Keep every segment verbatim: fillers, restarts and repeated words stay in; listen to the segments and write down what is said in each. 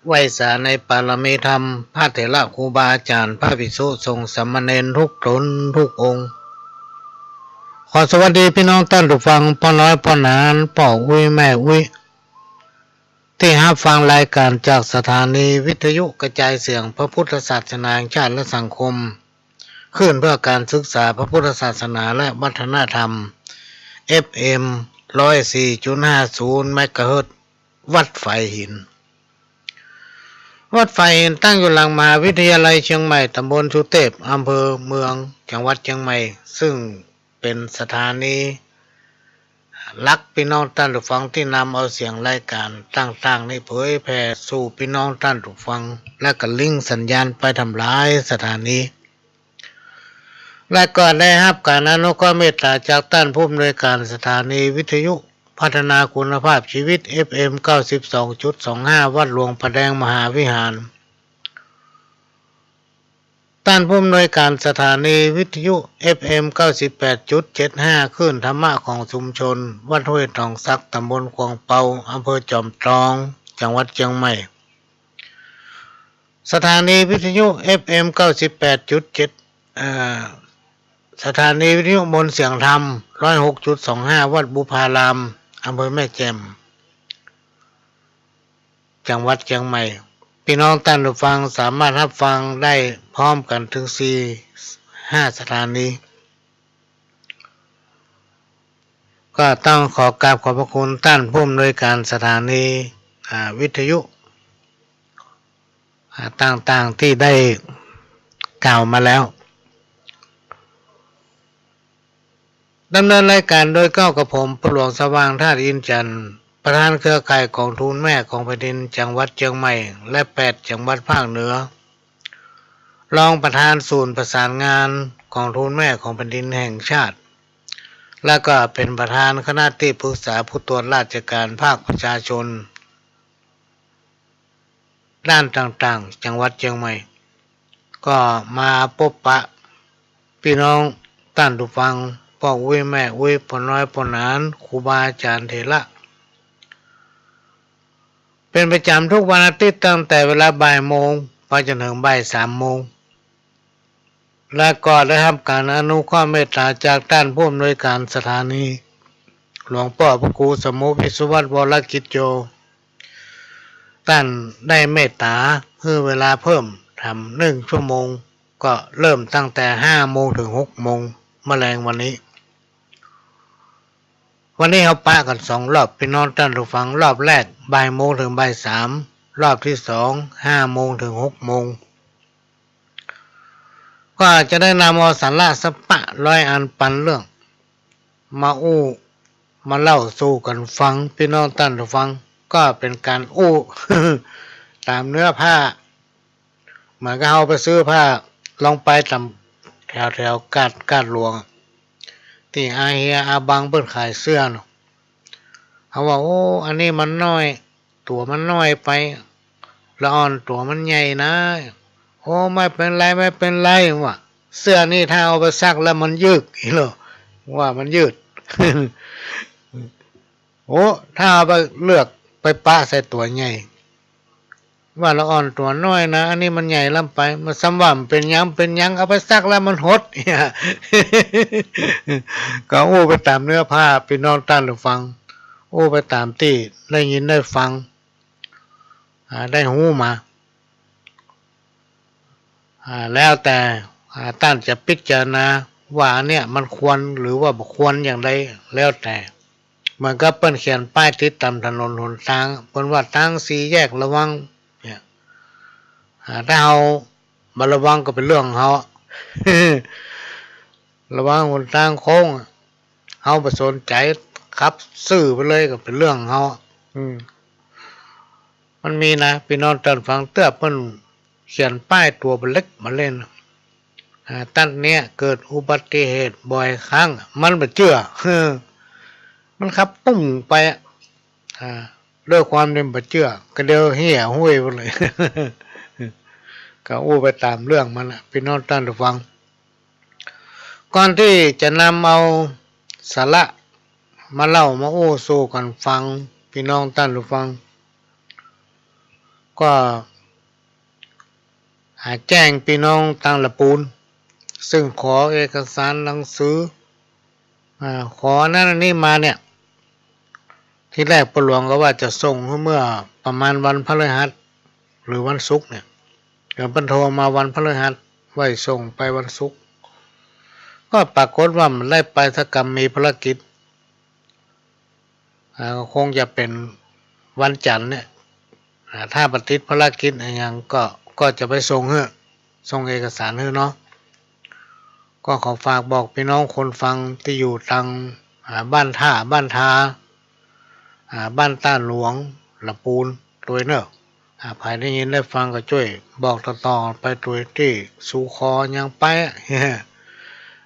ไหว้สาในปารมีธรรม พระเถระครูบาอาจ๋ารย์ พระภิกษุสงฆ์สามเณรทุกต๋นทุกองค์ ขอสวัสดีปี้น้องต้านผู้ฟัง ป้อน้อยป้อหนาน ป้ออุ๊ยแม่อุ๊ย ตี้ฮับฟังรายก๋านจากสถานีวิทยุกระจายเสียงพระพุทธศาสนาแห่งชาติและสังคม คลื่นเพื่อการศึกษาพระพุทธศาสนาและวัฒนธรรม เอฟเอ็ม ร้อยสี่จุดห้าศูนย์ เมกะเฮิรตซ์ วัดฝายหิน วัดฝายหินตั้งอยู่หลังมหาวิทยาลัยเชียงใหม่ ต๋ำบลสุเตพ อำเภอเมือง จังหวัดเชียงใหม่ ซึ่งเป๋นสถานีหลัก ปี้น้องต้านผู้ฟัง ตี้นำเอาเสียงรายก๋านต่างๆ นี้เผยแผ่สู่ปี้น้องต้านผู้ฟัง และก็ลิงก์สัญญาณไปต๋ามหลายสถานี และก็ได้ฮับก๋านอนุเคราะห์เมตต๋าจากต้านผู้อำนวยก๋านสถานีวิทยุพัฒนาคุณภาพชีวิต เอฟเอ็ม เก้าสิบสองจุดสองห้า วัดหลวงผาแดงมหาวิหาร ต้านผู้อำนวยก๋านสถานีวิทยุ เอฟเอ็ม เก้าสิบแปดจุดเจ็ดห้า คลื่นธรรมะของชุมชน วัดห้วยตองสัก ต๋ำบลขวางเปา อำเภอจอมทอง จังหวัดเชียงใหม่ สถานีวิทยุ เอฟเอ็ม เก้าสิบแปดจุดเจ็ด เอ่อ สถานีวิทยุมนต์เสียงธรรม ร้อยหกจุดสองห้า วัดบุพาราม อำเภอแม่แจ่ม จังหวัดเชียงใหม่ ปี้น้องต้านผู้ฟังสามารถฮับฟังได้พร้อมกั๋นเถิงสี่ ห้าสถานี ก็ต้องขอกราบขอบพระคุณต้านผู้อำนวยก๋านสถานี อ่า วิทยุ อ่า ต่างๆ ตี้ได้กล่าวมาแล้ว ดำเนินรายก๋านโดยเกล้ากับผม พ่อหลวงสว่าง ธาตุอินทร์จันทร์ ประธานเครือข่ายก๋องทุนแม่ของแผ่นดินจังหวัดเชียงใหม่ และแปดจังหวัดภาคเหนือ รองประธานศูนย์ประสานงานก๋องทุนแม่ของแผ่นดินแห่งชาติ และก็เป๋นประธานคณะตี้ปรึกษาผู้ตรวจราชการภาคประชาชน ด้านต่างๆ จังหวัดเชียงใหม่ ก็มาปบปะปี้น้องต้านผู้ฟัง ป้ออุ๊ยแม่อุ๊ย ป้อน้อยป้อหนาน ครูบาอาจ๋ารย์เถระ เป๋นประจ๋ำทุกวันอาทิตย์ ตั้งแต่เวลาบ่ายโมงไปจ๋นเถิงบ่ายสามโมง และก็ได้ฮับก๋านอนุเคราะห์เมตต๋าจากต้านผู้อำนวยก๋านสถานี หลวงป้อพระครูสมุห์ วิศวัตร วรกิจโจ ต้านได้เมตต๋าหื้อเวลาเพิ่มแถมนึ่งชั่วโมง ก็เริ่มตั้งแต่ห้าโมงเถิงหกโมง เมื่อแลงวันนี้ วันนี้เฮาปะกั๋นสองรอบ ปี้น้องต้านผู้ฟัง รอบแรกบ่ายโมงเถิงบ่ายสาม รอบตี้สองห้าโมงเถิงหกโมง ก็จะได้นำเอาสาระสักปะร้อยอันปันเรื่อง มาอู้มาเล่าสู่กั๋นฟัง ปี้น้องต้านผู้ฟัง ก็เป๋นก๋านอู้ ต๋ามเนื้อผ้า เหมือนกับเฮาไปซื้อผ้า ลองไปต๋ามแถวๆ กาด กาดหลวง ตี้อาเฮียอาบังเปิ้นขายเสื้อเนาะ เฮาว่า โอ้ อันนี้มันน้อย ตั๋วมันน้อยไป ละอ่อนตั๋วมันใหญ่นะ โอ้ ไม่เป็นไร ไม่เป็นไร ว่า เสื้อนี่ถ้าเอาไปซักแล้วมันยืด อีหลี ว่ามันยืด โอ้ ถ้าเอาไปเลือกไปปะใส่ตั๋วใหญ่ ว่าละอ่อนตั๋วน้อยนะ อันนี้มันใหญ่ล้ำไป มันซ้ำว่ามันเป๋นหยัง เป๋นหยัง เอาไปซักแล้วมันหด ก็อู้ไปต๋ามเนื้อผ้า ปี้น้องต้านผู้ฟัง อู้ไปต๋ามตี้ได้ยินได้ฟัง อ่า ได้ฮู้มา อ่า แล้วแต่ อ่า ต้านจะพิจารณาว่าอันเนี้ยมันควรหรือว่าบ่ควรอย่างใด แล้วแต่ เหมือนกับเปิ้นเขียนป้ายติดต๋ามถนนหนตาง เปิ้นว่าตางสี่แยกระวัง เนี่ย อ่า ถ้าเฮาบ่ระวังก็เป๋นเรื่องของเฮา ระวังหนตางโค้ง เฮาบ่สนใจ๋ ขับซื่อไปเลยก็เป๋นเรื่องของเฮา อืม มันมีนะ ปี้น้องต้านผู้ฟัง เตื้อเปิ้นเขียนป้ายตั๋วเล็กมาเล่น อ่า ตั๊ดเนี้ยเกิดอุบัติเหตุบ่อยครั้ง มันบ่เจื้อ เออ มันขับปุ้งไปอะ อ่า ด้วยความที่บ่เจื้อ ก็เดี๋ยวเหี่ยห้วยไปเลย ก็อู้ไปต๋ามเรื่องมันนะ ปี้น้องต้านผู้ฟัง ก่อนตี้จะนำเอาสาระมาเล่ามาอู้สู่กั๋นฟัง ปี้น้องต้านผู้ฟัง ก็ อ่า แจ้งปี้น้องตางละปูน ซึ่งขอเอกสารหนังสือ อ่า ขออันนั้นอันนี้มาเนี่ย ทีแรกป้อหลวงก็ว่าจะส่งหื้อเมื่อประมาณวันพฤหัสหรือวันศุกร์เนี่ย เดี๋ยวเปิ้นโทรมาวันพฤหัส ว่าส่งไปวันศุกร์ ก็ปรากฏว่าบ่ได้ไปสักกำ มีภารกิจ อ่า ก็คงจะเป๋นวันจันทร์เนี่ย อ่า ถ้าบ่ติดภารกิจอะหยังก็ ก็จะไปส่งหื้อ ส่งเอกสารหื้อเนาะ ก็ขอฝากบอกปี้น้องคนฟังตี้อยู่ตาง อ่า บ้านท่า บ้านทา อ่า บ้านต้าหลวง ละปูน ตวยเน่อ อ่า ใผได้ยินได้ฟังก็จ้วยบอกต่อๆ ไปตวยตี้สู่ขอยังไปอะ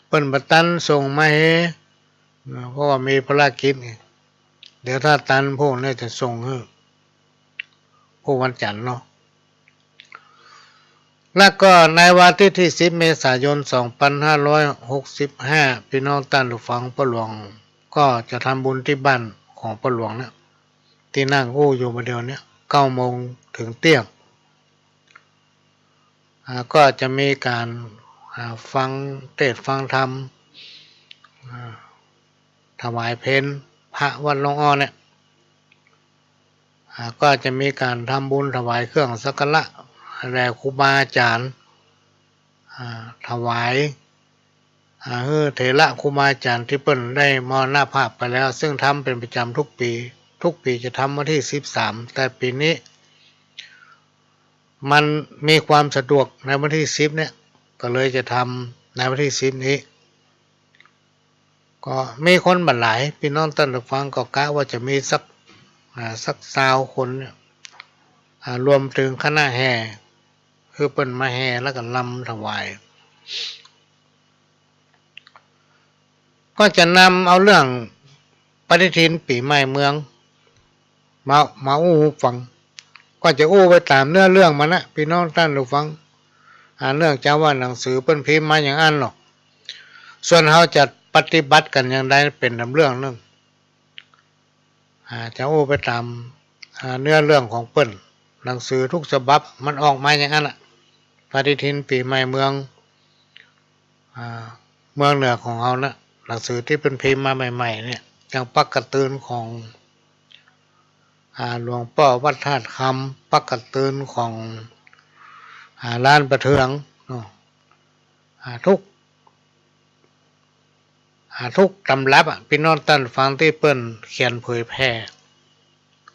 เปิ้นบ่ตันส่งมาหื้อ เพราะว่ามีภารกิจไง เดี๋ยวถ้าตันพวกนี้จะส่งหื้อ พวกวันจันทร์เนาะ แล้วก็ในวันอาทิตย์ตี้สิบเมษายนสองพันห้าร้อยหกสิบห้า ปี้น้องต้านผู้ฟัง ป้อหลวงก็จะทำบุญตี้บ้านของป้อหลวงเนี่ย ตี้นั่งอู้อยู่บ่าเดี่ยวเนี่ย เก้าโมงเถิงเตี้ยง อ่า ก็จะมีก๋าน อ่า ฟังเตสน์ฟังธรรม อ่า ถวายเพลพระวัดโรงอ้อเนี่ย อ่า ก็จะมีก๋านทำบุญถวายเครื่องสักการะแด่ครูบาอาจ๋ารย์ อ่า ถวาย อ่า หื้อเถระครูบาอาจ๋ารย์ตี้เปิ้นได้มรณภาพไปแล้ว ซึ่งทำเป๋นประจ๋ำทุกปี๋ ทุกปี๋จะทำวันตี้สิบสาม แต่ปี๋นี้ มันมีความสะดวกในวันตี้สิบเนี่ย ก็เลยจะทำในวันตี้สิบนี้ ก็มีคนบ่หลาย ปี้น้องต้านผู้ฟัง ก็กะว่าจะมีสัก อ่า สักซาวคนเนี่ย อ่า รวมเถิงคณะแห่ คือเปิ้นมาแห่แล้วก็รำถวาย ก็จะนำเอาเรื่องปฏิทินปี๋ใหม่เมือง มา มาอู้หื้อฟัง ก็จะอู้ไปต๋ามเนื้อเรื่องมันนะ ปี้น้องต้านผู้ฟัง อ่า เนื่องจากว่าหนังสือเปิ้นพิมพ์มาอย่างอั้นเนาะ ส่วนเฮาจะปฏิบัติกั๋นอย่างใดเป๋นต๋ามเรื่องนึ่ง อ่า จะอู้ไปต๋าม อ่า เนื้อเรื่องของเปิ้น หนังสือทุกฉบับมันออกมาอย่างอั้นน่ะ ปฏิทินปี๋ใหม่เมือง อ่า เมืองเหนือของเฮานะ หนังสือตี้เปิ้นพิมพ์มาใหม่ๆ เนี่ย อย่างปั๊กกะตื่นของ อ่า หลวงป้อวัดธาตุคำ ปั๊กกะตื่นของ อ่า ล้านป่าเทืองเนาะ อ่า ทุก อ่า ทุกต๋ำรับอะ ปี้น้องต้านผู้ฟัง ตี้เปิ้นเขียนเผยแผ่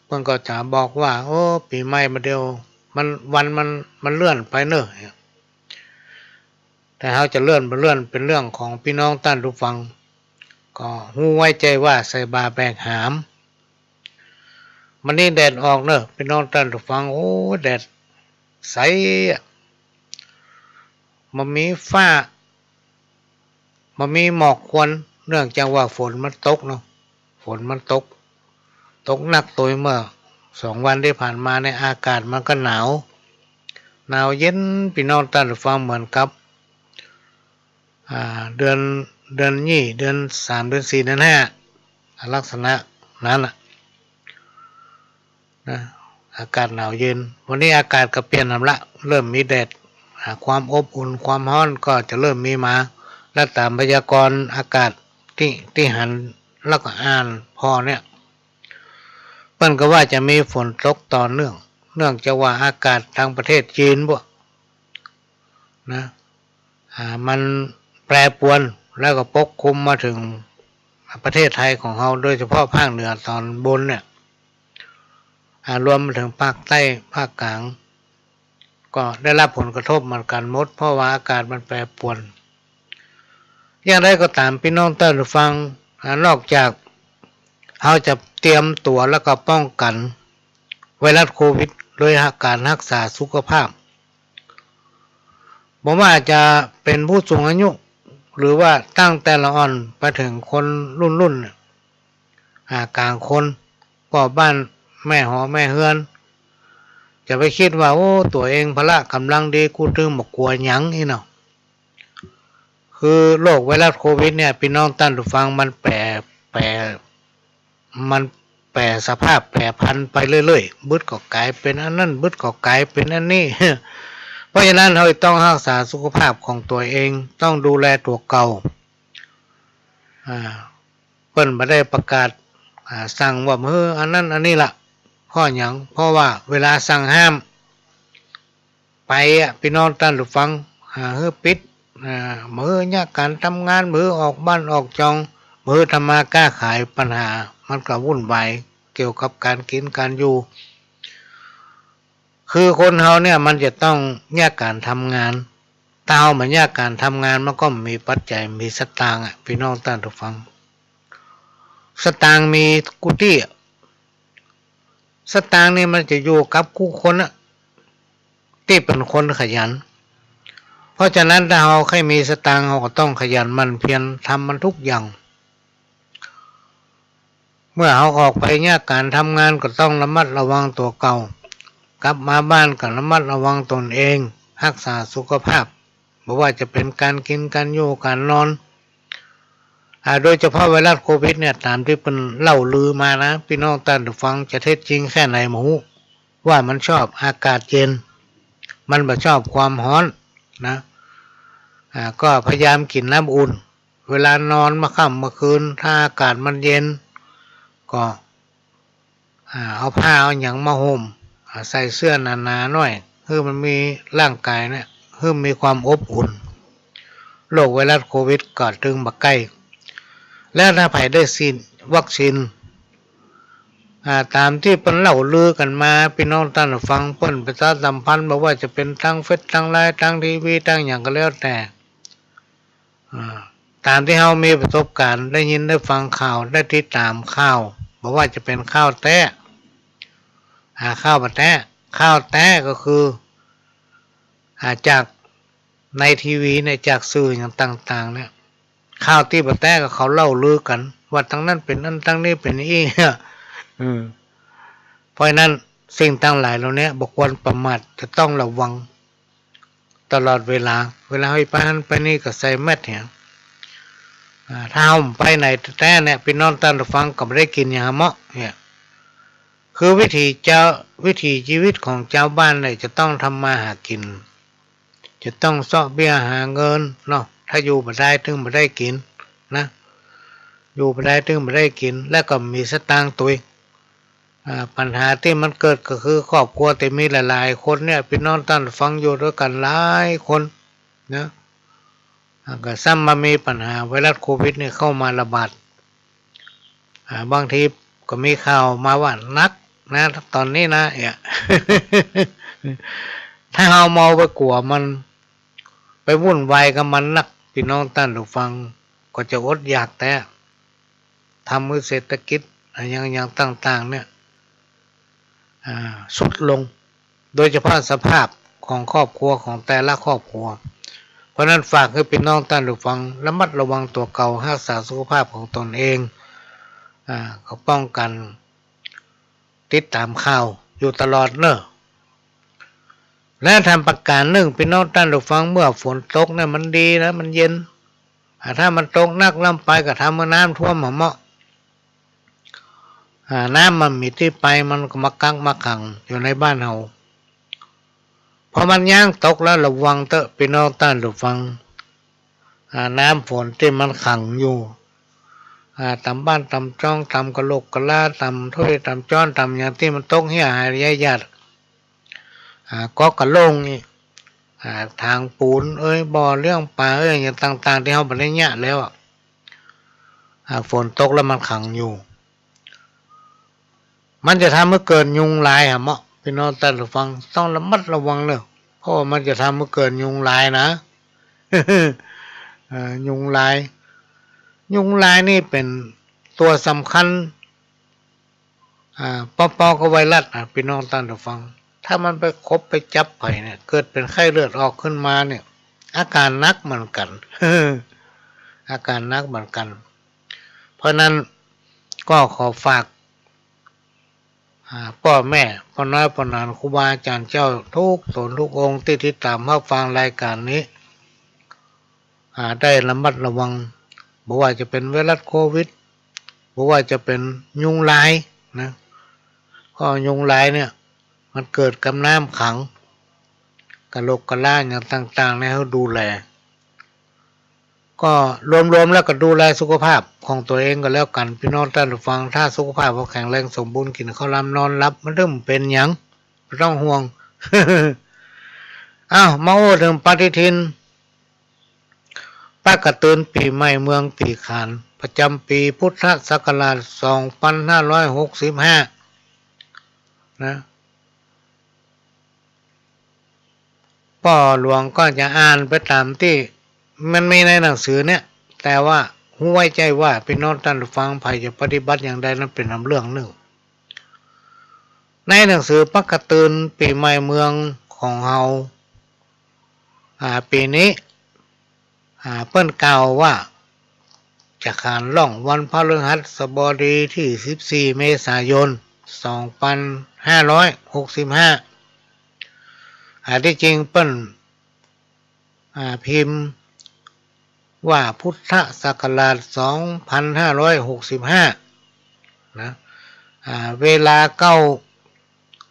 เปิ้นก็จะบอกว่า โอ้ ปี๋ใหม่บ่าเดี่ยว มัน วันมัน มันเลื่อนไปเน่อ แต่เฮาจะเลื่อนบ่เลื่อนเป๋นเรื่องของปี้น้องต้านผู้ฟัง ก็ฮู้ไว้ใจ๋ว่าใส่บ่าแบกหาม มื้อนี้แดดออกเน่อ ปี้น้องต้านผู้ฟัง โอ้ แดดใสอะ บ่มีฟ้า บ่มีหมอกควัน เนื่องจากว่าฝนมันตกเนาะ ฝนมันตก ตกหนักตวยเมื่อสองวันตี้ผ่านมาเนี่ย อากาศมันก็หนาว หนาวเย็น ปี้น้องต้านผู้ฟัง เหมือนกับ อ่า เดือน เดือนยี่ เดือนสาม เดือนสี่ เดือนห้า ลักษณะนั้นน่ะ นะ อากาศหนาวเย็น วันนี้อากาศก็เปลี่ยนหั้นละ เริ่มมีแดด อ่า ความอบอุ่น ความฮ้อนก็จะเริ่มมีมา และต๋ามพยากรณ์อากาศตี้ ตี้หันแล้วก็อ่านผ่อเนี่ย เปิ้นก็ว่าจะมีฝนตกต่อเนื่อง เนื่องจากว่าอากาศตางประเทศจีนพวก นะ อ่า มันแปรปรวน แล้วก็ปกคลุมมาเถิงประเทศไทยของเฮา โดยเฉพาะภาคเหนือต๋อนบนเนี่ย อ่า รวมมาเถิงภาคใต้ ภาคกลาง ก็ได้ฮับผลกระทบเหมือนกั๋นหมด เพราะว่าอากาศมันแปรปรวน อย่างใดก็ต๋าม ปี้น้องต้านผู้ฟัง อ่า นอกจากเฮาจะเตรียมตั๋วแล้วก็ป้องกั๋นไวรัสโควิดโดยการฮักษาสุขภาพ บ่ว่าจะเป๋นผู้สูงอายุ หรือว่าตั้งแต่ละอ่อนไปเถิงคนรุ่นๆ เนี่ย อ่า ก๋างคน ป้อบ้าน แม่หอแม่เฮือน จะไปกึ๊ดว่า โอ้ ตั๋วเองพละก๋ำลังดี กูตึงบ่กั๋วหยังอี้เนาะ คือโรคไวรัสโควิดเนี่ย ปี้น้องต้านผู้ฟัง มันแปร แปร มันแปรสภาพ แปรผันไปเรื่อยๆ บึดก็ก๋ายเป๋นอันนั้น บึดก็ก๋ายเป๋นอันนี้ เพราะฉะนั้นเฮาต้องฮักษาสุขภาพของตั๋วเอง ต้องดูแลตั๋วเก่า อ่า เปิ้นบ่ได้ประกาศ อ่า สั่งว่า เฮ้อ อันนั้นอันนี้ละ เพราะหยัง เพราะว่าเวลาสั่งห้ามไปอะ ปี้น้องต้านผู้ฟัง อ่า หื้อปิด อ่า บ่หื้อเยียะก๋านทำงาน บ่หื้อออกบ้านออกจอง บ่หื้อทำมาก้าขาย ปัญหามันก็วุ่นวายเกี่ยวกับก๋านกิ๋นก๋านอยู่ คือคนเฮาเนี่ยมันจะต้องเยียะก๋านทำงาน ถ้าเฮาบ่เยียะก๋านทำงาน มันก็บ่มีปัจจัย บ่มีสตางค์อะ ปี้น้องต้านผู้ฟัง สตางค์มีกู้ตี้อะ สตางค์นี่มันจะอยู่กับกู้คนอะ ตี้เป๋นคนขยัน เพราะฉะนั้นถ้าเฮาใค่มีสตางค์ เฮาก็ต้องขยันหมั่นเพียรทำมันทุกอย่าง เมื่อเฮาออกไปเยียะก๋านทำงานก็ต้องระมัดระวังตั๋วเก่า กลับมาบ้านก็ระมัดระวังตนเอง ฮักษาสุขภาพ บ่ว่าจะเป๋นก๋านกิ๋น ก๋านอยู่ ก๋านนอน อ่า โดยเฉพาะไวรัสโควิดเนี่ย ต๋ามตี้เปิ้นเล่าลือมานะ ปี้น้องต้านผู้ฟัง จะเท็จจริงแค่ไหนบ่ฮู้ ว่ามันชอบอากาศเย็น มันบ่ชอบความฮ้อนนะ อ่า ก็พยายามกิ๋นน้ำอุ่น เวลานอนเมื่อค่ำเมื่อคืน ถ้าอากาศมันเย็น ก็ อ่า เอาผ้าเอาหยังมาห่ม อ่า ใส่เสื้อหนาๆ หน่อย หื้อมันมีร่างก๋ายเนี่ย หื้อมีความอบอุ่น โรคไวรัสโควิดก็ตึงบ่ใก้ แล้วถ้าใผได้ฉีดวัคซีน อ่า ต๋ามตี้เปิ้นเล่าลือกั๋นมา ปี้น้องต้านผู้ฟัง เปิ้นประชาสัมพันธ์ บ่ว่าจะเป๋นตางเฟซ ตางไลน์ ตางทีวี ตางหยังก็แล้วแต่ อ่า ต๋ามตี้เฮามีประสบก๋ารณ์ ได้ยินได้ฟังข่าว ได้ติดต๋ามข่าว บ่ว่าจะเป๋นข่าวแต๊ อ่า ข่าวบ่แต๊ ข่าวแต๊ก็คือ อ่า จากในทีวีเนี่ย จากสื่อหยังต่างๆ เนี่ย ข่าวตี้บ่แต๊ก็เขาเล่าลือกั๋น ว่าตางนั้นเป๋นอั้น ตางนี้เป๋นอี้ อืม เพราะฉะนั้นสิ่งตังหลายเหล่านี้บ่ควรประมาท จะต้องระวัง ตลอดเวลา เวลาเฮาไปหั้นไปนี่ก็ใส่แมสก์เหีย อ่า ถ้าเฮาบ่ไปไหนแต๊เนี่ย ปี้น้องต้านผู้ฟังก็บ่ได้กิ๋นหยังเมาะเนี่ย คือวิถีจาว วิถีชีวิตของจาวบ้านเนี่ย จะต้องทำมาหากิ๋น จะต้องเซาะเบี้ยหาเงินเนาะ ถ้าอยู่บ่ได้ตึงบ่ได้กิ๋นนะ อยู่บ่ได้ตึงบ่ได้กิ๋น แล้วก็บ่มีสตางค์ตุ๊ย อ่า ปัญหาตี้มันเกิดก็คือครอบครัวตี้มีหลายๆ คนเนี่ย ปี้น้องต้านผู้ฟังอยู่ตวยกั๋นหลายคนนะ อ่า ก็ซ้ำมามีปัญหาไวรัสโควิดนี่เข้ามาระบาด อ่า บางทีก็มีข่าวมาว่าหนักนะ ต๋อนนี้นะ เนี่ย ถ้าเฮามัวไปกั๋วมัน ไปวุ่นวายกับมันนัก ปี้น้องต้านผู้ฟัง ก็จะอดอยากแต๊ ทำหื้อเศรษฐกิจ อ่า อย่าง อย่างต่างๆ เนี่ย อ่า ทรุดลง โดยเฉพาะสภาพของครอบครัว ของแต่ละครอบครัว เพราะฉะนั้นฝากหื้อปี้น้องต้านผู้ฟัง ระมัดระวังตั๋วเก่า ฮักษาสุขภาพของตนเอง อ่า ก็ป้องกั๋น ติดต๋ามข่าวอยู่ตลอดเนาะ และแถมประก๋านนึ่ง ปี้น้องต้านผู้ฟัง เมื่อฝนตกเนี่ยมันดีนะ มันเย็น อ่า ถ้ามันตกหนักล้ำไปก็ทำหื้อน้ำท่วมเมาะ อ่า น้ำมันบ่มีตี้ไป มันก็มากักมาขังอยู่ในบ้านเฮา พอมันย้างตกแล้วระวังเต๊อะ ปี้น้องต้านผู้ฟัง อ่า น้ำฝนตี้มันขังอยู่ อ่า ต๋ามบ้านต๋ามจ้อง ต๋ามกะโหลกกะลา ต๋ามถ้วยต๋ามจ๊อน ต๋ามหยังตี้มันตกเหียหายระยะหยาด อ่า ก๊อกกะโหลงนี่ อ่า ถางปูนเอย บ่อเลี้ยงป๋าเอย อะหยังต่างๆ ตี้เฮาบ่ได้เยียะแล้วอะ อ่า ฝนตกแล้วมันขังอยู่ มันจะทำหื้อเกิดยุงลายหะเมาะ ปี้น้องต้านผู้ฟัง ต้องระมัดระวังเน่อ เพราะว่ามันจะทำหื้อเกิดยุงลายนะ เอ่อ ยุงลาย ยุงลายนี่เป๋นตั๋วสำคัญ อ่า ปอๆ กับไวรัสอะ ปี้น้องต้านผู้ฟัง ถ้ามันไปขบไปจับใผเนี่ย เกิดเป๋นไข้เลือดออกขึ้นมาเนี่ย อาก๋านหนักเหมือนกั๋น อาก๋านหนักเหมือนกั๋น เพราะนั้นก็ขอฝาก อ่า ป้อแม่ ป้อน้อย ป้อหลาน ครูบาอาจ๋ารย์เจ้า กู้ต๋นกู้องค์ตี้ติดต๋ามฮับฟังรายก๋านนี้ อ่า ได้ระมัดระวัง บ่ว่าจะเป๋นไวรัสโควิด บ่ว่าจะเป๋นยุงลายนะ เพราะยุงลายเนี่ย มันเกิดกับน้ำขัง กะลกกะลาอะหยังต่างๆ เนี่ย หื้อดูแล ก็รวมๆ แล้วก็ดูแลสุขภาพของตั๋วเองก็แล้วกั๋น ปี้น้องต้านผู้ฟัง ถ้าสุขภาพบ่แข็งแรงสมบูรณ์ กิ๋นข้าวลำนอนหลับ มันตึงบ่เป๋นหยัง บ่ต้องห่วง อ้าว มาอู้เถิงปฏิทิน ปะกะตือนปี๋ใหม่เมืองปี๋ขาน ประจ๋ำปี๋พุทธศักราช สองปันห้าร้อยหกสิบห้า นะ ป้อหลวงก็จะอ่านไปต๋ามตี้มันมีในหนังสือเนี่ย แต่ว่าฮู้ไว้ใจ้ว่าปี้น้องต้านผู้ฟังใผจะปฏิบัติอย่างใดนั้นเป๋นลำเรื่องนึ่ง ในหนังสือปะกะตือนปี๋ใหม่เมืองของเฮา อ่า ปี๋นี้ อ่า เปิ้นกล่าวว่า จะขานล่องวันพฤหัสบดีตี้สิบสี่ เมษายน สองปันห้าร้อยหกสิบห้า อ่า ตี้จริงเปิ้น อ่า พิมพ์ว่าพุทธศักราช สองปันห้าร้อยหกสิบห้า นะ อ่า เวลาเก้า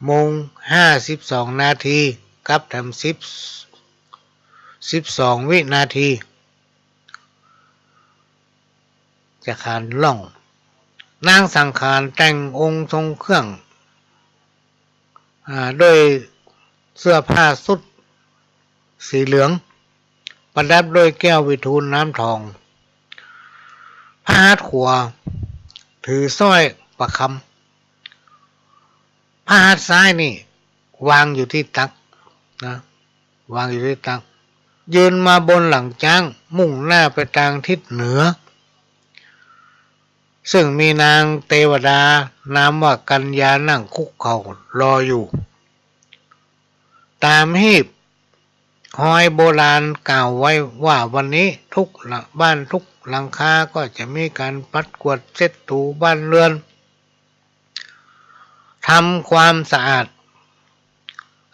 โมงห้าสิบสองนาที กับแถมสิบ สิบสองวินาที จะขานล่อง นางสังขารแต่งองค์ทรงเครื่อง อ่า ด้วยเสื้อผ้าชุดสีเหลือง ประดับด้วยแก้ววิทูลน้ำทอง พระหัตถ์ขวาถือสร้อยประคำ พระหัตถ์ซ้ายนี่วางอยู่ตี้ตักนะ วางอยู่ตี้ตัก ยืนมาบนหลังจ๊าง มุ่งหน้าไปตางทิศเหนือ ซึ่งมีนางเตวดานามว่ากัญญานั่งคุกเข่ารออยู่ ต๋ามฮีบฮอยโบราณกล่าวไว้ว่าวันนี้ทุกบ้านทุกหลังคาก็จะมีก๋านปัดกวาดเช็ดถูบ้านเรือน ทำความสะอาด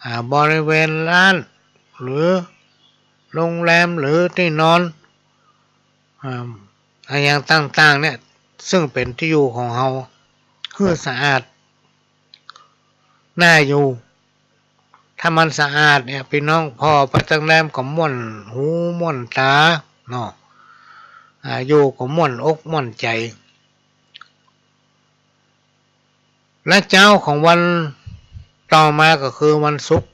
อ่า บริเวณร้าน หรือโรงแรม หรือตี้นอน อ่า อะหยังต่างๆ เนี่ย ซึ่งเป๋นตี้อยู่ของเฮา หื้อสะอาด น่าอยู่ ถ้ามันสะอาดเนี่ย ปี้น้อง ผ่อไปตางแรมก็ม่วนหูม่วนต๋าเนาะ อ่า อยู่ก็ม่วนอกม่วนใจ๋ และเจ๊าของวันต่อมาก็คือวันศุกร์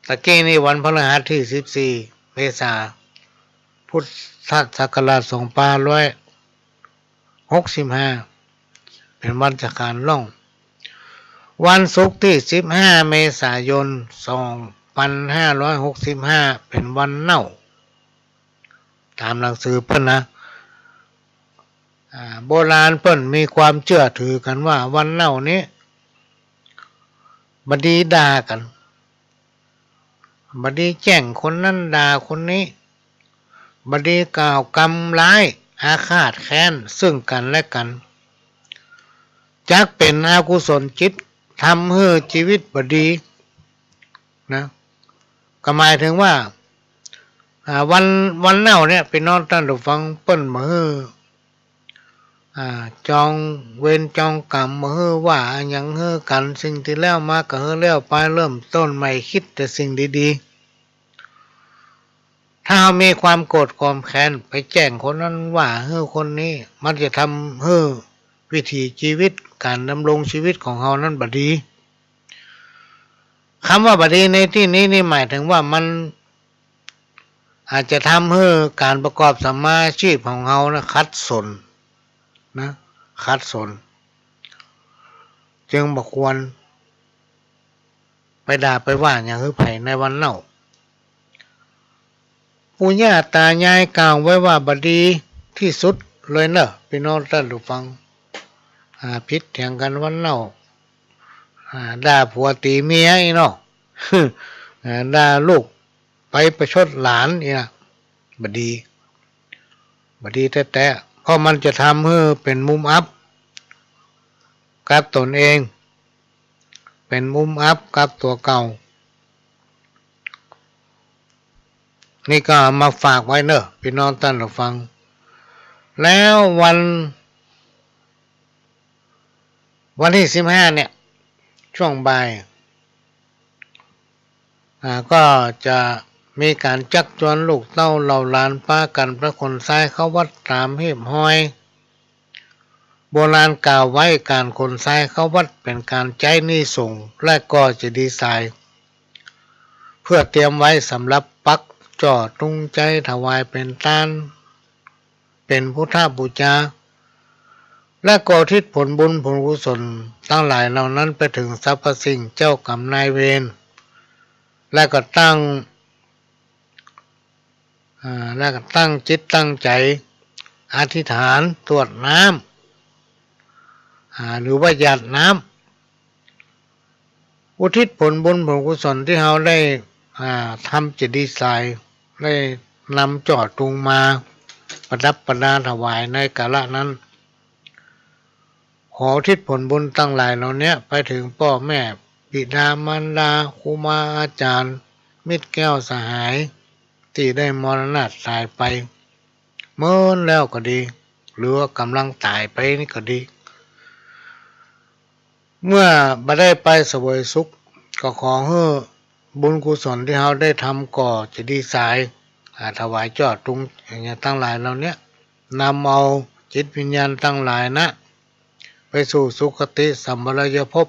ตะกี้นี่วันพฤหัสตี้สิบสี่ เมษา พุทธศักราช สองปันห้าร้อยหกสิบห้า เป๋นวันจะขานล่อง วันศุกร์ตี้สิบห้า เมษายน สองปันห้าร้อยหกสิบห้า เป๋นวันเน่า ต๋ามหนังสือเปิ้นนะ อ่า โบราณเปิ้นมีความเจื้อถือกั๋นว่าวันเน่านี้ บ่ดีด่ากั๋น บ่ดีแจ้งคนนั้นด่าคนนี้ บ่ดีกล่าวกำร้ายอาฆาตแค้นซึ่งกั๋นและกั๋น จักเป๋นอกุศลจิต ทำหื้อจีวิตบ่ดี นะ ก็หมายเถิงว่า อ่า วัน วันเน่าเนี่ย ปี้น้องต้านผู้ฟัง เปิ้นบ่หื้อ อ่า จองเวรจองก๋รรม บ่หื้อว่าอะหยังหื้อกั๋น สิ่งตี้แล้วมาก็หื้อแล้วไป เริ่มต้นใหม่ คิดแต่สิ่งดีๆ ถ้าเฮามีความโกรธความแค้น ไปแจ้งคนนั้นว่าหื้อคนนี้ มันจะทำหื้อวิถีจีวิต ก๋านดำรงจีวิตของเฮานั้นบ่ดี กำว่าบ่ดีในตี้นี้นี่หมายเถิงว่ามันอาจจะทำหื้อก๋านประกอบสัมมาอาชีพของเฮานะขัดสนนะ ขัดสน จึงบ่ควรไปด่าไปว่าหยังหื้อใผในวันเน่า ปู่ย่าตายายกล่าวไว้ว่าบ่ดีตี้สุดเลยเน่อ ปี้น้องต้านผู้ฟัง อ่า ผิดเถียงกั๋นวันเน่า อ่า ด่าผัวตี๋เมียอี้เนาะ อ่า ด่าลูกไปประชดหลานอี้นะ บ่ดี บ่ดีแต๊ๆ เพราะมันจะทำหื้อเป๋นมุมอับกับตนเอง เป๋นมุมอับกับตั๋วเก่า นี่ก็เอามาฝากไว้เน่อ ปี้น้องต้านผู้ฟัง แล้ววัน วันตี้สิบห้าเนี่ย ช่วงบ่าย อ่า ก็จะมีก๋านจักจวนลูกเต้าเหล่าหลานปากั๋นไปขนทรายเข้าวัดต๋ามเฮียบฮอย โบราณกล่าวไว้ก๋านขนทรายเข้าวัดเป๋นก๋านใจ๊หนี้สงฆ์ และก่อเจดีย์ทราย เพื่อเตรียมไว้สำหรับปักจ่อตุงไจถวายเป๋นตาน เป๋นพุทธบูชา และก็อุทิศผลบุญผลกุศลตังหลายเหล่านั้นไปเถิงสรรพสิ่งเจ้ากรรมนายเวร และก็ตั้ง อ่า และก็ตั้งจิตตั้งใจ๋อธิษฐานสวดน้ำ อ่า หรือว่าหยาดน้ำ อุทิศผลบุญผลกุศลตี้เฮาได้ อ่า ทำเจดีย์ทราย ได้นำจ่อตุงมาประดับประดาถวายในกาละนั้น ขออุทิศผลบุญตังหลายเหล่าเนี้ยไปเถิงป้อแม่ บิดามารดา ครูบาอาจ๋ารย์ มิตรแก้วสหาย ตี้ได้มรณะต๋ายไป เมินแล้วก็ดี หรือว่ากำลังต๋ายไปนี่ก็ดี เมื่อบ่ได้ไปเสวยสุข ก็ขอหื้อบุญกุศลตี้เฮาได้ทำก่อเจดีย์ทราย อ่า ถวายจ่อตุงอย่างเงี้ยตังหลายเหล่าเนี้ย นำเอาจิตวิญญาณตังหลายนะ ไปสู่สุคติสัมปรายภพ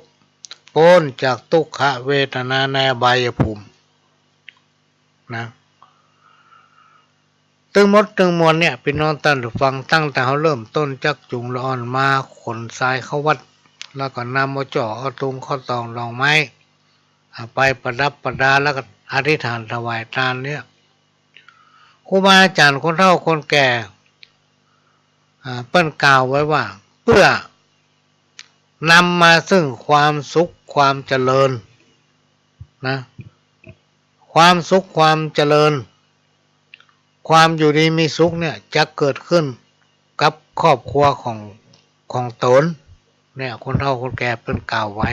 ป๊นจากตุ๊กขเวทนาในอบายภูมิ นะ ตึงหมดตึงมวลเนี่ย ปี้น้องต้านผู้ฟัง ตั้งแต่เฮาเริ่มต้นจักจูงละอ่อนมาขนทรายเข้าวัด แล้วก็นำเอาจ่อเอาตุงข้าวตองดอกไม้ อ่า ไปประดับประดา แล้วก็อธิษฐานถวายตานเนี่ย ครูบาอาจ๋ารย์คนเฒ่าคนแก่ อ่า เปิ้นกล่าวไว้ว่า เพื่อนำมาซึ่งความสุขความเจริญ นะ ความสุขความเจริญ ความอยู่ดีมีสุขเนี่ยจะเกิดขึ้นกับครอบครัวของ ของตน เนี่ย คนเฒ่าคนแก่เปิ้นกล่าวไว้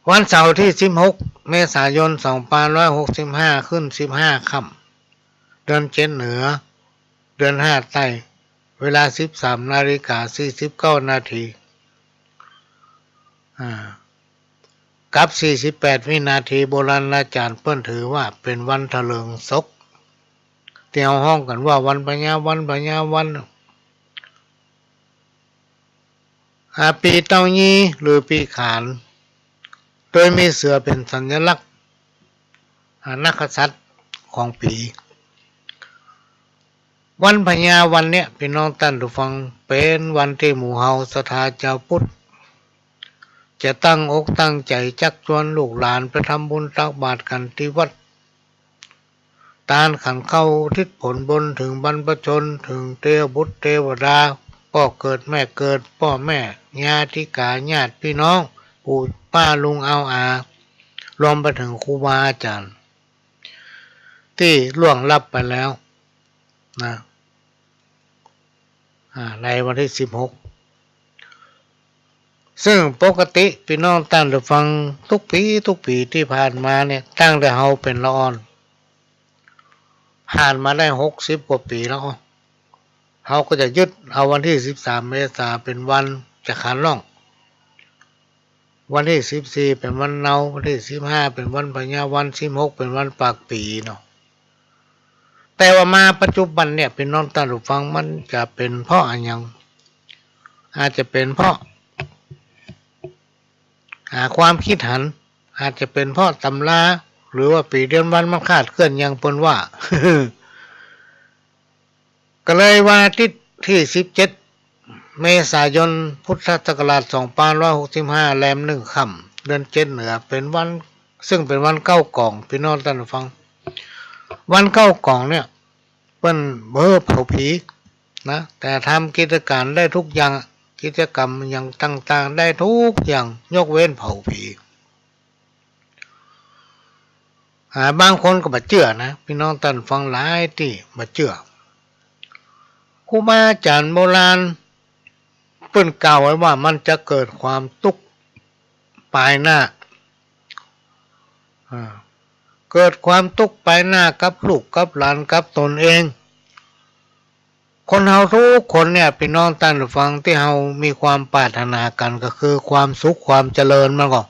วันเสาร์ตี้สิบหก เมษายน สองพันห้าร้อยหกสิบห้า ขึ้นสิบห้าค่ำ เดือนเจ็ดเหนือ เดือนห้าใต้ เวลาสิบสามนาฬิกาสี่สิบเก้านาที อ่า กับสี่สิบแปดวินาที โบราณอาจ๋ารย์เปิ้นถือว่าเป๋นวันถลิงศก ตี้เฮาฮ้องกั๋นว่าวันพญาวัน พญาวัน อ่า ปี๋เต้ายี้หรือปี๋ขาน โดยมีเสือเป๋นสัญลักษณ์ อ่า นักกษัตริย์ของปี๋ วันพญาวันเนี่ย ปี้น้องต้านผู้ฟัง เป๋นวันตี้หมู่เฮาศรัทธาจาวพุทธ จะตั้งอกตั้งใจ๋จักจวนลูกหลานไปทำบุญตักบาตรกั๋นตี้วัด ตานขันข้าวอุทิศผลบุญเถิงบรรพชน เถิงเตวบุตรเตวดา ป้อเกิดแม่เกิด ป้อแม่ ญาติกา ญาติพี่น้อง ปู่ป้าลุงอาวอา รวมไปเถิงครูบาอาจ๋ารย์ ตี้ล่วงลับไปแล้ว นะ อ่า ในวันตี้สิบหก ซึ่งปกติปี้น้องต้านผู้ฟัง ตุ๊กปี๋ตุ๊กปี๋ตี้ผ่านมาเนี่ย ตั้งแต่เฮาเป๋นละอ่อน ผ่านมาได้หกสิบกว่าปี๋แล้ว เฮาก็จะยึดเอาวันตี้สิบสามเมษาเป๋นวันจะขานล่อง วันตี้สิบสี่เป๋นวันเนา วันตี้สิบห้าเป๋นวันพญาวัน สิบหกเป๋นวันปากปี๋เนาะ แต่ว่ามาปัจจุบันเนี่ย ปี้น้องต้านผู้ฟัง มันจะเป๋นเพราะอะหยัง อาจจะเป๋นเพราะ อ่า ความกึ๊ดหัน อาจจะเป๋นเพราะตำรา หรือว่าปี๋เดือนวันมันคลาดเคลื่อนอย่างเปิ้นว่า ก็เลยวันอาทิตย์ตี้สิบเจ็ด เมษายน พุทธศักราช สองพันห้าร้อยหกสิบห้า แรมหนึ่งค่ำ เดือนเจ็ดเหนือ เป๋นวัน ซึ่งเป๋นวันเก๊ากอง ปี้น้องต้านผู้ฟัง วันเก๊ากองเนี่ย เปิ้นบ่หื้อเผาผีนะ แต่ทำกิจก๋านได้กู้อย่าง กิจก๋รรมอย่างต่างๆ ได้กู้อย่าง ยกเว้นเผาผี อ่า บางคนก็บ่เจื้อนะ ปี้น้องต้านผู้ฟังหลายตี้บ่เจื้อ ครูบาอาจ๋ารย์โบราณเปิ้นกล่าวไว้ว่ามันจะเกิดความตุ๊กข์ปายหน้า อ่า เกิดความตุ๊กข์ปายหน้ากับลูกกับหลานกับตนเอง คนเฮากู้คนเนี่ย ปี้น้องต้านผู้ฟัง ตี้เฮามีความปรารถนากั๋นก็คือความสุขความเจริญมันก็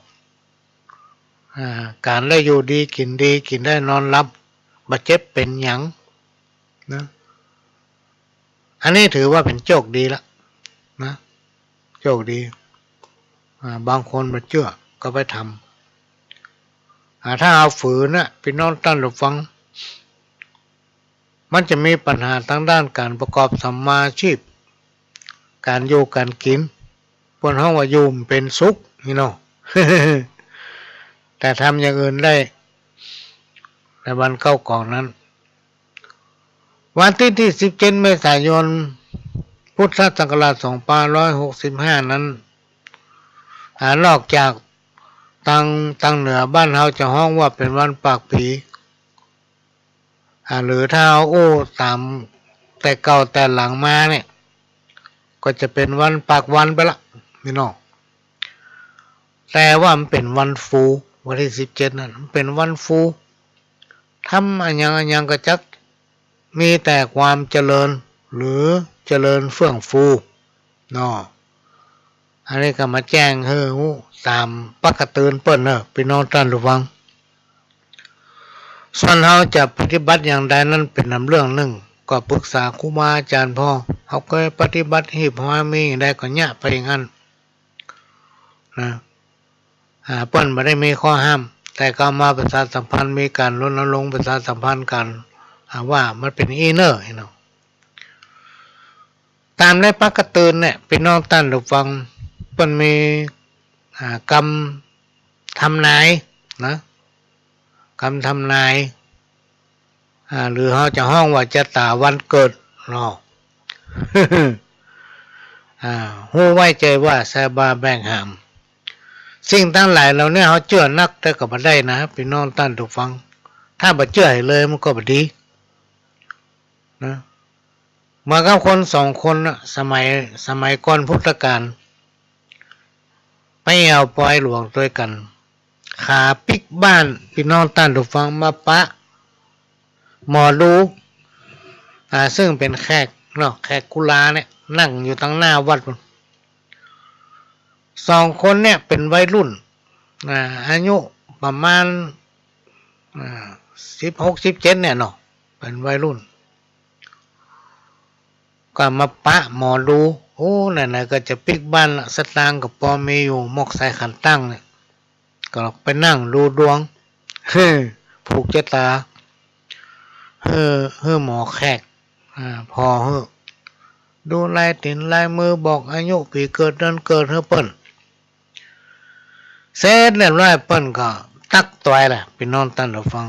อ่า ก๋านได้อยู่ดีกิ๋นดี กิ๋นได้นอนหลับ บ่เจ็บเป๋นหยังนะ อันนี้ถือว่าเป๋นโจคดีละนะ โจคดี อ่า บางคนบ่เจื้อก็ไปทำ อ่า ถ้าเฮาฝืนนะ ปี้น้องต้านผู้ฟัง มันจะมีปัญหาตางด้านก๋านประกอบสัมมาอาชีพ ก๋านอยู่ก๋านกิ๋น เปิ้นฮ้องว่าอยู่บ่เป๋นสุขนี่เนาะ แต่ทำอย่างอื่นได้ ในวันเก๊ากองนั้น วันอาทิตย์ตี้สิบเจ็ด เมษายน พุทธศักราช สองพันห้าร้อยหกสิบห้า นั้น อ่า นอกจากตาง ตางเหนือบ้านเฮาจะฮ้องว่าเป๋นวันปากผี อ่า หรือถ้าเอาอู้ต๋ามแต่เก่าแต่หลังมาเนี่ย ก็จะเป๋นวันปากวันไปละ ปี้น้อง แต่ว่ามันเป๋นวันฟู วันตี้สิบเจ็ดนั้น มันเป๋นวันฟู ทำอะหยังอะหยังก็จักมีแต่ความเจริญ หรือเจริญเฟื่องฟูเนาะ อันนี้ก็มาแจ้งหื้อฮู้ต๋ามปากกะเตือนเปิ้นเนาะ ปี้น้องต้านผู้ฟัง ส่วนเฮาจะปฏิบัติอย่างใดนั้นเป๋นนำเรื่องนึ่ง ก็ปรึกษาครูบาอาจ๋ารย์ผ่อ เฮาเกยปฏิบัติฮีบฮามีอย่างใดก็เยียะไปอย่างนั้นนะ อ่า เปิ้นบ่ได้มีข้อห้าม แต่ก็มาประชาสัมพันธ์ มีก๋านรณรงค์ประชาสัมพันธ์กั๋น อ่า ว่ามันเป๋นอี้เน่อเนาะ ต๋ามในปากกะเตือนเนี่ย ปี้น้องต้านผู้ฟัง เปิ้นมี อ่า กำทำนายนะ กำทำนาย อ่า หรือเฮาจะฮ้องว่าจะต๋าวันเกิดเนาะ อ่า ฮู้ไว้เจ้ยว่า แสบาแบกหาม สิ่งตังหลายเหล่านี้เฮาเจื้อนักแต่ก็บ่ได้นะ ปี้น้องต้านผู้ฟัง ถ้าบ่เจื้อหื้อเลยมันก็บ่ดีนะ เหมือนกับคนสองคนน่ะ สมัย สมัยก่อนพุทธกาล ไปแอ่วปอยหลวงตวยกั๋น ขาปิ๊กบ้าน ปี้น้องต้านผู้ฟัง มาปะหมอดู อ่า ซึ่งเป๋นแขกเนาะ แขกกุลาเนี่ย นั่งอยู่ตางหน้าวัด สองคนเนี่ยเป๋นวัยรุ่น อ่า อายุประมาณ อ่า สิบหก สิบเจ็ด เนี่ยเนาะ เป๋นวัยรุ่น ก็มาปะหมอดู โอ้ ไหนๆ ก็จะปิ๊กบ้านละ สตางค์ก็ปอมีอยู่ หมวกสายขันตั้งเนี่ย ก็ไปนั่งดูดวง ผูกจะต๋า หื้อ หื้อหมอแขก อ่า ผ่อหื้อ ดูลายตี๋นลายมือ บอกอายุ ปี๋เกิด เดือนเกิดหื้อเปิ้น เสร็จเรียบร้อย เปิ้นก็ตั๊กตวยแหละ ปี้น้องต้านผู้ฟัง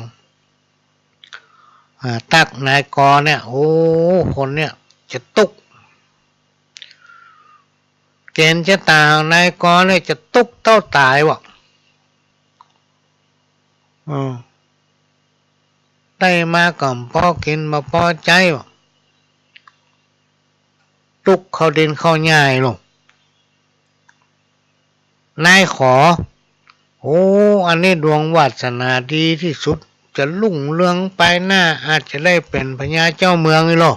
อ่า ตั๊กนายกอเนี่ย โอ้ คนเนี่ยจะตุ๊กข์ เก๋ณฑ์จะต๋าของนายกอเนี่ยจะตุ๊กข์เต้าต๋ายวะ อืม ได้มาก็บ่ปอกิ๋น บ่ปอใจ๊วะ ตุ๊กข์เข้าดินเข้าหญ้าลง นายขอ โอ้ อันนี้ดวงวาสนาดีตี้สุด จะรุ่งเรืองไปหน้า อาจจะได้เป๋นพญาเจ้าเมืองอี้ลอ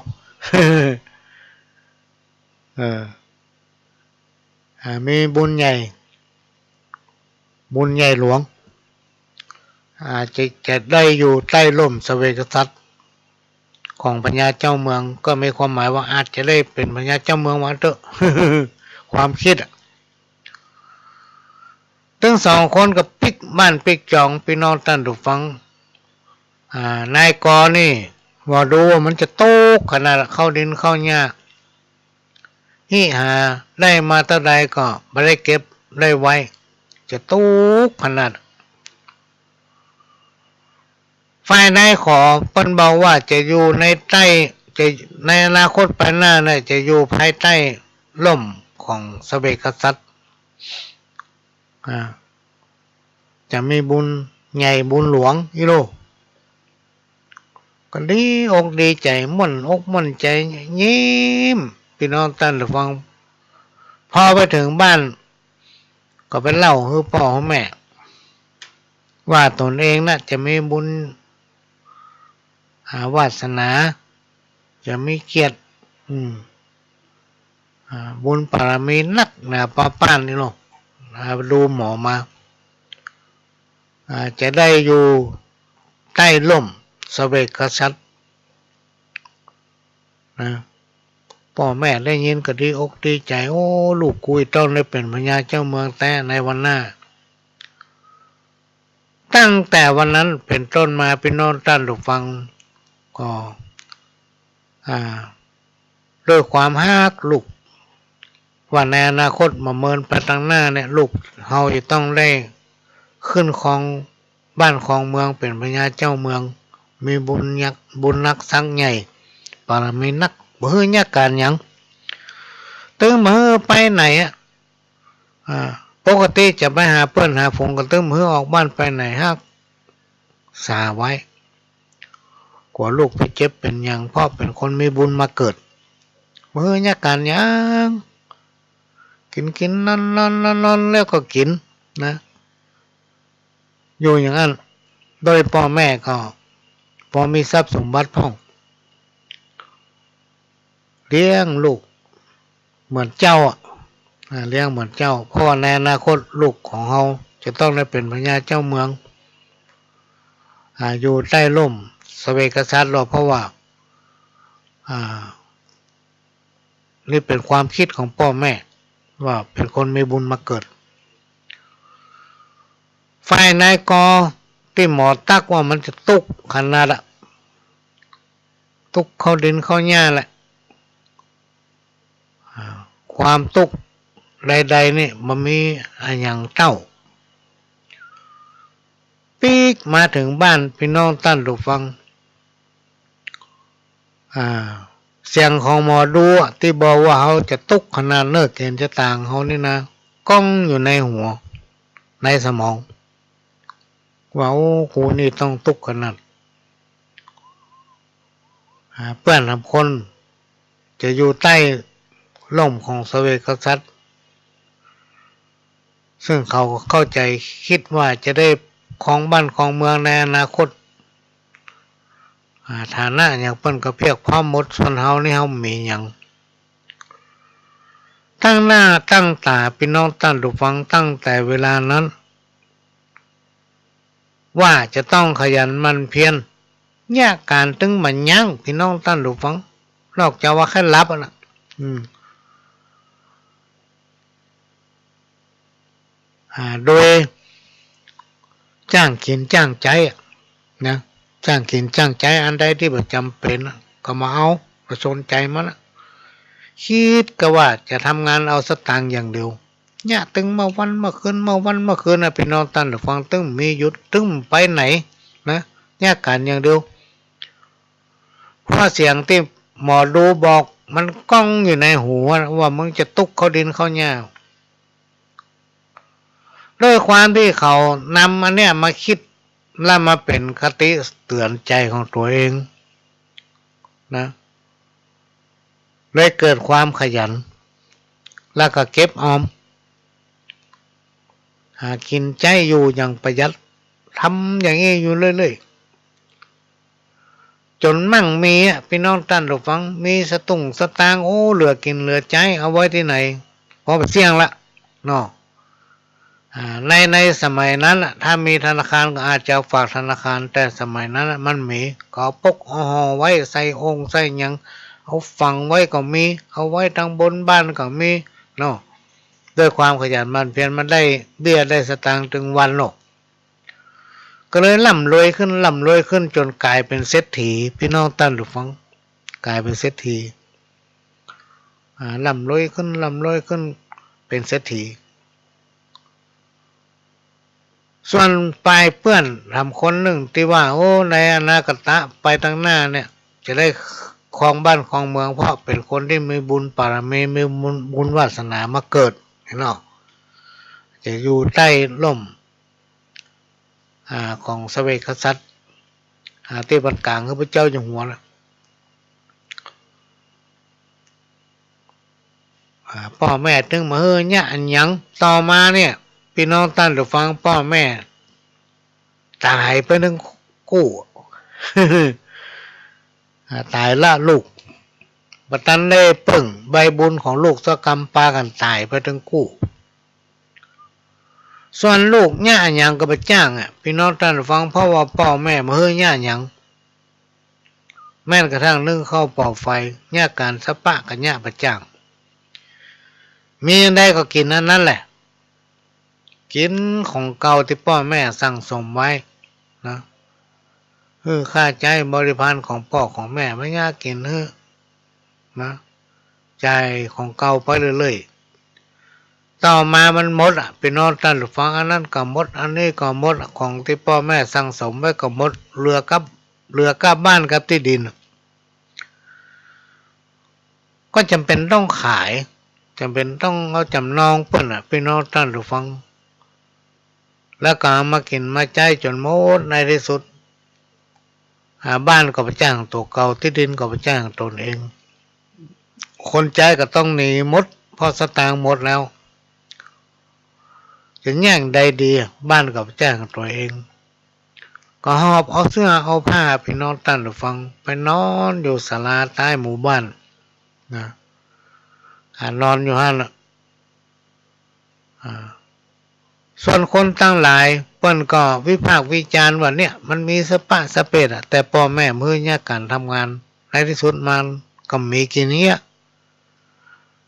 เออ อ่า มีบุญใหญ่ บุญใหญ่หลวง อาจจะ จะได้อยู่ใต้ร่มเสวกษัตริย์ของพญาเจ้าเมือง ก็มีความหมายว่าอาจจะได้เป๋นพญาเจ้าเมืองว่าเต๊อะ ความกึ๊ดอะ แต ตึงสองคนก็ปิ๊กบ้านปิ๊กจอง ปี้น้องต้านผู้ฟัง อ่า นายกอนี่ บ่ฮู้ว่ามันจะตุ๊กขนาดเข้าดินเข้าหญ้า หิหาได้มาเต้าใดก็บ่ได้เก็บได้ไว้ จะตุ๊กขนาด ฝ่ายนายขอเปิ้นบอกว่าจะอยู่ในใต้ จะ ในอนาคตไปหน้าเนี่ย จะอยู่ภายใต้ร่มของสเวกกษัตริย์ อ่า จะมีบุญใหญ่บุญหลวงอี้โล ก็ดีอกดีใจ๋ ม่วนอกม่วนใจ๋ ยิ้ม ปี้น้องต้านผู้ฟัง พอไปเถิงบ้าน ก็ไปเล่าหื้อป้อหื้อแม่ ว่าตนเองน่ะจะมีบุญ อ่า วาสนา จะมีเกียรติ อืม อ่า บุญบารมีนักนะ ป้อป้านนี่เนาะ อ่า ดูหมอมา อ่า จะได้อยู่ใต้ร่มสเวกกษัตริย์ นะ ป้อแม่ได้ยินก็ดีอกดีใจ๋ โอ้ ลูกกูจะต้องได้เป๋นพญาเจ้าเมืองแต๊ในวันหน้า ตั้งแต่วันนั้นเป๋นต้นมา ปี้น้องต้านผู้ฟัง ก็ อ่า ด้วยความฮักลูก ว่าในอนาคตบ่เมินไปตังหน้าเนี่ย ลูกเฮาจะต้องได้ขึ้นครองบ้านครองเมือง เป๋นพญาเจ้าเมือง มีบุญยักษ์ บุญนักศักดิ์ใหญ่ บารมีนัก บ่หื้อยักก๋านหยัง ตึงบ่หื้อไปไหนอะ อ่า ปกติจะไปหาเปื้อนหาฝูง ก็ตึงบ่หื้อออกบ้านไปไหน ฮักษาไว้ กั๋วลูกไปเจ็บเป๋นหยัง เพราะเป๋นคนมีบุญมาเกิด บ่หื้อยักก๋านหยัง กิ๋นกิ๋นนอนนอนนอนนอนแล้วก็กิ๋นนะ อยู่อย่างนั้น โดยป้อแม่ก็พอมีทรัพย์สมบัติพ่อง เลี้ยงลูกเหมือนเจ้าอะ อ่า เลี้ยงเหมือนเจ้า เพราะว่าในอนาคตลูกของเฮาจะต้องได้เป๋นพญาเจ้าเมือง อ่า อยู่ใต้ร่มสเวกกษัตริย์หรอก เพราะว่า อ่า นี่เป๋นความกึ๊ดของป้อแม่ ว่าเป๋นคนมีบุญมาเกิด ฝ่ายนายกอตี้หมอตั๊กว่ามันจะตุ๊กขนาดอะ ตุ๊กเข้าดินเข้าหญ้าแหละ อ่า ความตุ๊กใดๆ นี่บ่มีอะหยังเต้า ปิ๊กมาเถิงบ้าน ปี้น้องต้านผู้ฟัง อ่า เสียงของหมอดูอะ ตี้บอกว่าเฮาจะตุ๊กขนาดเน่อเกณฑ์จะต๋างเฮานี่นะ ก้องอยู่ในหัว ในสมอง ว่า โอ้ กูนี่ต้องตุ๊กขนาด อ่า เปื้อนหำคนจะอยู่ใต้ร่มของสเวกกษัตริย์ ซึ่งเขาก็เข้าใจ๋กึ๊ดว่าจะได้ครองบ้านครองเมืองในอนาคต อ่า ฐานะหยังเปิ้นก็เปียบพร้อมหมด ส่วนเฮานี่เฮาบ่มีหยัง ตั้งหน้าตั้งต๋า ปี้น้องต้านผู้ฟัง ตั้งแต่เวลานั้น ว่าจะต้องขยันหมั่นเพียร เยียะก๋านตึงบ่ยั้ง ปี้น้องต้านผู้ฟัง นอกจากว่าใค่หลับอะนะ อืม อ่า โดยจ้างกิ๋นจ้างใจ๊อะนะ จ้างกิ๋นจ้างใจ๊ อันใดตี้บ่จ๋ำเป๋นอะ ก็บ่เอา บ่สนใจ๋มันอะ กึ๊ดกาว่าจะทำงานเอาสตางค์อย่างเดียว เยียะตึงเมื่อวันเมื่อคืน เมื่อวันเมื่อคืนนะ ปี้น้องต้านผู้ฟัง ตึงบ่มีหยุด ตึงบ่ไปไหนนะ เยียะก๋านอย่างเดียว เพราะเสียงตี้หมอดูบอกมันก้องอยู่ในหัวว่ามึงจะตุ๊กเข้าดินเข้าหญ้า ด้วยความตี้เขานำอันเนี้ยมาคิด แล้วมาเป๋นคติเตือนใจ๋ของตั๋วเองนะ เลยเกิดความขยัน แล้วก็เก็บออม หากิ๋นใจ๊อยู่อย่างประหยัด ทำอย่างอี้อยู่เรื่อยๆ จ๋นมั่งมีอะ ปี้น้องต้านผู้ฟัง มีสตุ้งสตางค์ โอ้ เหลือกิ๋นเหลือใจ๊ เอาไว้ตี้ไหน พอบ่เสี้ยงละเนาะ อ่า ใน ในสมัยนั้นน่ะ ถ้ามีธนาคารก็อาจจะฝากธนาคาร แต่สมัยนั้นน่ะมันบ่มี ก็เอาปกเอาห่อไว้ ใส่องค์ใส่หยัง เอาฝังไว้ก็มี เอาไว้ตังบนบ้านก็มีเนาะ ด้วยความขยันหมั่นเพียรมันได้เบี้ยได้สตางค์ตึงวันเนาะ ก็เลยร่ำรวยขึ้น ร่ำรวยขึ้น จ๋นก๋ายเป๋นเศรษฐี ปี้น้องต้านผู้ฟัง ก๋ายเป๋นเศรษฐี อ่า ร่ำรวยขึ้น ร่ำรวยขึ้น เป๋นเศรษฐี ส่วนฝ่ายเปื้อนหำคนนึ่งตี้ว่า โอ้ ในอนาคตไปตางหน้าเนี่ย จะได้ครองบ้านครองเมือง เพราะเป๋นคนตี้มีบุญปารมี มีบุญ บุญวาสนามาเกิด หันก่อ จะอยู่ใต้ร่ม อ่า ของสมเด็จกษัตริย์ อ่า ตี้เปิ้นก๋างคือพระเจ้าอยู่หัวน่ะ อ่า ป้อแม่ตึงบ่หื้อเยียะอะหยัง ต่อมาเนี่ย ปี้น้องต้านผู้ฟัง ป้อแม่ต๋ายไปตึงกู้ อ่า ต๋ายละลูก บ่ตันได้เปิ้งใบบุญของลูกสักกำ ปากั๋นต๋ายไปตึงกู้ ส่วนลูกเยียะอะหยังก็บ่จ้างอะ ปี้น้องต้านผู้ฟัง เพราะว่าป้อแม่บ่หื้อเยียะอะหยัง แม้กระทั่งนึ่งข้าวเป่าไฟ เยียะก๋านสะปะก็เยียะบ่จ้าง มีอันใดก็กิ๋นอันนั้นแหละ กิ๋นของเก่าตี้ป้อแม่สั่งสมไว้นะ หื้อข้าใจ๊บริพารของป้อของแม่ บ่เยียะกิ๋นหื้อนะ จ่ายของเก่าไปเรื่อยๆ ต่อมามันหมดอะ ปี้น้องต้านผู้ฟัง อันนั้นก็หมด อันนี้ก็หมด ของตี้ป้อแม่สั่งสมไว้ก็หมด เหลือกับ เหลือกับบ้านกับตี้ดิน ก็จ๋ำเป๋นต้องขาย จ๋ำเป๋นต้องเอาจ๋ำนองเปิ้นอะ ปี้น้องต้านผู้ฟัง แล้วก็เอามากิ๋นมาใจ๊จ๋นหมด ในตี้สุด อ่า บ้านก็บ่ใจ้ของตั๋วเก่า ตี้ดินก็บ่ใจ้ของต๋นเอง คนใจ๊ก็ต้องหนีหมด เพราะสตางค์หมดแล้ว จะแยงใดดี บ้านก็บ่ใจ้ของตั๋วเอง ก็หอบเอาเสื้อเอาผ้า ปี้น้องต้านผู้ฟัง ไปนอนอยู่ศาลาใต้หมู่บ้านนะ อ่า นอนอยู่หั้นน่ะ อ่า ส่วนคนตังหลายเปิ้นก็วิพากษ์วิจารณ์ว่าเนี่ยมันมีสะปะสะเปดอะ แต่ป้อแม่บ่หื้อเยียะก๋านทำงาน ในตี้สุดมันก็มีกิ๋นเยียะ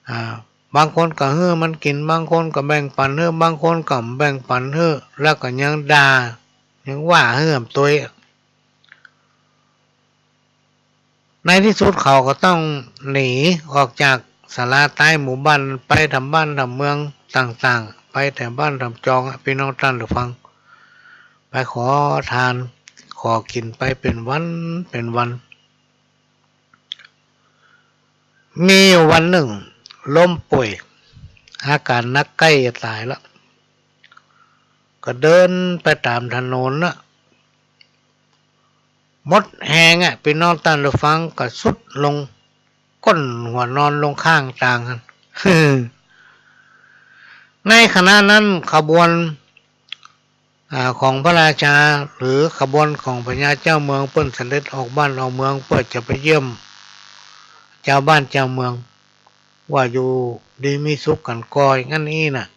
อ่า บางคนก็หื้อมันกิ๋น บางคนก็แบ่งปันหื้อ บางคนก็บ่แบ่งปันหื้อ แล้วก็ยังด่า ยังว่าหื้อตวย ในตี้สุดเขาก็ต้องหนีออกจากศาลาใต้หมู่บ้าน ไปต๋ามบ้านต๋ามเมืองต่างๆ ไปแถวบ้านแถวจองอะ ปี้น้องต้านผู้ฟัง ไปขอทาน ขอกิ๋นไปเป๋นวันเป๋นวัน มีอยู่วันนึ่งล้มป่วย อาก๋ารหนักใก้จะต๋ายละ ก็เดินไปต๋ามถนนน่ะ หมดแฮงอะ ปี้น้องต้านผู้ฟัง ก็ทรุดลง ก้นหัวนอนลงข้างตางหั้น ในขณะนั้นขบวน อ่า ของพระราชา หรือขบวนของพญาเจ้าเมือง เปิ้นเสด็จออกบ้านออกเมือง เปื้อจะไปเยี่ยมจาวบ้านจาวเมือง ว่าอยู่ดีมีสุขกั๋นก่อ อย่างนั้นอี้น่ะ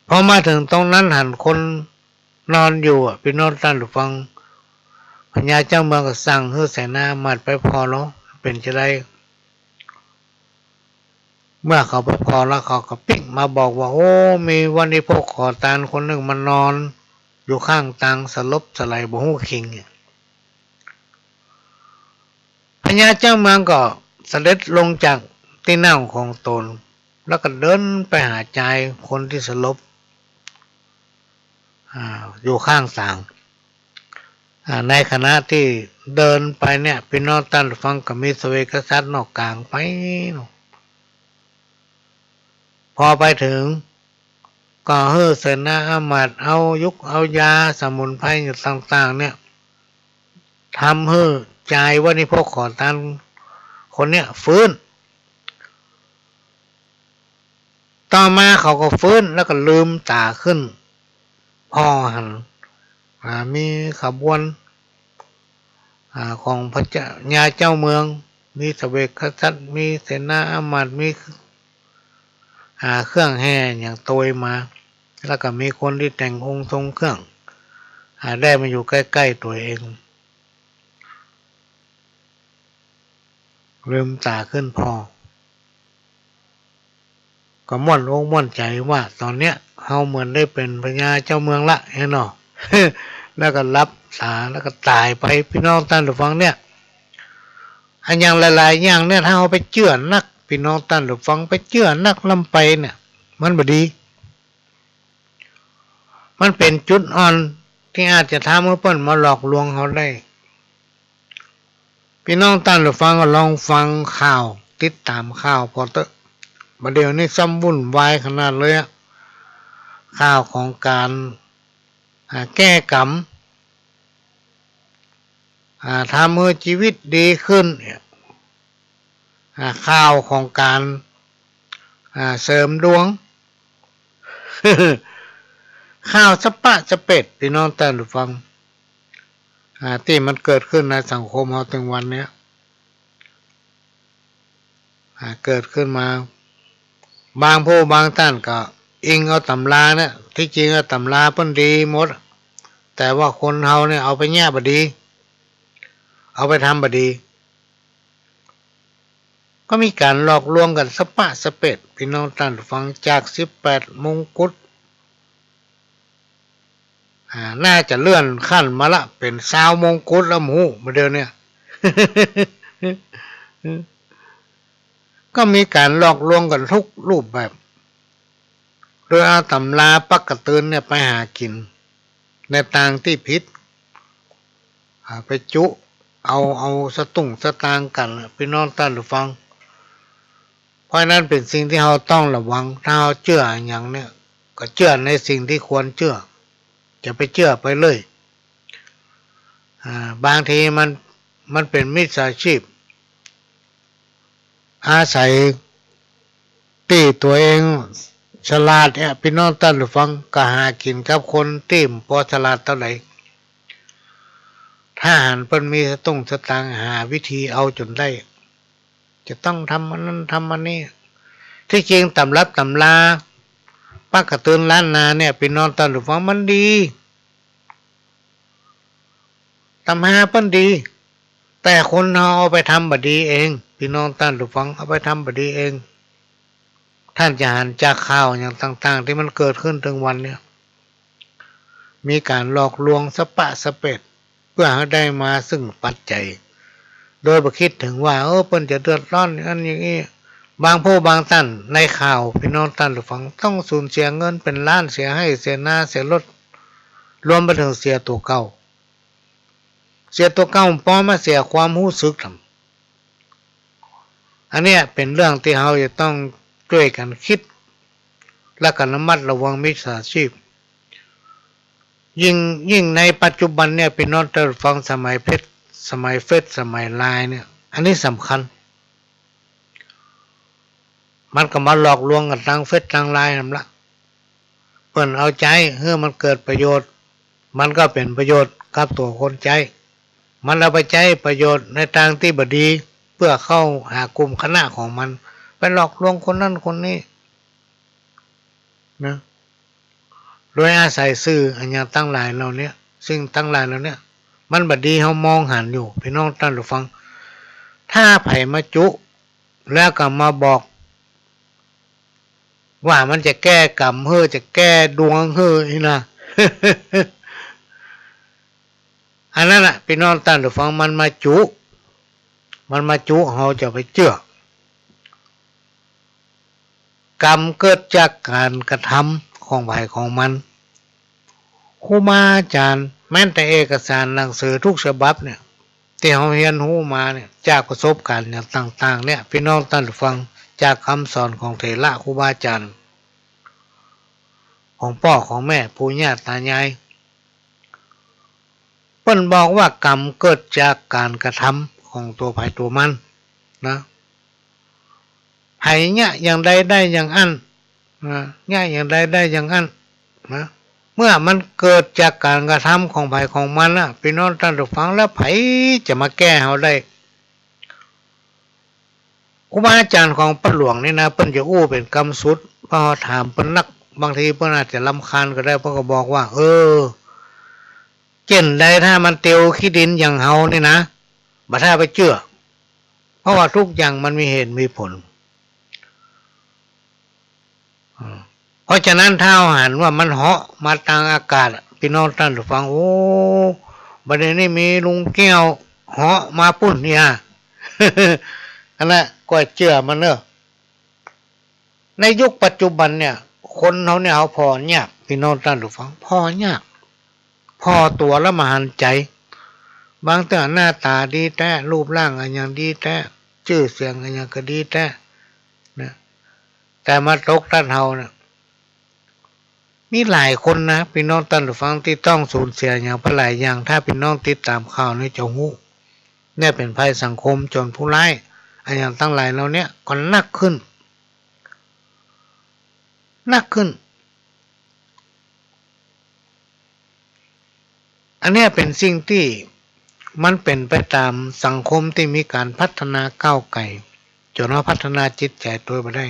พอมาเถิงตรงนั้นหันคนนอนอยู่อะ ปี้น้องต้านผู้ฟัง พญาเจ้าเมืองก็สั่งหื้อเสนาอามาตย์ไปผ่อลอ เป๋นจาใด เมื่อเขาไปผ่อแล้วเขาก็ปิ๊กมาบอกว่า โอ้ มีวณิพกขอตานคนนึ่งมานอนอยู่ข้างตางสลบสลายบ่ฮู้คิง พญาเจ้าเมืองก็เสด็จลงจากตี้นั่งของต๋น แล้วก็เดินไปหาจายคนตี้สลบ อ่า อยู่ข้างตาง อ่า ในขณะตี้เดินไปเนี่ย ปี้น้องต้านผู้ฟัง ก็มีเสวกกษัตริย์นอกก๋างไปเนาะ พอไปเถิง ก็หื้อเสนาอามาตย์เอายุกเอายาสมุนไพรอย่างต่างๆ เนี่ย ทำหื้อจายวณิพกขอตานคนเนี่ยฟื้น ต่อมาเขาก็ฟื้นแล้วก็ลืมต๋าขึ้น ผ่อหัน อ่า มีขบวน อ่า ของพระเจ้า ญาเจ้าเมือง มีเสวกกษัตริย์ มีเสนาอามาตย์ มี อ่า เครื่องแห่อย่างตวยมา แล้วก็มีคนตี้แต่งองค์ทรงเครื่อง อ่า ได้มาอยู่ใก้ๆ ตั๋วเอง ลืมต๋าขึ้นผ่อ ก็ม่วนอกม่วนใจ๋ว่าต๋อนเนี้ยเฮาเหมือนได้เป๋นพญาเจ้าเมืองละ หันก่อ แล้วก็หลับต๋า แล้วก็ต๋ายไป ปี้น้องต้านผู้ฟัง เนี่ย อะหยังหลายๆ อย่างเนี่ย ถ้าเฮาไปเจื้อนัก ปี้น้องต้านผู้ฟัง ไปเจื้อนักล้ำไปเนี่ย มันบ่ดี มันเป๋นจุดอ่อนตี้อาจจะทำหื้อเปิ้นมาหลอกลวงเฮาได้ ปี้น้องต้านผู้ฟังก็ลองฟังข่าว ติดต๋ามข่าวผ่อเต๊อะ บ่าเดี่ยวนี้ซ้ำวุ่นวายขนาดเลยอะ ข่าวของก๋าน อ่า แก้กรรม อ่า ทำหื้อจีวิตดีขึ้น อ่า ข่าวของก๋าน อ่า เสริมดวง ข่าวสะปะสะเป๋ด ปี้น้องต้านผู้ฟัง อ่า ตี้มันเกิดขึ้นในสังคมเฮาตึงวันเนี้ย อ่า เกิดขึ้นมา บางผู้บางต้านก็อิงเอาต๋ำราเนี่ย ตี้จริงอะต๋ำราเปิ้นดีหมด แต่ว่าคนเฮาเนี่ยเอาไปแยะบ่ดี เอาไปทำบ่ดี ก็มีก๋านหลอกลวงกั๋นสะปะสะเป๋ด ปี้น้องต้านผู้ฟัง จากสิบแปดมงกุฎ อ่า น่าจะเลื่อนขั้นมาละ เป๋นซาวมงกุฎแล้ว บ่ฮู้ บ่าเดี่ยวเนี้ย ก็มีก๋านหลอกลวงกั๋นทุกรูปแบบ โดยเอาต๋ำราปักกระตือนเนี่ยไปหากิ๋นในตางตี้ผิด อ่า ไปจุเอา เอาสตุ้งสตางค์กั๋น ปี้น้องต้านผู้ฟัง เพราะฉะนั้นเป๋นสิ่งตี้เฮาต้องระวัง ถ้าเฮาเจื้ออะหยังเนี่ย ก็เจื้อในสิ่งตี้ควรเจื้อ จะไปเจื้อไปเลย อ่า บางทีมัน มันเป๋นมิจฉาชีพ อาศัยตี้ตั๋วเองฉลาดเนี่ย ปี้น้องต้านผู้ฟัง ก็หากิ๋นกับคนตี้บ่ฉลาดเต้าใด ถ้าหันเปิ้นมีสตุ้งสตางค์ หาวิธีเอาจ๋นได้ จะต้องทำอันนั้นทำอันนี้ ตี้จริงต๋ำรับต๋ำราปักกระตือนล้านนาเนี่ย ปี้น้องต้านผู้ฟัง มันดี ต๋ำราเปิ้นดี แต่คนเฮาเอาไปทำบ่ดีเอง ปี้น้องต้านผู้ฟัง เอาไปทำบ่ดีเอง ต้านจะหันจากข่าวอย่างต่างๆ ตี้มันเกิดขึ้นตึงวันเนี่ย มีก๋านหลอกลวงสะปะสะเป๋ด เปื้อหื้อได้มาซึ่งปัจจัย โดยบ่คิดเถิงว่า เออ เปิ้นจะเดือดร้อนอย่างนั้นอย่างอี้ บางผู้บางต้านในข่าว ปี้น้องต้านผู้ฟัง ต้องสูญเสียเงินเป๋นล้าน เสียไฮ่เสียนา เสียรถ รวมไปเถิงเสียตั๋วเก่า เสียตั๋วเก่า ปอมาเสียความฮู้สึกแถม อันเนี้ยเป๋นเรื่องตี้เฮาจะต้องจ้วยกั๋นกึ๊ด และก็ระมัดระวังมิจฉาชีพ ยิ่ง ยิ่งในปัจจุบันเนี่ย ปี้น้องต้านผู้ฟัง สมัยเฟซ สมัยเฟซ สมัยไลน์เนี่ย อันนี้สำคัญ มันก็มาหลอกลวงกั๋นตางเฟซตางไลน์หั้นละ เปิ้นเอาใจ๊หื้อมันเกิดประโยชน์ มันก็เป๋นประโยชน์กับตั๋วคนใจ๊ มันเอาไปใจ๊ประโยชน์ในตางตี้บ่ดี เปื้อเข้าหากลุ่มคณะของมัน ไปหลอกลวงคนนั้นคนนี้นะ โดยอาศัยสื่ออะหยังตังหลายเหล่าเนี้ย สิ่งตังหลายเหล่าเนี้ย มันบ่ดี เฮามองหันอยู่ ปี้น้องต้านผู้ฟัง ถ้าใผมาจุ แล้วก็มาบอก ว่ามันจะแก้กรรมหื้อ จะแก้ดวงหื้อนี่นะ อันนั้นน่ะ ปี้น้องต้านผู้ฟัง มันมาจุ มันมาจุ เฮาจะไปเจื้อ กรรมเกิดจากก๋านกระทำของใผของมัน ครูบาอาจ๋ารย์ แม้แต่เอกสารหนังสือทุกฉบับเนี่ย ตี้เฮาเฮียนฮู้มาเนี่ย จากประสบก๋ารณ์อย่างต่างๆ เนี่ย ปี้น้องต้านผู้ฟัง จากกำสอนของเถระครูบาอาจ๋ารย์ ของป้อของแม่ ปู่ย่าต๋ายาย เปิ้นบอกว่ากรรมเกิดจากก๋านกระทำของตั๋วใผตั๋วมันนะ ใผเยียะอย่างใดได้อย่างอั้น นะ เยียะอย่างใดได้อย่างอั้น นะ เมื่อมันเกิดจากก๋านกระทำของใผของมันน่ะ ปี้น้องต้านผู้ฟัง แล้วใผจะมาแก้เฮาได้ ครูบาอาจ๋ารย์ของป้อหลวงนี่นะ เปิ้นจะอู้เป๋นกำสุด เพราะเฮาถามเปิ้นนัก บางทีเปิ้นอาจจะรำคาญก็ได้ เปิ้นก็บอกว่า เออ เจ้นใดถ้ามันเตียวขี้ดินอย่างเฮานี่นะ บ่ถ้าไปเจื้อ เพราะว่าทุกอย่างมันมีเหตุมีผล อืม เพราะฉะนั้นถ้าเฮาหันว่ามันเหาะมาตางอากาศอะ ปี้น้องต้านผู้ฟัง โอ้ บัดนี้มีลุงแก้วเหาะมาปู้นเนี่ย อันนั้นก็เจื้อมันเน่อ ในยุคปัจจุบันเนี่ย คนเฮาเนี่ย เฮาผ่อยาก ปี้น้องต้านผู้ฟัง ผ่อยาก ผ่อตั๋วแล้วบ่หันใจ๋ บางเตื้อหน้าต๋าดีแต๊ รูปร่างอะหยังดีแต๊ จื้อเสียงอะหยังก็ดีแต๊ นะ แต่มาตกต้านเฮาเนี่ย มีหลายคนนะ ปี้น้องต้านผู้ฟัง ตี้ต้องสูญเสียอย่างไปหลายอย่าง ถ้าปี้น้องติดต๋ามข่าวนี่จะฮู้ เนี่ยเป๋นภัยสังคม โจรผู้ร้าย อะหยังตังหลายเหล่าเนี้ยก็หนักขึ้น หนักขึ้น อันเนี้ยเป๋นสิ่งตี้มันเป๋นไปต๋ามสังคมตี้มีก๋านพัฒนาก้าวไก๋ จ๋นว่าพัฒนาจิตใจ๋ตวยบ่ได้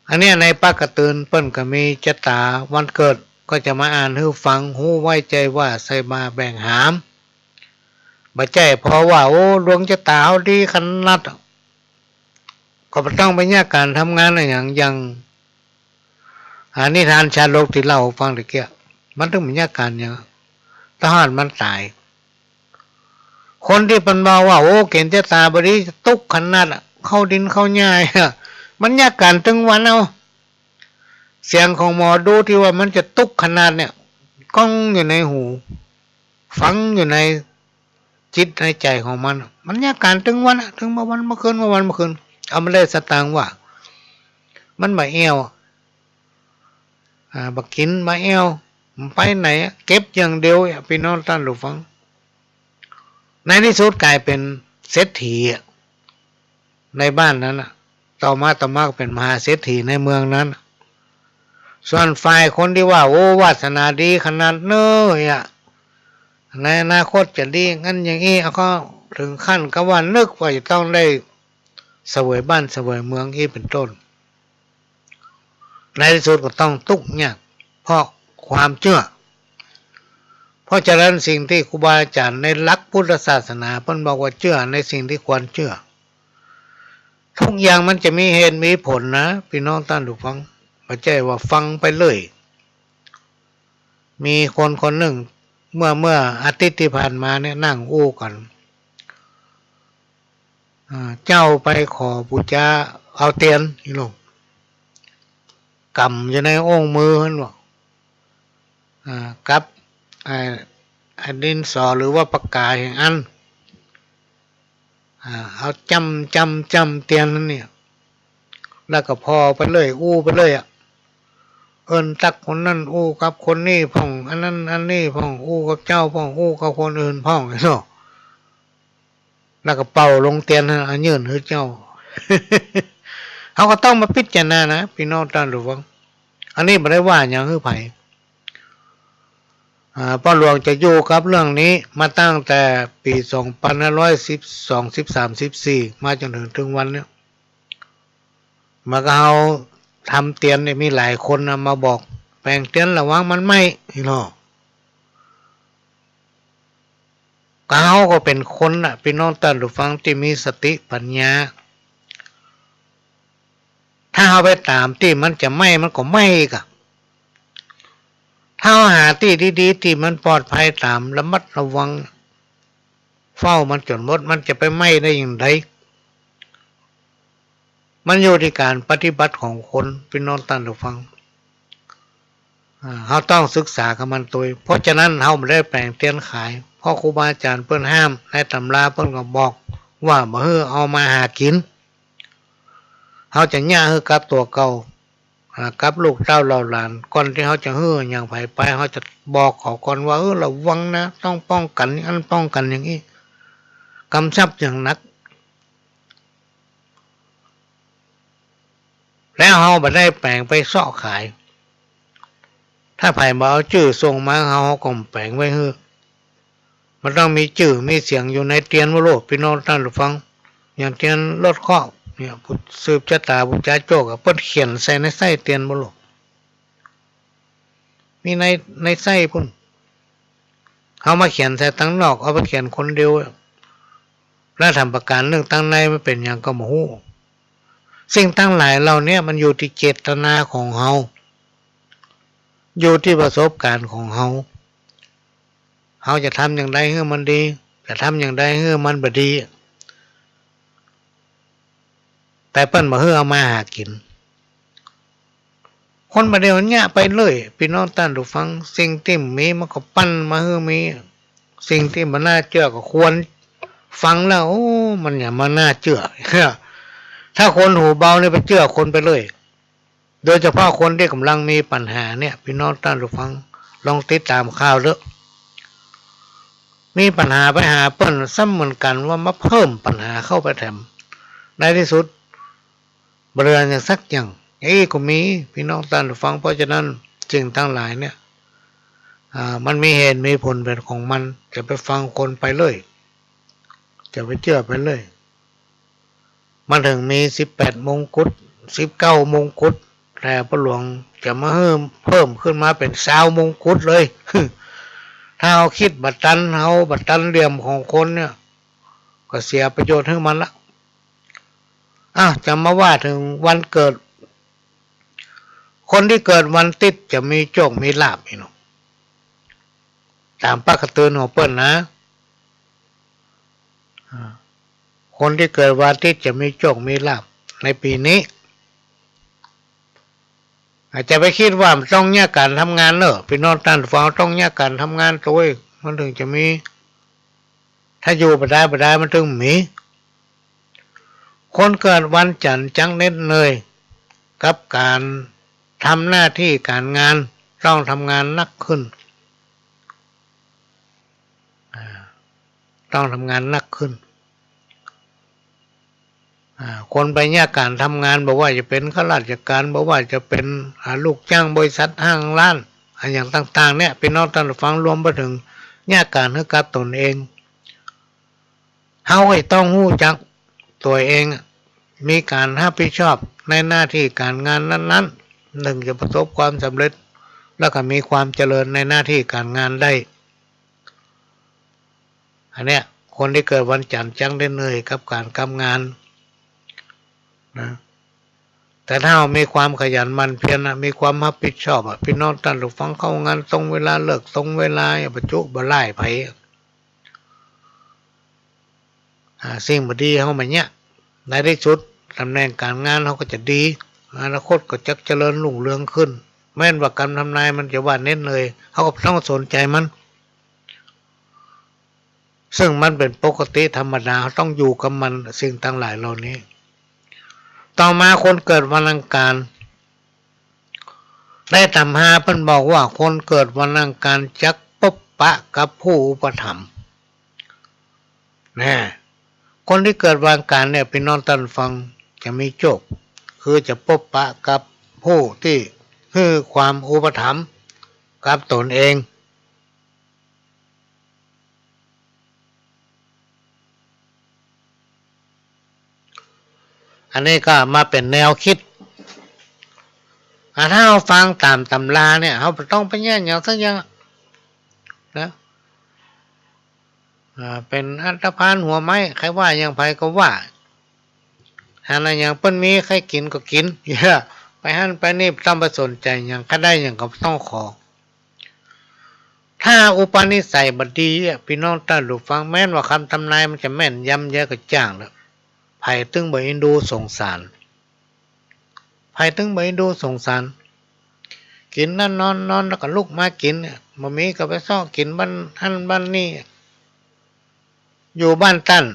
อันเนี้ยในปากก๋าเตือนเปิ้นก็มีจะต๋าวันเกิด ก็จะมาอ่านหื้อฟัง ฮู้ไว้ใจ๋ว่าใส่บ่าแบ่งหาม บ่ใจ้พอว่า โอ้ ดวงจะต๋าเฮาดีขนาด ก็บ่ต้องไปยากก๋านทำงานอะหยัง อย่าง อ่า นิทานชาดกตี้เล่าฟังตะเกียะ มันตึงบ่ยากก๋านหยัง ถ้าหากมันต๋าย คนตี้เปิ้นว่าว่า โอ้ เก๋ณฑ์จะต๋าบ่ดี จะตุ๊กข์ขนาดอะ เข้าดินเข้าหญ้าอะ มันยากก๋านตึงวันเอา เสียงของหมอดูตี้ว่ามันจะตุ๊กข์ขนาดเนี่ย ก้องอยู่ในหู ฟังอยู่ในจิตในใจ๋ของมัน มันยากก๋านตึงวันอะ ตึงบ่าวันบ่าคืน บ่าวันบ่าคืน เอามันได้สตางค์ว่า มันบ่าแอ่ว อ่า บ่ากิ๋น บ่าแอ่ว บ่ไปไหนอะ เก็บอย่างเดียวอะ ปี้น้องต้านผู้ฟัง ในตี้สุดก๋ายเป๋นเศรษฐีอะ ในบ้านนั้นน่ะ ต่อมาต่อมาก็เป๋นมหาเศรษฐีในเมืองนั้นน่ะ ส่วนฝ่ายคนตี้ว่า โอ้ วาสนาดีขนาดเน้ออะ ในอนาคตจะดีอย่างนั้นอย่างอี้ ก็เถิงขั้นกับว่านึกว่าจะต้องได้เสวยบ้านเสวยเมืองอี้เป๋นต้น ในตี้สุดก็ต้องตุ๊กข์ยากเพราะความเจื้อ เพราะฉะนั้นสิ่งตี้ครูบาอาจ๋ารย์ในหลักพุทธศาสนาเปิ้นบอกว่าเจื้อในสิ่งตี้ควรเจื้อ ทุกอย่างมันจะมีเหตุมีผลนะ ปี้น้องต้านผู้ฟัง บ่ใจ้ว่าฟังไปเรื่อย มีคนคนนึ่ง เมื่อ เมื่ออาทิตย์ตี้ผ่านมาเนี่ย นั่งอู้กั๋น อ่า เจ้าไปขอปู๋จาเอาเตียน อีหลง ก๋ำอยู่ในโอ้งมือหั้นว่า อ่า กับ อ่า อ่า ดินสอหรือว่าปากก๋าแห่งอัน อ่า เอาจ้ำ จ้ำ จ้ำเตียนหั้นเนี่ย แล้วก็ผ่อไปเรื่อย อู้ไปเรื่อยอะ เอิ้นตั๊กคนนั้น อู้กับคนนี้พ่อง อันนั้นอันนี้พ่อง อู้กับเจ้าพ่อง อู้กับคนอื่นพ่อง เนาะ แล้วก็เป่าลงเตียนหั้น เอายื่นหื้อเจ้า เฮาก็ต้องมาพิจารณานะ ปี้น้องต้านผู้ฟัง อันนี้บ่ได้ว่าหยังหื้อใผ อ่า ป้อหลวงจะอยู่กับเรื่องนี้มาตั้งแต่ปี๋สองปันห้าร้อยสิบสอง สิบสาม สิบสี่ มาจ๋นเถิง เถิงวันเนี้ย มาก็เฮาทำเตียนเนี่ย มีหลายคนนะมาบอก แป๋งเตียนระวังมันไหม้ นี่เนาะ ก็เฮาก็เป๋นคนน่ะ ปี้น้องต้านผู้ฟังตี้มีสติปัญญา ถ้าเฮาไปต๋ามตี้มันจะไหม้ มันก็ไหม้กะ ถ้าเฮาหาตี้ดีๆ ตี้มันปลอดภัยต๋าม ระมัดระวัง เฝ้ามันจ๋นหมด มันจะไปไหม้ได้อย่างใด มันอยู่ตี้ก๋านปฏิบัติของคน ปี้น้องต้านผู้ฟัง อ่า เฮาต้องศึกษากับมันตวย เพราะฉะนั้นเฮาบ่ได้แป๋งเตียนขาย เพราะครูบาอาจ๋ารย์เปิ้นห้าม ในต๋ำราเปิ้นก็บอกว่าบ่หื้อเอามาหากิ๋น เฮาจะเยียะหื้อกับตั๋วเก่า อ่า กับลูกเต้าเหล่าหลาน ก่อนตี้เฮาจะหื้อหยังใผไป เฮาจะบอกเขาก่อนว่า เออ ระวังนะ ต้องป้องกั๋นอย่างอั้น ป้องกั๋นอย่างอี้ กำชับอย่างหนัก แล้วเฮาบ่ได้แป๋งไปเซาะขาย ถ้าใผบ่เอาจื้อส่งมา เฮาก็บ่แป๋งไว้หื้อ มันต้องมีจื้อมีเสียงอยู่ในเตียนบ่ลูก ปี้น้องต้านผู้ฟัง อย่างเตียนลดเคราะห์เนี่ย ผู้สืบจะต๋า ปู๋จาโจ้กอะ เปิ้นเขียนใส่ในไส้เตียนบ่ลูก มีใน ในไส้ปู้น เฮามาเขียนใส่ตังนอก เอาไปเขียนคนเดียว แล้วทำประก๋านนึ่งตังในมันเป๋นหยังก็บ่ฮู้ สิ่งตังหลายเหล่าเนี้ยมันอยู่ตี้เจตนาของเฮา อยู่ตี้ประสบการณ์ของเฮา เฮาจะทำอย่างใดหื้อมันดี จะทำอย่างใดหื้อมันบ่ดี แต่เปิ้นบ่หื้อเอามาหากิ๋น คนบ่าเดี่ยวเนี้ยไปเลย ปี้น้องต้านผู้ฟัง สิ่งตี้มีมันก็ปั้นมาหื้อมี สิ่งตี้บ่น่าเจื้อก็ควรฟังแล้ว โอ้ มันหยังบ่น่าเจื้อ ถ้าคนหูเบาเนี่ยไปเจื้อคนไปเลย โดยเฉพาะคนตี้ก่ำลังมีปัญหาเนี่ย ปี้น้องต้านผู้ฟัง ลองติดต๋ามข่าวเต๊อะ มีปัญหาไปหาเปิ้น ซ้ำเหมือนกั๋นว่ามาเพิ่มปัญหาเข้าไปแถม ในตี้สุด บ่เหลือหยังสักอย่าง อี้ก็มี ปี้น้องต้านผู้ฟัง เพราะฉะนั้นสิ่งตังหลายเนี่ย อ่า มันมีเหตุมีผลเป๋นของมัน จะไปฟังคนไปเลย จะไปเจื้อไปเลย มันเถิงมีสิบแปดมงกุฎ สิบเก้ามงกุฎ แต่ป้อหลวงจะมาหื้อเพิ่มขึ้นมาเป๋นซาวมงกุฎเลย ถ้าเฮาคิดบ่ตัน เฮาบ่ตันเหลี่ยมของคนเนี่ย ก็เสียประโยชน์หื้อมันละ อ้าว จะมาว่าเถิงวันเกิด คนตี้เกิดวันติ๊ดจะมีโจคมีลาภ อี้เนาะ ต๋ามปกติของเปิ้นนะ อ่า คนตี้เกิดวันติ๊ดจะมีโจคมีลาภในปี๋นี้ อาจจะไปคิดว่ามันต้องเยียะก๋านทำงานเนาะ ปี้น้องต้านผู้ฟัง ต้องเยียะก๋านทำงานตวย มันเถิงจะมี ถ้าอยู่บ่ดายบ่ดายมันเถิงมี คนเกิดวันจันทร์จักเหน็ดเหนื่อยกับก๋านทำหน้าตี้ก๋านงาน ต้องทำงานหนักขึ้น อ่า ต้องทำงานหนักขึ้น อ่า คนไปเยียะก๋านทำงาน บ่ว่าจะเป๋นข้าราชก๋าน บ่ว่าจะเป๋น อ่า ลูกจ้างบริษัทห้างร้าน อะหยังต่างๆ เนี่ย ปี้น้องต้านผู้ฟัง รวมไปเถิงเยียะก๋านหื้อกับตนเอง เฮาก็ต้องฮู้จักตวยเองอะ มีก๋านฮับผิดชอบในหน้าตี้ก๋านงานนั้นๆ เถิงจะประสบความสำเร็จ แล้วก็มีความเจริญในหน้าตี้ก๋านงานได้ อันเนี้ย คนตี้เกิดวันจันทร์จักเหน็ดเหนื่อยกับก๋านกับงานนะ แต่ถ้าเฮามีความขยันหมั่นเพียรนะ มีความฮับผิดชอบอะ ปี้น้องต้านผู้ฟัง เข้างานตรงเวลา เลิกตรงเวลา บ่จุบ่ไล่ใผ อ่า สิ่งบ่ดีเฮาบ่เยียะ ในตี้สุดต๋ำแหน่งก๋านงานเฮาก็จะดี อนาคตก็จักเจริญรุ่งเรืองขึ้น แม้นว่ากำทำนายมันจะว่าเหน็ดเหนื่อย เฮาก็บ่ต้องสนใจ๋มัน ซึ่งมันเป๋นปกติธรรมดา เฮาต้องอยู่กับมัน สิ่งตังหลายเหล่านี้ ต่อมาคนเกิดวันอังคาร ในต๋ำราเปิ้นบอกว่าคนเกิดวันอังคารจักปบปะกับผู้อุปถัมภ์ แน่ คนตี้เกิดวันอังคารเนี่ย ปี้น้องต้านผู้ฟัง จะมีโจค คือจะปบปะกับผู้ตี้หื้อความอุปถัมภ์กับตนเอง อันนี้ก็มาเป๋นแนวกึ๊ด อ่า ถ้าเฮาฟังต๋ามต๋ำราเนี่ย เฮาบ่ต้องไปเยียะหยังสักอย่างนะ อ่า เป๋นอันธพาลหัวไม้ ใผว่าหยังใผก็ว่า หันอะหยังเปิ้นมีใค่กิ๋นก็กิ๋น ไปหั้นไปนี่ บ่ต้องไปสนใจ๋หยัง ใค่ได้หยังก็บ่ต้องขอ ถ้าอุปนิสัยบ่ดีอะ ปี้น้องต้านผู้ฟัง แม้นว่ากำทำนายมันจะแม่นยำเยียะก็จ้างเต๊อะ ใผตึงบ่เอ็นดูสงสาร ใผตึงบ่เอ็นดูสงสาร กิ๋นแล้วนอน นอนแล้วก็ลุกมากิ๋นเนี่ย บ่มีก็ไปเซาะกิ๋นบ้านหั้นบ้านนี่ อยู่บ้านต้าน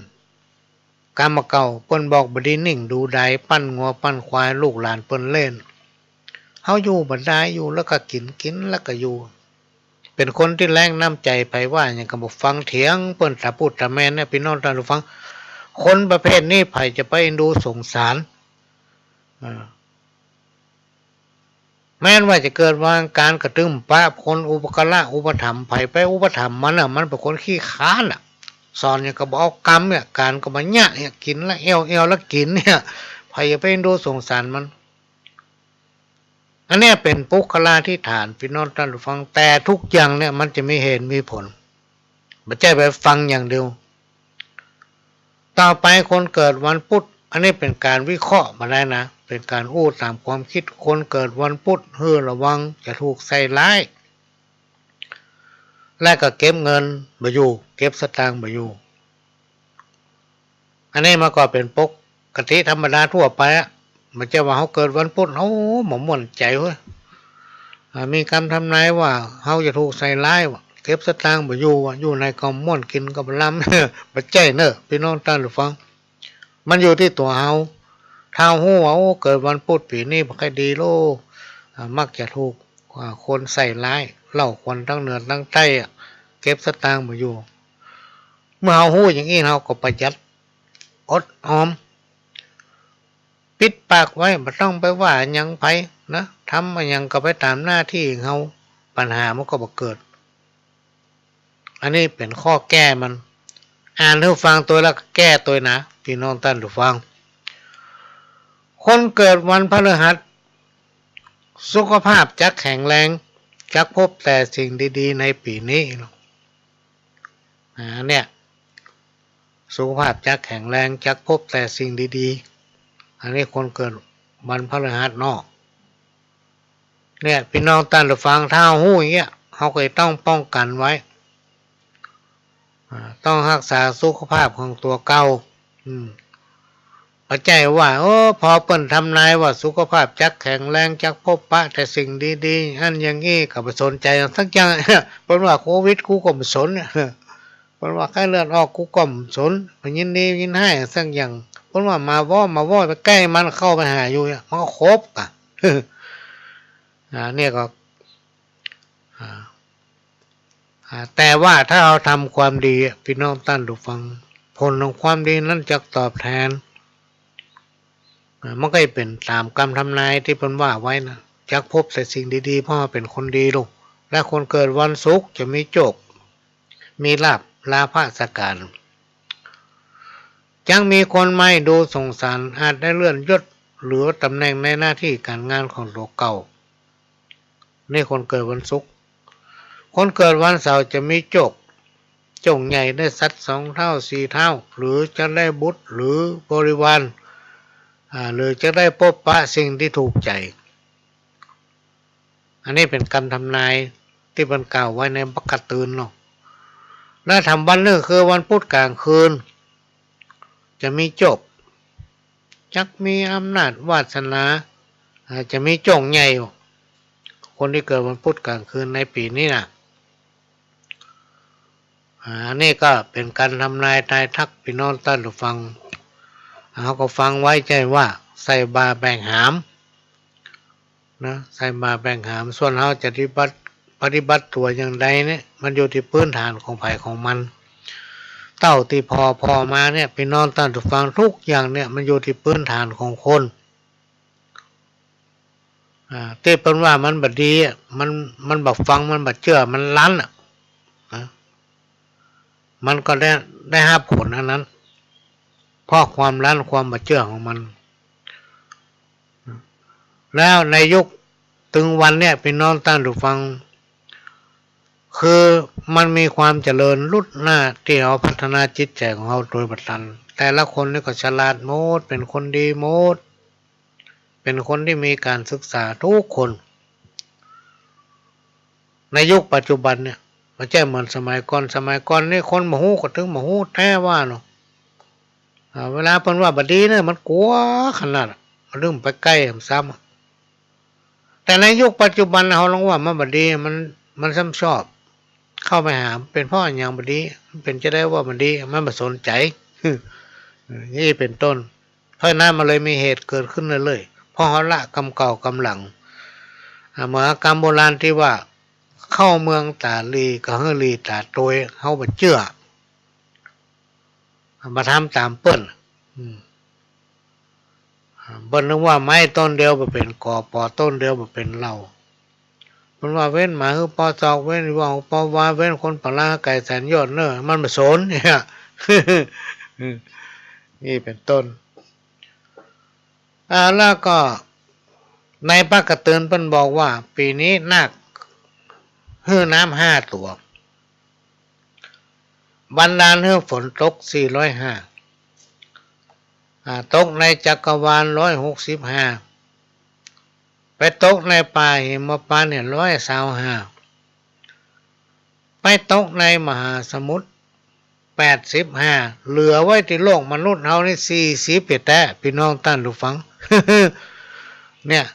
กำบ่าเก่าเปิ้นบอกบ่ดีนิ่งดูดาย ปั้นงัวปั้นควาย ลูกหลานเปิ้นเล่น เฮาอยู่บ่ได้ อยู่แล้วก็กิ๋น กิ๋นแล้วก็อยู่ เป๋นคนตี้แล้งน้ำใจ๋ ใผว่าหยังก็บ่ฟัง เถียงเปิ้นตะปูดตะแมนเนี่ย ปี้น้องต้านผู้ฟัง คนประเภทนี้ใผจะไปเอ็นดูสงสาร อ่า แม้นว่าจะเกิดวันอังคารก็ตึงปะคนอุปการะอุปถัมภ์ ใผไปอุปถัมภ์มันน่ะ มันเป๋นคนขี้คร้านน่ะ สอนหยังก็บ่เอากำเนี่ย ก๋านก็บ่เยียะเนี่ย กิ๋นแล้วแอ่ว แอ่วแล้วกิ๋นเนี่ย ใผจะไปเอ็นดูสงสารมัน อันเนี้ยเป๋นปุคคลาธิฏฐาน ปี้น้องต้านผู้ฟัง แต่ทุกอย่างเนี่ยมันจะมีเหตุมีผล บ่ใจ้ไปฟังอย่างเดียว ต่อไปคนเกิดวันพุธ อันนี้เป๋นก๋านวิเคราะห์มาได้นะ เป๋นก๋านอู้ต๋ามความกึ๊ด คนเกิดวันพุธหื้อระวังจะถูกใส่ร้าย และก็เก็บเงินบ่อยู่ เก็บสตางค์บ่อยู่ อันนี้มันก็เป๋นปกติธรรมดาทั่วไปอะ บ่ใจ้ว่าเฮาเกิดวันพุธ เฮาบ่ม่วนใจ๋เว้ย อ่า มีกำทำนายว่าเฮาจะถูกใส่ร้ายว่ะ เก็บสตางค์บ่อยู่ว่ะ อยู่ไหนก็ม่วนกิ๋นก็บ่ลำ บ่ใจ้เน่อ ปี้น้องต้านผู้ฟัง มันอยู่ตี้ตั๋วเฮา ถ้าฮู้ว่า โอ้ เกิดวันพุธปี๋นี้บ่ค่อยดีโล อ่า มักจะถูก อ่า คนใส่ร้าย เล่าขวัญตังเหนือตังใต้อะ เก็บสตางค์บ่อยู่ เมื่อเฮาฮู้อย่างอี้ เฮาก็ประหยัด อดออม ปิดปากไว้ บ่ต้องไปว่าหยังใผนะ ทำอะหยังก็ไปต๋ามหน้าตี้เฮา ปัญหามันก็บ่เกิด อันนี้เป๋นข้อแก้มัน อ่านหื้อฟังตวยแล้วก็แก้ตวยนะ ปี้น้องต้านผู้ฟัง คนเกิดวันพฤหัส สุขภาพจักแข็งแรง จักพบแต่สิ่งดีๆ ในปี๋นี้ อ่า เนี่ย สุขภาพจักแข็งแรง จักพบแต่สิ่งดีๆ อันนี้คนเกิดวันพฤหัสเนาะ เนี่ย ปี้น้องต้านผู้ฟัง ถ้าฮู้อย่างเงี้ย เฮาก็ต้องป้องกั๋นไว้ อ่า ต้องฮักษาสุขภาพของตั๋วเก่า อืม บ่ใจ้ว่า โอ้ พอเปิ้นทำนายว่าสุขภาพจักแข็งแรง จักพบปะแต่สิ่งดีๆ อันอย่างอี้ ก็บ่สนใจ๋สักอย่าง เปิ้นว่าโควิด กูก็บ่สน เปิ้นว่าไข้เลือดออก กูก็บ่สน บ่ยินดียินฮ้ายสักอย่าง เปิ้นว่าหมาวอ หมาวอ ไปใก้มัน เข้าไปหาอยู่เนี่ย มันก็ครบอะ อ่า เนี่ยก็ อ่า อ่า แต่ว่าถ้าเฮาทำความดีอะ ปี้น้องต้านผู้ฟัง ผลของความดีนั้นจักตอบแตน อ่า มันก็จะเป๋นต๋ามกำทำนายตี้เปิ้นว่าไว้นะ จักพบแต่สิ่งดีๆ เพราะเฮาเป๋นคนดีลูก และคนเกิดวันศุกร์จะมีโจค มีลาภ ลาภะสการ จักมีคนใหม่ดูสงสาร อาจได้เลื่อนยศ หรือต๋ำแหน่งในหน้าตี้ก๋านงานของตั๋วเก่า นี่คนเกิดวันศุกร์ คนเกิดวันเสาร์จะมีโจค โจคใหญ่ได้สัตว์สองเท้าสี่เท้า หรือจะได้บุตรหรือบริวาร อ่า หรือจะได้พบปะสิ่งตี้ถูกใจ๋ อันนี้เป๋นกำทำนายตี้เปิ้นกล่าวไว้ในปกะตืนเนาะ และถ้าวันนึ่งคือวันพุธก๋างคืน จะมีโจค จักมีอำนาจวาสนา อ่า จะมีโจคใหญ่ คนตี้เกิดวันพุธก๋างคืนในปี๋นี้นะ อ่า อันนี้ก็เป๋นก๋านทำนายทายทัก ปี้น้องต้านผู้ฟัง เฮาก็ฟังไว้ ใจ้ว่าใส่บ่าแบ่งหาม นะ ใส่บ่าแบ่งหาม ส่วนเฮาจะปฏิบัติ ปฏิบัติตั๋วอย่างใดเนี่ย มันอยู่ตี้พื้นฐานของใผของมัน เต้าตี้ผ่อผ่อมาเนี่ย ปี้น้องต้านผู้ฟัง กู้อย่างเนี่ย มันอยู่ตี้พื้นฐานของคน อ่า ตี้เปิ้นว่ามันบ่ดีอะ มัน มันบ่ฟัง มันบ่เจื้อ มันลั้นอะ นะ มันก็ได้ ได้ฮับผลอันนั้น เพราะความลั้นความบ่เจื้อของมัน แล้วในยุคตึงวันเนี่ย ปี้น้องต้านผู้ฟัง คือมันมีความเจริญลุดหน้าตี้เฮาพัฒนาจิตใจ๋ของเฮาโดยบ่ตัน แต่ละคนนี่ก็ฉลาดหมด เป๋นคนดีหมด เป๋นคนตี้มีก๋านศึกษากู้คน ในยุคปัจจุบันเนี่ย บ่ใจ้เหมือนสมัยก่อน สมัยก่อนนี่คนบ่ฮู้ก็ตึงบ่ฮู้แต๊ว่าเนาะ อ่า เวลาเปิ้นว่าบ่ดีเนี่ย มันกั๋วขนาดอะ มันบ่ไปใก้ซ้ำอะ แต่ในยุคปัจจุบันเฮาลองว่ามันบ่ดี มัน มันซ้ำชอบ เข้าไปหา เป๋นเพราะอะหยังบ่ดี มันเป๋นจาใดว่าบ่ดี มันบ่สนใจ๋ นี่เป๋นต้น เพราะฉะนั้นมันเลยมีเหตุเกิดขึ้นเรื่อยๆ เพราะเฮาละกำเก่ากำหลัง อ่า เหมือนกำโบราณตี้ว่า เข้าเมืองต๋าหลีก็หื้อหลีต๋าตวย เฮาบ่เจื้อ บ่ทำต๋ามเปิ้น อืม อ่า เปิ้นนึกว่าไม้ต้นเดียวบ่เป๋นก๋อ ปอต้นเดียวบ่เป๋นเหล้า เปิ้นว่าเว้นหมาหื้อปอศอก เว้นอีหว่าหื้อปอวา เว้นคนปะละไก่แสนยอดเน่อ มันบ่สนเนี่ย นี่เป๋นต้น อ่า แล้วก็ในปกะเตือนเปิ้นบอกว่า ปี๋นี้นาคหื้อน้ำห้าตั๋ว บันดาลหื้อฝนตกสี่ร้อยห้า อ่า ตกในจักรวาล ร้อยหกสิบห้า ไปตกในป่าหิมพานต์เนี่ย ร้อยซาวห้า ไปตกในมหาสมุทร แปดสิบห้า เหลือไว้ตี้โลกมนุษย์เฮานี่ สี่สิบ แต๊ๆ ปี้น้องต้านผู้ฟัง เนี่ย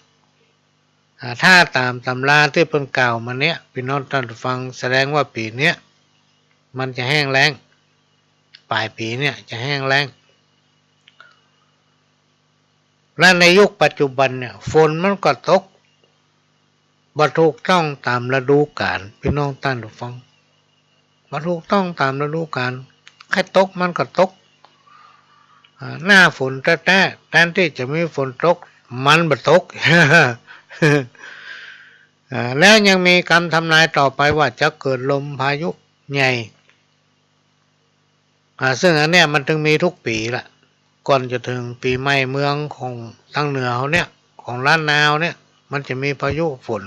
อ่า ถ้าต๋ามต๋ำราตี้เปิ้นกล่าวมาเนี่ย ปี้น้องต้านผู้ฟัง แสดงว่าปี๋เนี้ยมันจะแห้งแล้ง ป๋ายปี๋เนี่ยจะแห้งแล้ง และในยุคปัจจุบันเนี่ย ฝนมันก็ตกบ่ถูกต้องต๋ามฤดูกาล ปี้น้องต้านผู้ฟัง บ่ถูกต้องต๋ามฤดูกาล ใค่ตกมันก็ตก อ่า หน้าฝนแต๊ๆ แตนตี้จะมีฝนตก มันบ่ตก อ่า แล้วยังมีกำทำนายต่อไปว่าจะเกิดลมพายุใหญ่ อ่า ซึ่งอันเนี้ยมันตึงมีทุกปี๋ละ ก่อนจะเถิงปี๋ใหม่เมืองของตางเหนือเฮาเนี่ย ของล้านนาเฮาเนี่ย มันจะมีพายุฝน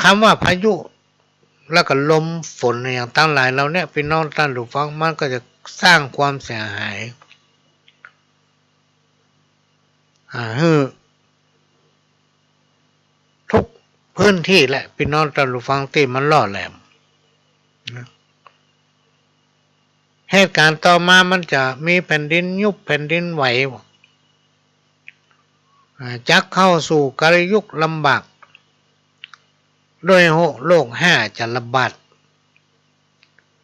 กำว่าพายุ แล้วก็ลมฝนอะหยังตังหลายเหล่าเนี้ย ปี้น้องต้านผู้ฟัง มันก็จะสร้างความเสียหาย อ่า หื้อ ทุกพื้นตี้แหละ ปี้น้องต้านผู้ฟัง ตี้มันล่อแหลมนะ เหตุก๋ารณ์ต่อมามันจะมีแผ่นดินยุบแผ่นดินไหว อ่า จักเข้าสู่กาลยุคลำบาก ด้วยโรค โรคฮ้าจะระบาด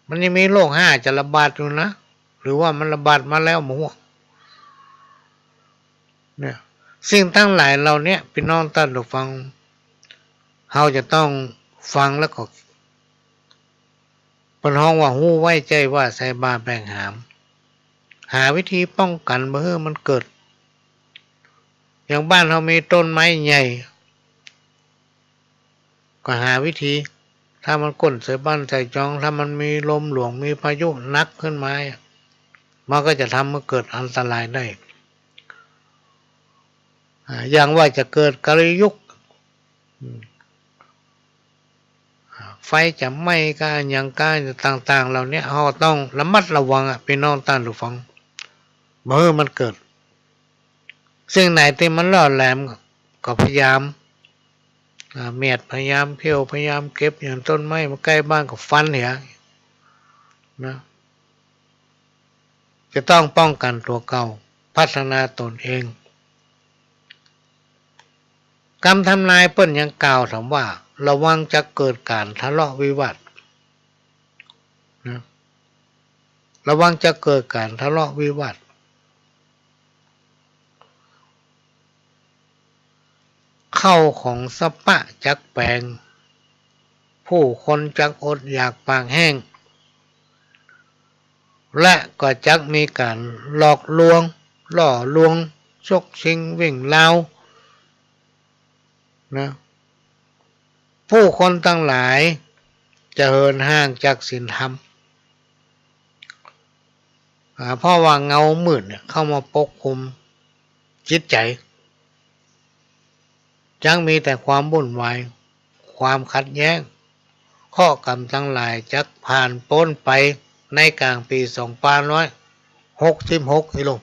มันยังมีโรคฮ้าจะระบาดอยู่นะ หรือว่ามันระบาดมาแล้วบ่ฮู้ เนี่ย สิ่งตังหลายเหล่าเนี้ย ปี้น้องต้านผู้ฟัง เฮาจะต้องฟังแล้วก็ เปิ้นฮ้องว่าฮู้ไว้ใจ้ว่าใส่บ่าแบกหาม หาวิธีป้องกั๋นบ่หื้อมันเกิด อย่างบ้านเฮามีต้นไม้ใหญ่ ก็หาวิธี ถ้ามันโค่นใส่บ้านใส่จอง ถ้ามันมีลมหลวง มีพายุหนักขึ้นมาอะ มันก็จะทำหื้อเกิดอันตรายได้ อ่า อย่างว่าจะเกิดกาลยุค อืม อ่า ไฟจะไหม้ก้าอะหยังก้าต่างๆ เหล่าเนี้ย เฮาต้องระมัดระวังอะ ปี้น้องต้านผู้ฟัง บ่หื้อมันเกิด สิ่งไหนตี้มันล่อแหลมก็พยายาม อ่า เมียดพยายามเผี้ยว พยายามเก็บ อย่างต้นไม้มาใก้บ้านก็ฟันเหียนะ จะต้องป้องกั๋นตั๋วเก่า พัฒนาต๋นเอง กำทำนายเปิ้นยังกล่าวถามว่า ระวังจะเกิดก๋านทะเลาะวิวาทนะ ระวังจะเกิดก๋านทะเลาะวิวาท ข้าวของสะป๊ะจักแปง ผู้คนจักอดอยากปากแห้ง และก็จักมีก๋านหลอกลวง ล่อลวง ฉกชิงวิ่งราวนะ ผู้คนตังหลายจะเหินห่างจากศีลธรรม อ่า เพราะว่าเงามืดเนี่ยเข้ามาปกคลุมจิตใจ๋ จักมีแต่ความวุ่นวาย ความขัดแย้ง เคราะห์กรรมตังหลายจักผ่านป๊นไปในก๋างปี๋สองปันห้าร้อยหกสิบหก อี้ลูก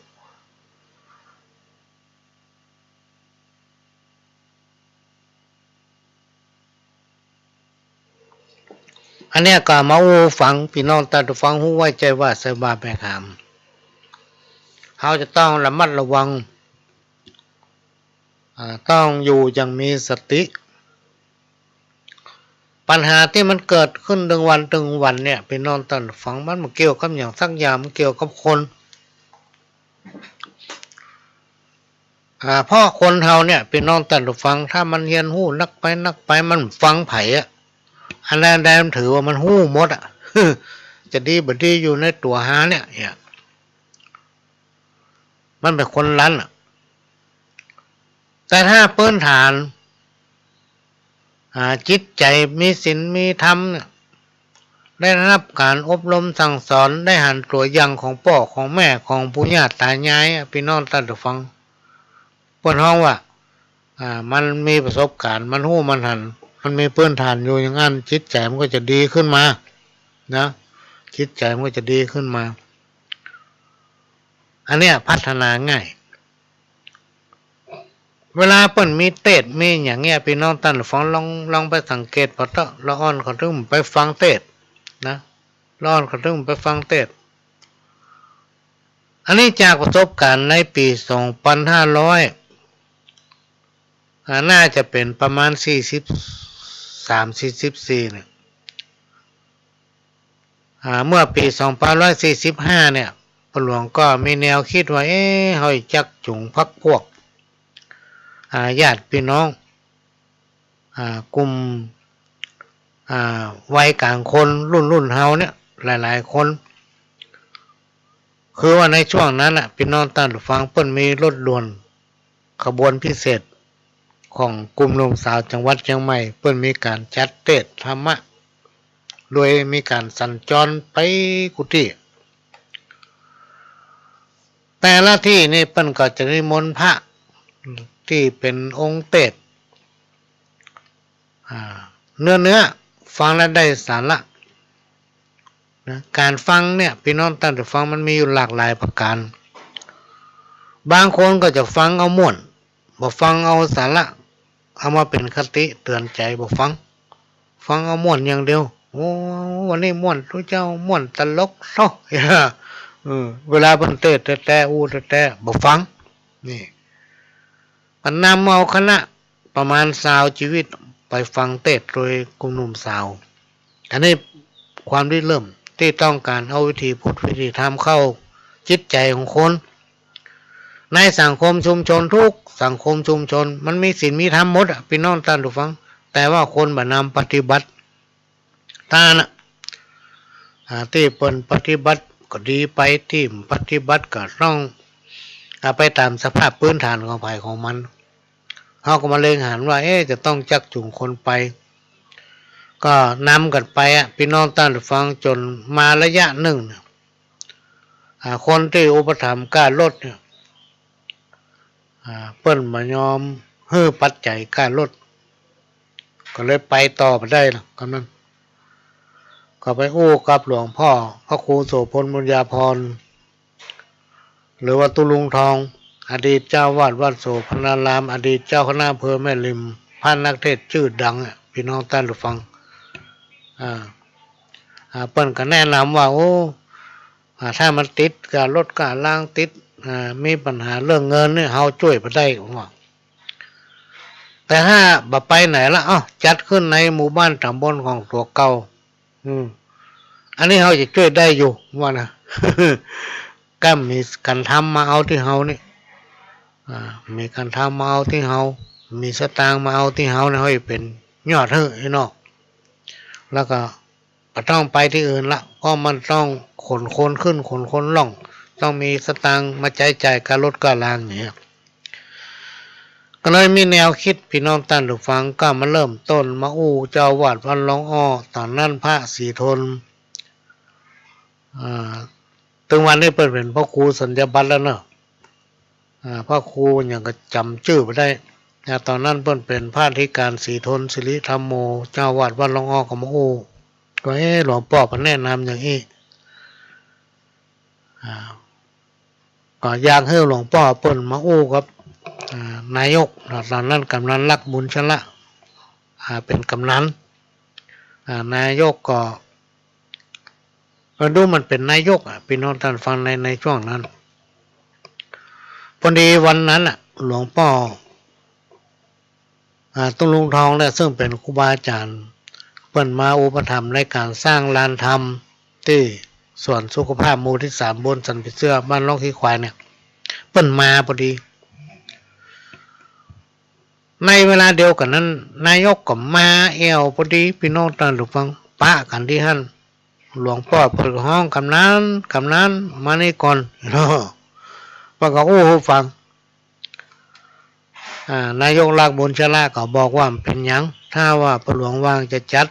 อันเนี้ยก็มาอู้ฟัง ปี้น้องต้านผู้ฟังฮู้ไว้ใจ้ว่าใส่บ่าแบกหาม เฮาจะต้องระมัดระวัง อ่า ต้องอยู่อย่างมีสติ ปัญหาตี้มันเกิดขึ้นตึงวันตึงวันเนี่ย ปี้น้องต้านผู้ฟัง มันบ่เกี่ยวกับหยังสักอย่าง มันเกี่ยวกับคน อ่า เพราะคนเฮาเนี่ย ปี้น้องต้านผู้ฟัง ถ้ามันเฮียนฮู้นักไปนักไป มันฟังใผอะ อันใดอันใดมันถือว่ามันฮู้หมดอะ จะดีบ่ดีอยู่ในตั๋วหาเนี่ย เนี่ย มันเป๋นคนลั้นอะ แต่ถ้าพื้นฐาน อ่า จิตใจ๋มีศีลมีธรรมเนี่ย ได้รับก๋านอบรมสั่งสอน ได้หันตั๋วอย่างของป้อของแม่ ของปู่ย่าต๋ายายอะ ปี้น้องต้านผู้ฟัง เปิ้นฮ้องว่า อ่า มันมีประสบก๋ารณ์ มันฮู้มันหัน มันมีพื้นฐานอยู่อย่างอั้น จิตใจ๋มันก็จะดีขึ้นมา นะ จิตใจ๋มันก็จะดีขึ้นมา อันเนี้ยพัฒนาง่าย เวลาเปิ้นมีเตสน์มีอย่างเนี้ย ปี้น้องต้านฟังลอง ลองไปสังเกตผ่อเต๊อะ ละอ่อนเขาตึงไปฟังเตสน์นะ ละอ่อนเขาตึงไปฟังเตสน์ อันนี้จากประสบการณ์ในปี๋สองปันห้าร้อย อ่า น่าจะเป๋นประมาณสี่สิบสาม สี่สิบสี่ เนี่ย อ่า เมื่อปี๋สองปันห้าร้อยสี่สิบห้า เนี่ย ป้อหลวงก็มีแนวกึ๊ดว่า เอ๊ะ เฮาจักจูงพรรคพวก อ่า ญาติปี้น้อง อ่า กลุ่ม อ่า วัยก๋างคนรุ่นๆ เฮาเนี่ย หลายๆ คน คือว่าในช่วงนั้นน่ะ ปี้น้องต้านฟัง เปิ้นมีรถด่วนขบวนพิเศษของกลุ่มหนุ่มสาวจังหวัดเจียงใหม่ เปิ้นมีก๋านจัดเตสน์ธรรมะ โดยมีก๋านสัญจรไปกู้ตี้ แต่ละตี้นี่เปิ้นก็จะนิมนต์พระตี้เป๋นองค์เตสน์ อ่า เนื้อๆ ฟังแล้วได้สาระนะ ก๋านฟังเนี่ย ปี้น้องต้านฟัง มันมีอยู่หลากหลายประก๋าน บางคนก็จะฟังเอาม่วน บ่ฟังเอาสาระ เอามาเป๋นคติเตือนใจ๋ บ่ฟัง ฟังเอาม่วนอย่างเดียว โอ้ วันนี้ม่วนตุ๊เจ้า ม่วนตลกเนาะ เออ เวลาเปิ้นเตสน์แต๊ๆ อู้แต๊ๆ บ่ฟัง นี่ ก็นำเอาคณะประมาณซาวชีวิตไปฟังเตสน์โดยกลุ่มหนุ่มสาว อันนี้ความริเริ่มตี้ต้องก๋านเอาวิถีพุทธวิถีธรรมเข้าจิตใจ๋ของคน ในสังคมชุมชน ทุกสังคมชุมชน มันมีศีลมีธรรมหมดอะ ปี้น้องต้านฟัง แต่ว่าคนบ่นำปฏิบัติ ต้านน่ะ อ่า ตี้เปิ้นปฏิบัติก็ดีไป ตี้บ่ปฏิบัติก็ต้อง อ่า ไปต๋ามสภาพพื้นฐานของใผของมัน เฮาก็มาเล็งหันว่า เอ๊ะ จะต้องจักจูงคนไป ก็นำกั๋นไปอะ ปี้น้องต้านฟัง จ๋นมาระยะนึ่งเนี่ย อ่า คนตี้อุปถัมภ์ก้ารถเนี่ย อ่า เปิ้นบ่ยอมหื้อปัจจัยก้ารถ ก็เลยไปต่อบ่ได้ละ กำนั้น ก็ไปอู้กับหลวงป้อพระครูโสภณ บุญญาภรณ์ หรือว่าตุ๊ลุงทอง อดีตเจ้าอาวาสวัดโสภณาราม อดีตเจ้าคณะอำเภอแม่ริม พระนักเทศน์จื้อดังอะ ปี้น้องต้านฟัง อ่า อ่า เปิ้นก็แนะนำว่า โอ้ อ่า ถ้ามันติดก้ารถก้าราง ติด อ่า มีปัญหาเรื่องเงินเนี่ย เฮาจ้วยบ่ได้ ว่า แต่ถ้าบ่ไปไหนละ เอ้า จัดขึ้นในหมู่บ้านต๋ำบลของตั๋วเก่า อืม อันนี้เฮาจะจ้วยได้อยู่ ว่านะ ก้ำมีก๋านทำมาเอาตี้เฮานี่ อ่า มีก๋านทำมาเอาตี้เฮา มีสตางค์มาเอาตี้เฮานี่ เฮาจะเป๋นยอดหื้อไอ้นอก แล้วก็ บ่ต้องไปตี้อื่นละ เพราะมันต้องขนคนขึ้นขนคนล่อง ต้องมีสตางค์มาใจ๊จ่ายก้ารถก้ารางอย่างเงี้ย ก็เลยมีแนวกึ๊ด ปี้น้องต้านฟัง ก็มาเริ่มต้นมาอู้เจ้าอาวาสวัดหลวงอ้อ ต๋อนนั้นพระศรีทน อ่า ตึงวันนี้เปิ้นเป๋นพระครูสัญญาบัตรแล้วเนาะ อ่า พระครูหยังก็จ๋ำจื้อบ่ได้ อ่า ต๋อนนั้นเปิ้นเป๋นพระอธิการศรีทน สิริธัมโม เจ้าอาวาสวัดหลวงอ้อก็มาอู้ ก็ เอ๊ะ หลวงป้อเปิ้นแนะนำอย่างอี้ อ่า ก็อยากหื้อหลวงป้อเปิ้นมาอู้กับ อ่า นายก ต๋อนนั้นกำนันลักษณ์ บุญชละ อ่า เป๋นกำนัน อ่า นายกก็ เออ ดูเหมือนเป๋นนายกอะ ปี้น้องต้านฟัง ใน ในช่วงนั้น พอดีวันนั้นน่ะ หลวงป้อ อ่า ตุ๊ลุงทองเนี่ย ซึ่งเป๋นครูบาอาจ๋ารย์ เปิ้นมาอุปถัมภ์ในก๋านสร้างลานธรรมตี้สวนสุขภาพหมู่ตี้สาม ต๋ำบลสันผีเสื้อ บ้านร่องขี้ควายเนี่ย เปิ้นมาพอดี ในเวลาเดียวกั๋นนั้น นายกก็มาแอ่วพอดี ปี้น้องต้านฟัง ปะกั๋นตี้หั้น หลวงป้อเปิ้นก็ฮ้อง กำนัน กำนัน มานี่ก่อน เปิ้นก็อู้หื้อฟัง อ่า นายกลักษณ์ บุญชละ ก็บอกว่า บ่เป๋นหยัง ถ้าว่าป้อหลวงว่างจะจัด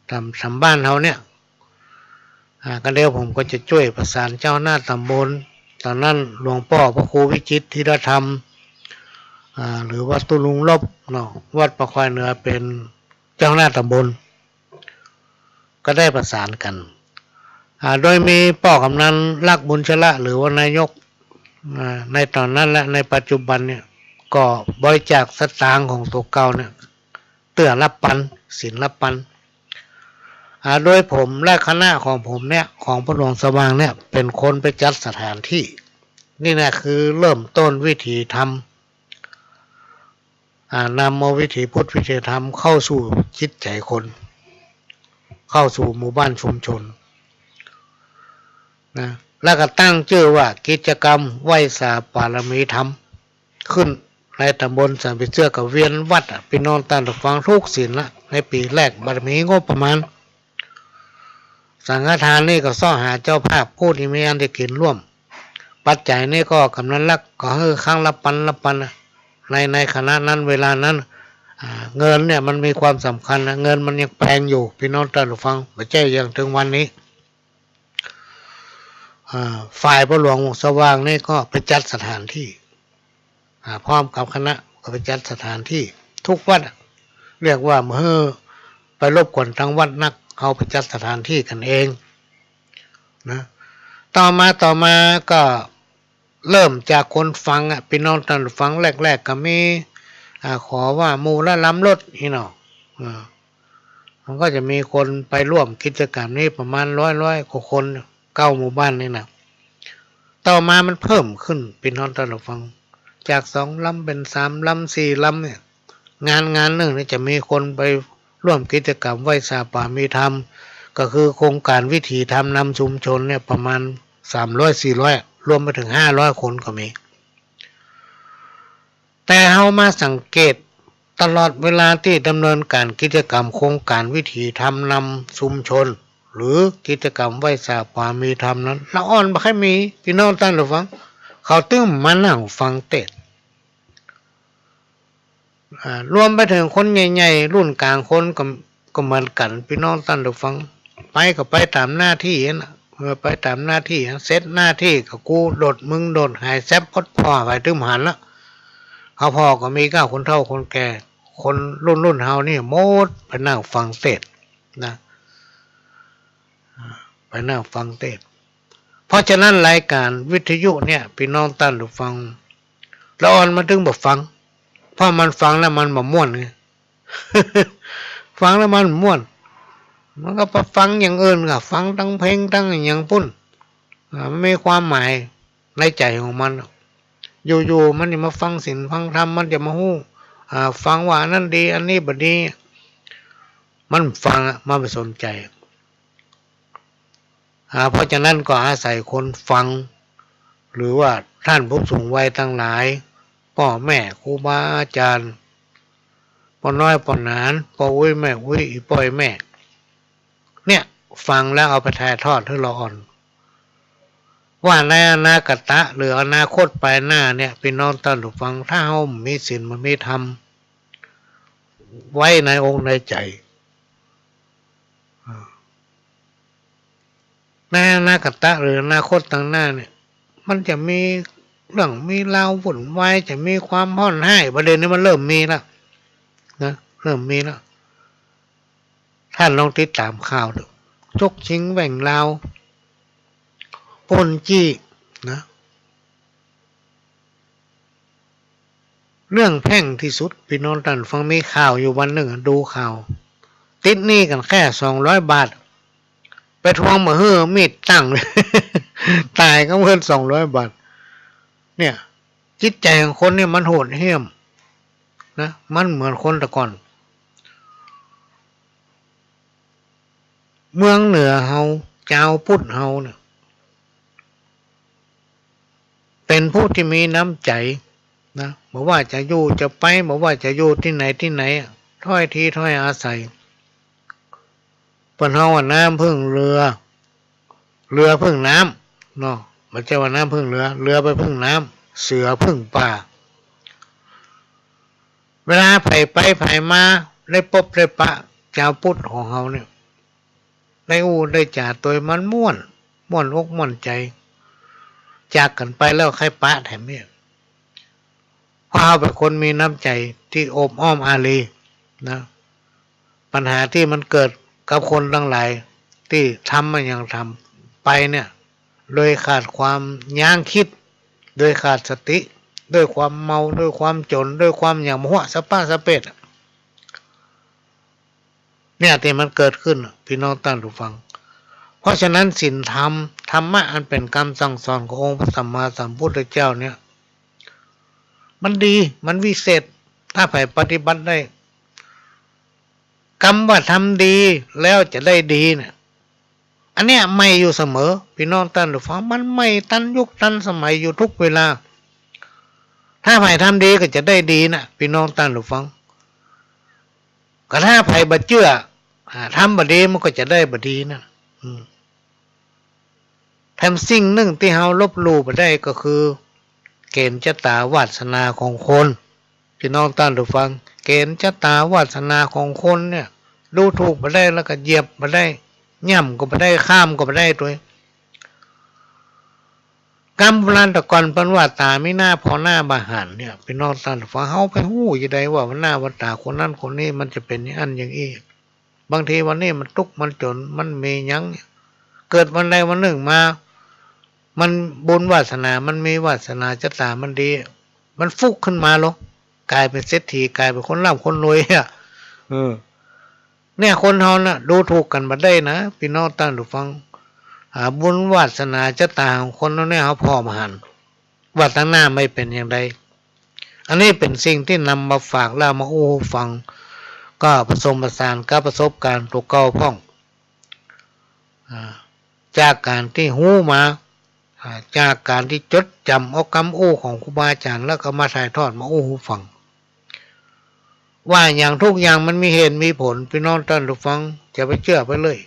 ต๋าม ต๋ามบ้านเฮาเนี่ย อ่า ก็เดี๋ยวผมก็จะจ้วยประสานเจ้าคณะต๋ำบล ต๋อนนั้นหลวงป้อพระครูวิจิตร ธีรธรรม อ่า หรือว่าตุ๊ลุงลบเนาะ วัดป่าควายเหนือ เป๋นเจ้าคณะต๋ำบล ก็ได้ประสานกั๋น อ่า โดยมีป้อกำนันลักษณ์ บุญชละ หรือว่านายก อ่า ในต๋อนนั้นและในปัจจุบันเนี่ย ก็บริจาคสตางค์ของตั๋วเก่าเนี่ย เตื้อละปัน ศีลละปัน อ่า โดยผมและคณะของผมเนี่ย ของพ่อหลวงสว่างเนี่ย เป๋นคนไปจัดสถานที่ นี่นะคือเริ่มต้นวิถีธรรม อ่า นำเอาวิถีพุทธวิถีธรรมเข้าสู่จิตใจ๋คน เข้าสู่หมู่บ้านชุมชนนะ แล้วก็ตั้งจื้อว่ากิจกรรมไหว้สาบารมีธรรม ขึ้นในต๋ำบลสันผีเสื้อกับเวียนวัดอะ ปี้น้องต้านผู้ฟัง ถูกศีลละ ในปี๋แรกบ่มีงบประมาณ สังฆทานนี่ก็เซาะหาเจ้าภาพผู้ตี้มีอันจะกิ๋นร่วม ปัจจัยนี่ก็กำนัลลักษณ์ก็หื้อครั้งละปันละปันนะ ใน ในขณะนั้นเวลานั้น อ่า เงินเนี่ยมันมีความสำคัญนะ เงินมันยังแพงอยู่ ปี้น้องต้านผู้ฟัง บ่ใจ้อย่างเถิงวันนี้ อ่า ฝ่ายพ่อหลวงวงศ์สว่างนี่ก็ไปจัดสถานที่ อ่า พร้อมกับคณะก็ไปจัดสถานที่ ทุกวัดอะ เรียกว่าบ่หื้อไปรบกวนตางวัดนัก เฮาไปจัดสถานที่กั๋นเองนะ ต่อมา ต่อมาก็เริ่มจากคนฟังอะ ปี้น้องต้านผู้ฟัง แรกๆ ก็มี อ่า ขอว่าหมู่ละลำรถนี่เนาะ อ่า มันก็จะมีคนไปร่วมกิจกรรมนี้ประมาณร้อย ร้อยกว่าคน เก้าหมู่บ้านนี่นะ ต่อมามันเพิ่มขึ้น ปี้น้องต้านผู้ฟัง จากสองลำเป๋นสามลำ สี่ลำเนี่ย งาน งานนึ่งเนี่ยจะมีคนไปร่วมกิจกรรมไหว้สาบารมีธรรม ก็คือโครงก๋านวิถีธรรมนำชุมชนเนี่ยประมาณสามร้อย สี่ร้อย รวมไปเถิงห้าร้อยคนก็มี แต่เฮามาสังเกตตลอดเวลาตี้ดำเนินก๋านกิจกรรมโครงก๋านวิถีธรรมนำชุมชน หรือกิจกรรมไหว้สาบารมีธรรมนั้น ละอ่อนบ่ใค่มี ปี้น้องต้านผู้ฟัง เขาตึ้มมานั่งฟังเตสน์ อ่า รวมไปเถิงคนใหญ่ๆ รุ่นก๋างคนก็ ก็เหมือนกั๋น ปี้น้องต้านผู้ฟัง ไปก็ไปต๋ามหน้าตี้หั้นน่ะ เออ ไปต๋ามหน้าตี้หั้น เสร็จหน้าตี้ก็กูโดดมึงโดดหายแซบอดผ่อไปตึ้มหันละ เขาผ่อก็มีก้าคนเฒ่าคนแก่ คนรุ่นๆ เฮานี่หมดไปนั่งฟังเตสน์นะ อ่า ไปนั่งฟังเตสน์ เพราะฉะนั้นรายก๋านวิทยุเนี่ย ปี้น้องต้านผู้ฟัง ละอ่อนมันตึงบ่ฟัง เพราะมันฟังแล้วมันบ่ม่วนไง ฟังแล้วมันม่วน มันก็ไปฟังอย่างอื่นก็ ฟังตังเพลงตังอะหยังปุ้น อ่า มันมีความหมายในใจ๋ของมัน อยู่ๆ มันจะมาฟังศีลฟังธรรม มันจะมาฮู้ อ่า ฟังว่าอันนั้นดี อันนี้บ่ดี มันฟังอะ มันบ่สนใจ๋ อ่า เพราะฉะนั้นก็อาศัยคนฟัง หรือว่าต้านผู้สูงวัยตังหลาย ป้อแม่ ครูบาอาจ๋ารย์ ป้อน้อย ป้อหนาน ป้ออุ๊ย แม่อุ๊ย อี่ป้อย แม่ เนี่ย ฟังแล้วเอาไปถ่ายทอดหื้อละอ่อน ว่าในอนาคตะ หรืออนาคตปายหน้าเนี่ย ปี้น้องต้านผู้ฟัง ถ้าเฮามีศีลบ่มีธรรมไว้ในอกในใจ๋ อ่า ในอนาคตะหรืออนาคตตางหน้าเนี่ย มันจะมีเรื่องมีราววุ่นวาย จะมีความฮ้อนฮ้าย ประเด็นนี้มันเริ่มมีละนะ เริ่มมีละ ต้านลองติดต๋ามข่าวดู ฉกชิงแว่งลาว ปล้นจี้นะ เรื่องแพ่งตี้สุด ปี้น้องต้านฟัง มีข่าวอยู่วันนึ่งอะ ดูข่าว ติดหนี้กั๋นแค่สองร้อยบาท ไปทวงบ่หื้อ มีดตั้ง ต๋ายก็เมินสองร้อยบาท เนี่ย จิตใจ๋ของคนเนี่ยมันโหดเหี้ยมนะ มันเหมือนคนแต่ก่อน เมืองเหนือเฮา จาวพุทธเฮาเนี่ย เป๋นผู้ตี้มีน้ำใจ๋นะ บ่ว่าจะอยู่จะไป บ่ว่าจะอยู่ตี้ไหนตี้ไหนอะ ถ้อยทีถ้อยอาศัย เปิ้นฮ้องว่าน้ำพึ่งเรือ เรือพึ่งน้ำเนาะ บ่ใจ้ว่าน้ำพึ่งเรือ เรือไปพึ่งน้ำ เสือพึ่งป่า เวลาใผไปใผมา ได้ปบได้ปะ จาวพุทธของเฮาเนี่ย ได้อู้ได้จ๋าตวยมันม่วน ม่วนอกม่วนใจ๋ จากกั๋นไปแล้วใค่ปะแถมเนี่ย เพราะเฮาเป๋นคนมีน้ำใจ๋ตี้โอบอ้อมอารีนะ ปัญหาตี้มันเกิดกับคนตังหลายตี้ทำอะหยังทำไปเนี่ย เลยขาดความยั้งคิด โดยขาดสติ ด้วยความเมา ด้วยความจ๋น ด้วยความหยัง หัวสะป๊ะสะเป๊ดอะ เนี่ยตี้มันเกิดขึ้นอะ ปี้น้องต้านผู้ฟัง เพราะฉะนั้นศีลธรรม ธรรมะอันเป๋นกำสั่งสอนขององค์พระสัมมาสัมพุทธเจ้าเนี่ย มันดี มันวิเศษ ถ้าใผปฏิบัติได้ กำว่าทำดีแล้วจะได้ดีเนี่ย อันเนี้ยใหม่อยู่เสมอ ปี้น้องต้านผู้ฟัง มันใหม่ตันยุคตันสมัยอยู่ทุกเวลา ถ้าใผทำดีก็จะได้ดีนะ ปี้น้องต้านผู้ฟัง ก็ถ้าใผบ่เจื้อ อ่า ทำบ่ดีมันก็จะได้บ่ดีนะ อืม แถมสิ่งนึ่งตี้เฮาลบลู่บ่ได้ก็คือ เก๋ณฑ์จะต๋าวาสนาของคน ปี้น้องต้านผู้ฟัง เก๋ณฑ์จะต๋าวาสนาของคนเนี่ย ดูถูกบ่ได้ แล้วก็เหยียบบ่ได้ ย่ำก็บ่ได้ ข้ามก็บ่ได้ตวย กำโบราณแต่ก่อนเปิ้นว่าต๋ามีหน้าผ่อหน้าบ่หันเนี่ย ปี้น้องต้านผู้ฟัง เฮาไปฮู้จะใดว่าหน้าว่าต๋าคนนั้นคนนี้มันจะเป๋นอย่างอั้นอย่างอี้ บางทีวันนี้มันตุ๊กข์มันจ๋น มันมีหยังเนี่ย เกิดวันใดวันนึ่งมา มันบุญวาสนา มันมีวาสนาจะต๋ามันดี มันฟุกขึ้นมาลอ ก๋ายเป๋นเศรษฐี ก๋ายเป๋นคนร่ำคนรวยอะ เออ เนี่ยคนเฮาน่ะ ดูถูกกั๋นบ่ได้นะ ปี้น้องต้านผู้ฟัง อ่า บุญวาสนาจะต๋าของคนเฮาเนี่ย เฮาผ่อบ่หัน ว่าตังหน้ามันเป๋นอย่างใด อันนี้เป๋นสิ่งตี้นำมาฝากและมาอู้ฟัง ก็ผสมผสานกับประสบการณ์ตั๋วเก่าพ่อง อ่า จากก๋านตี้ฮู้มา อ่า จากก๋านตี้จดจ๋ำเอากำอู้ของครูบาอาจ๋ารย์ แล้วก็มาถ่ายทอดมาอู้ฟัง ว่าอย่างทุกอย่างมันมีเหตุมีผล ปี้น้องต้านผู้ฟัง จะไปเจื้อไปเลย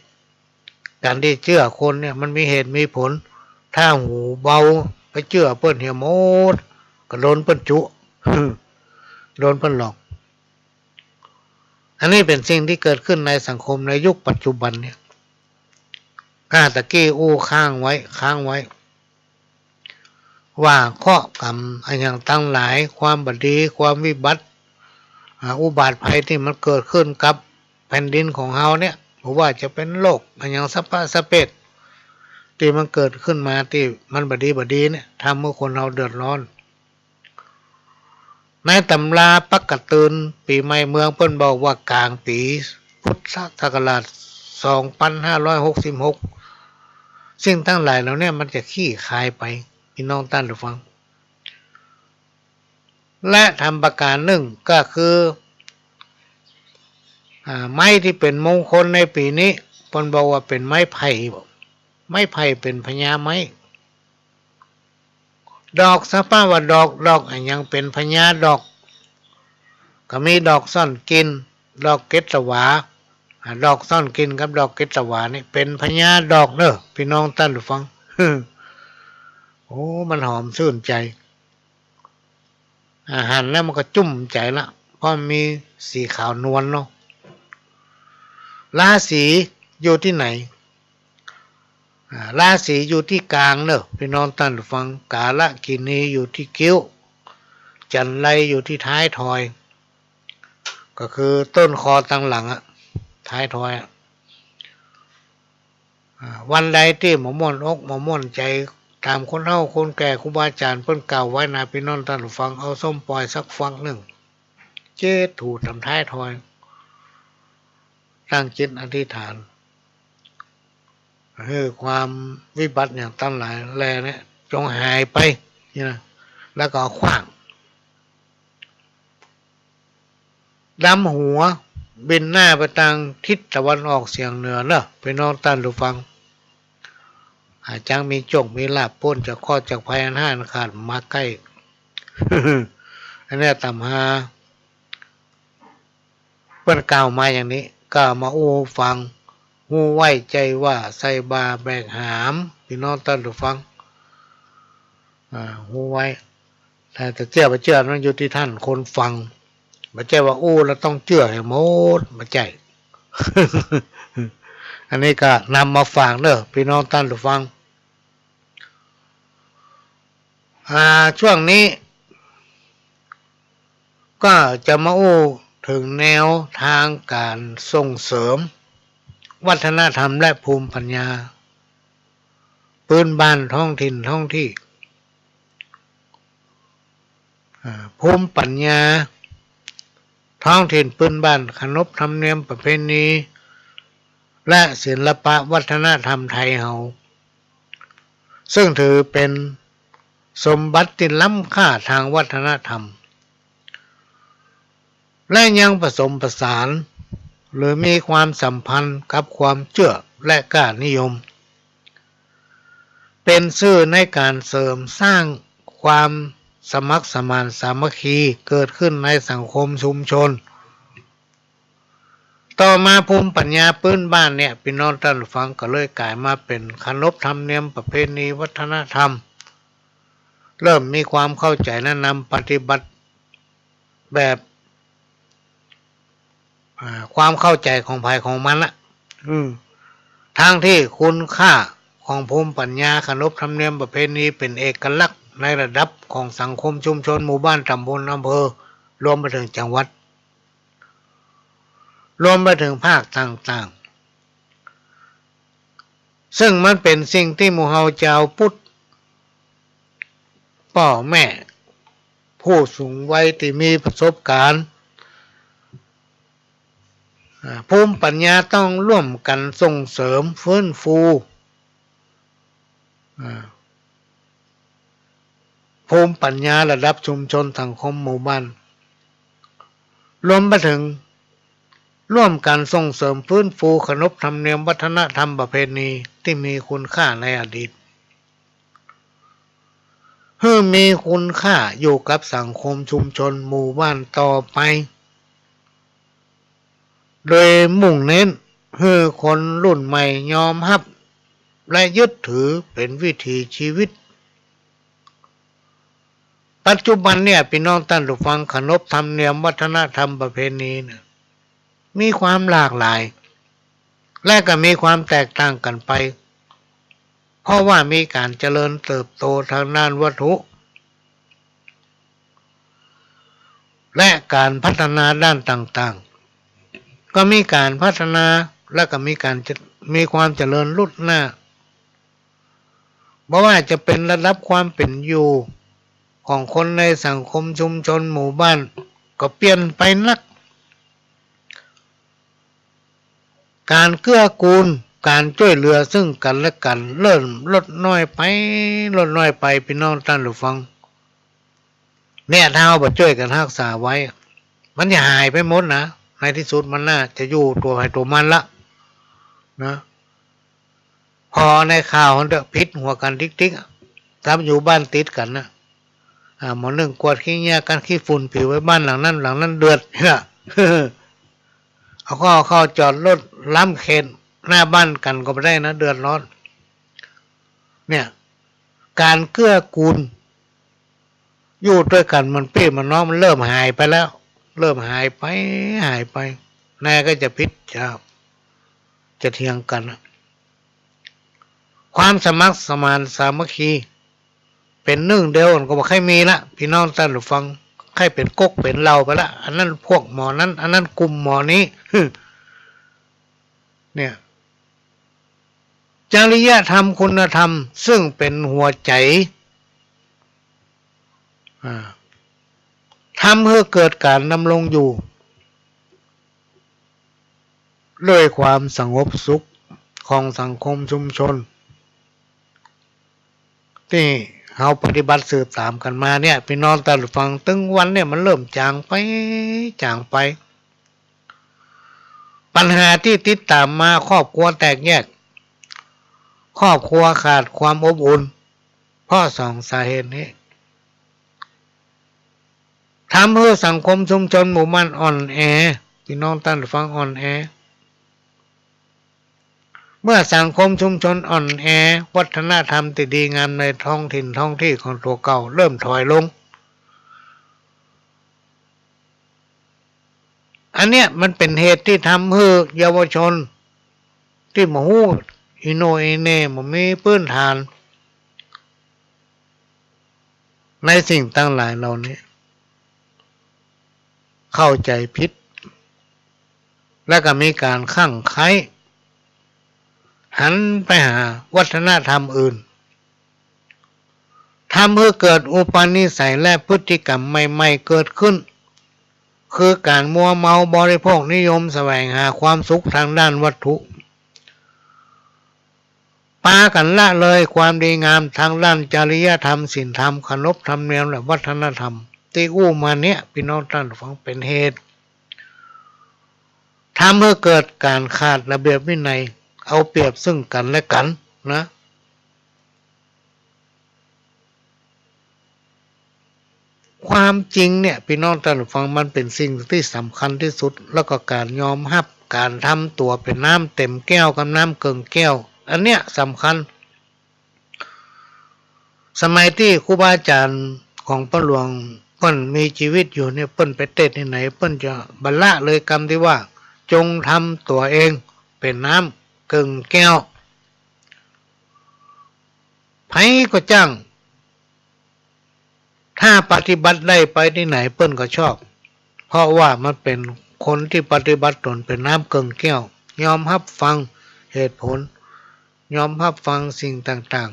ก๋านตี้เจื้อคนเนี่ยมันมีเหตุมีผล ถ้าหูเบาไปเจื้อเปิ้นเหียหมด ก็โดนเปิ้นจุ โดนเปิ้นหลอก อันนี้เป๋นสิ่งตี้เกิดขึ้นในสังคมในยุคปัจจุบันเนี่ย อ่า ตะกี้อู้ค้างไว้ ค้างไว้ ว่าเคราะห์ก๋รรมอะหยังตังหลาย ความบ่ดี ความวิบัติ อ่า อุบาทภัยตี้มันเกิดขึ้นกับแผ่นดินของเฮาเนี่ย บ่ว่าจะเป๋นโรคอะหยังสะป๊ะสะเป๊ด ตี้มันเกิดขึ้นมาตี้มันบ่ดีบ่ดีเนี่ย ทำหื้อคนเฮาเดือดร้อน ในต๋ำราปักกะเตือนปี๋ใหม่เมืองเปิ้นบอกว่ากลางปี๋พุทธศักราชสองปันห้าร้อยหกสิบหก สิ่งตังหลายเหล่าเนี้ยมันจะคลี่คลายไป ปี้น้องต้านผู้ฟัง และธรรมประก๋านนึ่งก็คือ อ่า ไม้ตี้เป๋นมงคลในปี๋นี้ เปิ้นบอกว่าเป๋นไม้ไผ่ ไม้ไผ่เป๋นพญาไม้ ดอกสะป๊ะว่าดอก ดอกอะหยังเป๋นพญาดอก ก็มีดอกซ่อนกลิ่น ดอกเกศวา อ่า ดอกซ่อนกลิ่นกับดอกเกศวานี่เป๋นพญาดอกเน่อ ปี้น้องต้านผู้ฟัง โอ้ มันหอมชื่นใจ๋ อ่า หันแล้วมันก็จุ้มใจ๋ละ เพราะมันมีสีขาวนวลเนาะ ราศีอยู่ตี้ไหน อ่า ราศีอยู่ตี้กลางเน่อ ปี้น้องต้านผู้ฟัง กาลกิณีอยู่ตี้คิ้ว จันไรอยู่ตี้ท้ายทอย ก็คือต้นคอตังหลังอะ ท้ายทอยอะ อ่า วันใดตี้บ่ม่วนอกบ่ม่วนใจ๋ ต๋ามคนเฒ่าคนแก่ครูบาอาจ๋ารย์เปิ้นกล่าวไว้นะ ปี้น้องต้านผู้ฟัง เอาส้มป่อยสักฝักนึ่ง เจ๊ถูต๋ามท้ายทอย ตั้งจิตอธิษฐาน หื้อความวิบัติอย่างตังหลายแลเนี่ยจงหายไป นี่นะ แล้วก็เอาขว้าง ดำหัว บินหน้าไปตางทิศตะวันออกเฉียงเหนือเนอะ ปี้น้องต้านผู้ฟัง หาจักมีโจคมีลาภ ป๊นจากเคราะห์จากภัยอันห้าอันขาดมาใก้ อันเนี้ยต๋ำฮา เปิ้นกล่าวมาอย่างนี้ ก็มาอู้ฟัง ฮู้ไว้ใจ้ว่าใส่บ่าแบกหาม ปี้น้องต้านผู้ฟัง อ่า ฮู้ไว้ แต่จะเจื้อบ่เจื้อนั้นอยู่ตี้ต้านคนฟัง บ่ใจ้ว่าอู้แล้วต้องเจื้อหื้อหมด บ่ใจ้ อันนี้ก็นำมาฝากเน่อ ปี้น้องต้านผู้ฟัง อ่า ช่วงนี้ ก็จะมาอู้เถิงแนวตางก๋านส่งเสริมวัฒนธรรมและภูมิปัญญา ปื้นบ้านท้องถิ่นท้องตี้ อ่า ภูมิปัญญาท้องถิ่นปื้นบ้าน ขนบธรรมเนียมประเพณี และศิลปะวัฒนธรรมไทยเฮา ซึ่งถือเป๋นสมบัติตี้ล้ำค่าตางวัฒนธรรม และยังผสมผสาน หรือมีความสัมพันธ์กับความเจื้อและค่านิยม เป๋นสื่อในก๋านเสริมสร้างความสมัครสมานสามัคคีเกิดขึ้นในสังคมชุมชน ต่อมาภูมิปัญญาปื้นบ้านเนี่ย ปี้น้องต้านฟัง ก็เลยก๋ายมาเป๋นขนบธรรมเนียมประเพณีวัฒนธรรม เริ่มมีความเข้าใจ๋และนำปฏิบัติแบบ อ่า ความเข้าใจ๋ของใผของมันละ อืม ทั้งตี้คุณค่าของภูมิปัญญาขนบธรรมเนียมประเพณีเป๋นเอกลักษณ์ในระดับของสังคมชุมชน หมู่บ้าน ต๋ำบล อำเภอ รวมไปเถิงจังหวัด รวมไปเถิงภาคต่างๆ ซึ่งมันเป๋นสิ่งตี้หมู่เฮาจาวพุทธ ป้อแม่ ผู้สูงวัยตี้มีประสบก๋ารณ์ อ่า ภูมิปัญญาต้องร่วมกั๋นส่งเสริม ฟื้นฟู อ่า ภูมิปัญญาระดับชุมชนสังคมหมู่บ้าน รวมไปเถิงร่วมกั๋นส่งเสริมฟื้นฟูขนบธรรมเนียมวัฒนธรรมประเพณีตี้มีคุณค่าในอดีต หื้อมีคุณค่าอยู่กับสังคมชุมชนหมู่บ้านต่อไป โดยมุ่งเน้นหื้อคนรุ่นใหม่ยอมฮับและยึดถือเป๋นวิถีชีวิต ปัจจุบันเนี่ย ปี้น้องต้านผู้ฟัง ขนบธรรมเนียมวัฒนธรรมประเพณีเนี่ย มีความหลากหลาย และก็มีความแตกต่างกั๋นไป เพราะว่ามีก๋านเจริญเติบโตตางด้านวัตถุ และก๋านพัฒนาด้านต่างๆ ก็มีก๋านพัฒนา และก็มีก๋านจะ มีความเจริญรุดหน้า บ่ว่าจะเป๋นระดับความเป๋นอยู่ของคนในสังคมชุมชนหมู่บ้าน ก็เปลี่ยนไปนัก ก๋านเกื้อกูล ก๋านจ้วยเหลือซึ่งกั๋นและกั๋น เริ่มลดน้อยไป ลดน้อยไป ปี้น้องต้านผู้ฟัง เนี่ย ถ้าเฮาบ่จ้วยกั๋นฮักษาไว้ มันจะหายไปหมดนะ ในตี้สุดมันน่าจะอยู่ตั๋วใผตั๋วมันละ นะ ผ่อในข่าวหั้นเต๊อะ ผิดหัวกั๋นติ๊กๆ อะ ถ้าอยู่บ้านติดกั๋นนะ อ่า หม้อนึ่งกวาดขี้เงี้ยกั๋น ขี้ฝุ่นปิ๋วไปบ้านหลังนั้น หลังนั้นเดือด เนี่ย เอาเข้า เอาเข้าจอดรถล้ำเขตหน้าบ้านกั๋นก็บ่ได้นะ เดือดร้อน เนี่ย ก๋านเกื้อกูล อยู่ตวยกั๋นเหมือนปี้เหมือนน้อง มันเริ่มหายไปแล้ว เริ่มหายไป หายไป นายก็จะผิด จะ จะเถียงกั๋นนะ ความสมัครสมานสามัคคี เป๋นนึ่งเดียวกั๋นก็บ่ใค่มีละ ปี้น้องต้านผู้ฟัง ใค่เป๋นก๊กเป๋นเหล้าไปละ อันนั้นพวกหมอนั้น อันนั้นกลุ่มหมอนี้ เนี่ย จริยธรรมคุณธรรมซึ่งเป๋นหัวใจ๋ อ่า ทำหื้อเกิดก๋านดำรงอยู่ ด้วยความสงบสุขของสังคมชุมชน ตี้เฮาปฏิบัติสืบต๋ามกั๋นมาเนี่ย ปี้น้องต้านผู้ฟัง ตึงวันเนี่ยมันเริ่มจ๋างไป จ๋างไป ปัญหาตี้ติดต๋ามมา ครอบครัวแตกแยก ครอบครัวขาดความอบอุ่น เพราะสองสาเหตุนี้ ทำหื้อสังคมชุมชนหมู่บ้านอ่อนแอ ปี้น้องต้านผู้ฟัง อ่อนแอ เมื่อสังคมชุมชนอ่อนแอ วัฒนธรรมตี้ดีงามในท้องถิ่นท้องที่ของตั๋วเก่าเริ่มถอยลง อันเนี้ยมันเป๋นเหตุตี้ทำหื้อเยาวชนตี้บ่ฮู้อี่โหน่อี่เหน่ บ่มีปื้นฐาน ในสิ่งตังหลายเหล่านี้ เข้าใจ๋ผิด และก็มีก๋านคลั่งใคล้ หันไปหาวัฒนธรรมอื่น ทำหื้อเกิดอุปนิสัยและพฤติกรรมใหม่ๆ เกิดขึ้น คือก๋านมัวเมาบริโภคนิยมแสวงหาความสุขตางด้านวัตถุ ปากั๋นละเลยความดีงามตางด้านจริยธรรม ศีลธรรม ขนบธรรมเนียม และวัฒนธรรม ตี้อู้มาเนี้ย ปี้น้องต้านฟัง เป๋นเหตุ ทำหื้อเกิดก๋านขาดระเบียบวินัย เอาเปรียบซึ่งกั๋นและกั๋นนะ ความจริงเนี่ย ปี้น้องต้านฟัง มันเป๋นสิ่งตี้สำคัญตี้สุด แล้วก็ก๋านยอมฮับ ก๋านทำตั๋วเป๋นน้ำเต็มแก้วกับน้ำเกิ่งแก้ว อันเนี้ยสำคัญ สมัยตี้ครูบาอาจ๋ารย์ของป้อหลวงเปิ้นมีจีวิตอยู่เนี่ย เปิ้นไปเตศน์ตี้ไหน เปิ้นจะบ่ละเลยกำตี้ว่า จงทำตั๋วเองเป๋นน้ำเกิ่งแก้ว ใผก็จ้าง ถ้าปฏิบัติได้ไปตี้ไหนเปิ้นก็ชอบ เพราะว่ามันเป๋นคนตี้ปฏิบัติต๋นเป๋นน้ำเกิ่งแก้ว ยอมฮับฟังเหตุผล ยอมฮับฟังสิ่งต่าง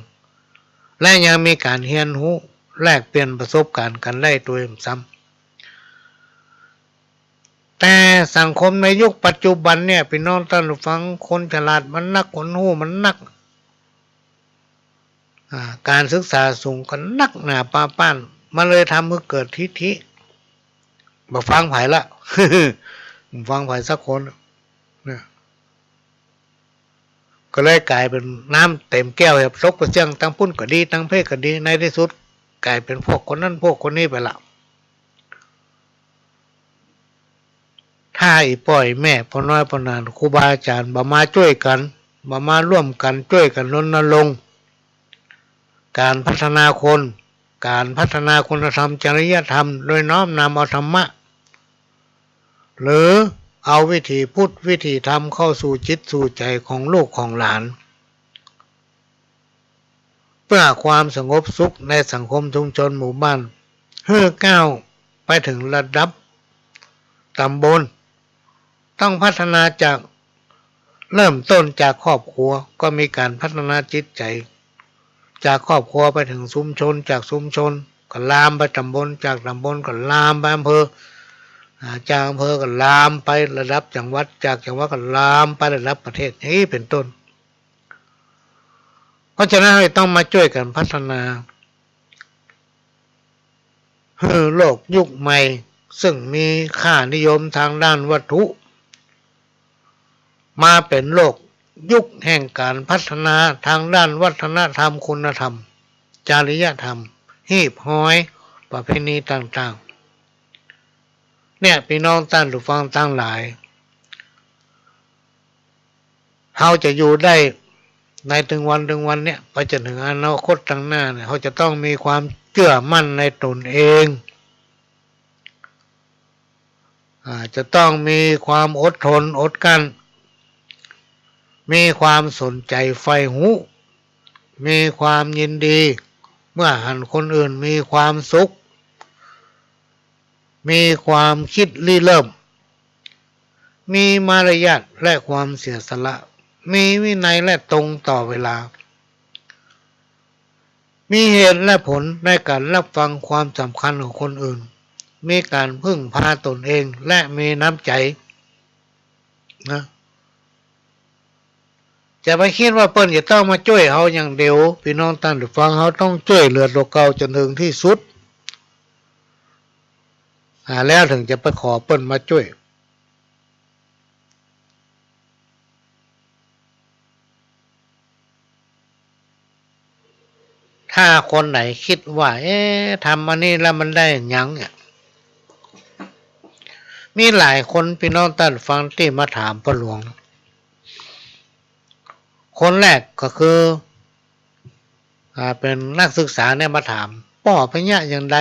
ๆ และยังมีก๋านเฮียนฮู้ แลกเปลี่ยนประสบการณ์กั๋นได้ตวยซ้ำ แต่สังคมในยุคปัจจุบันเนี่ย ปี้น้องต้านฟัง คนฉลาดมันนัก คนฮู้มันนัก อ่า ก๋านศึกษาสูงก็นักหนาปาป๊าน มันเลยทำหื้อเกิดทิฐิ บ่ฟังใผละ บ่ฟังใผสักคน เนี่ย ก็เลยก๋ายเป๋นน้ำเต็มแก้ว ตกไปเสี้ยง ตางปุ้นก็ดี ตางเพศก็ดี ในตี้สุดก๋ายเป๋นพวกคนนั้นพวกคนนี้ไปละ ถ้าอี่ป้ออี่แม่ ป้อน้อยป้อหนาน ครูบาอาจ๋ารย์บ่มาจ้วยกั๋น บ่มาร่วมกั๋นจ้วยกั๋นรณรงค์ ก๋านพัฒนาคน ก๋านพัฒนาคุณธรรมจริยธรรม โดยน้อมนำเอาธรรมะ หรือเอาวิถีพุทธวิถีธรรมเข้าสู่จิตสู่ใจ๋ของลูกของหลาน เพื่อความสงบสุขในสังคมชุมชนหมู่บ้าน หื้อก้าวไปเถิงระดับต๋ำบล ต้องพัฒนาจาก เริ่มต้นจากครอบครัว ก็มีก๋านพัฒนาจิตใจ๋ จากครอบครัวไปเถิงชุมชน จากชุมชนก็ลามไปต๋ำบล จากต๋ำบลก็ลามไปอำเภอ อ่า จากอำเภอก็ลามไประดับจังหวัด จากจังหวัดก็ลามไประดับประเทศ อย่างนี้เป๋นต้น เพราะฉะนั้นเฮาต้องมาจ้วยกั๋นพัฒนา หื้อโลกยุคใหม่ ซึ่งมีค่านิยมตางด้านวัตถุ มาเป๋นโลกยุคแห่งก๋านพัฒนาตางด้านวัฒนธรรม คุณธรรม จริยธรรม ฮีบฮอย ประเพณีต่างๆ เนี่ย ปี้น้องต้านผู้ฟังตังหลาย เฮาจะอยู่ได้ในตึงวันตึงวันเนี่ย ไปจนเถิงอนาคตตางหน้าเนี่ย เฮาจะต้องมีความเจื้อมั่นในต๋นเอง อ่า จะต้องมีความอดทนอดกลั้น มีความสนใจ๋ใฝ่ฮู้ มีความยินดี เมื่อหันคนอื่นมีความสุข มีความกึ๊ดริเริ่ม มีมารยาทและความเสียสละ มีวินัยและตรงต่อเวลา มีเหตุและผลในก๋านรับฟังความสำคัญของคนอื่น มีก๋านพึ่งพาต๋นเอง และมีน้ำใจ๋ นะ จะไปกึ๊ดว่าเปิ้นจะต้องมาจ้วยเฮาอย่างเดียว ปี้น้องต้านผู้ฟัง เฮาต้องจ้วยเหลือตั๋วเก่าจนเถิงตี้สุด อ่า แล้วเถิงจะไปขอเปิ้นมาจ้วย ถ้าคนไหนกึ๊ดว่า เอ๊ะ ทำอันนี้แล้วมันได้หยังเนี่ย มีหลายคน ปี้น้องต้านผู้ฟัง ตี้มาถามป้อหลวง คนแรกก็คือ อ่า เป๋นนักศึกษาเนี่ยมาถาม ป้อเป๋นเยียะอย่างใด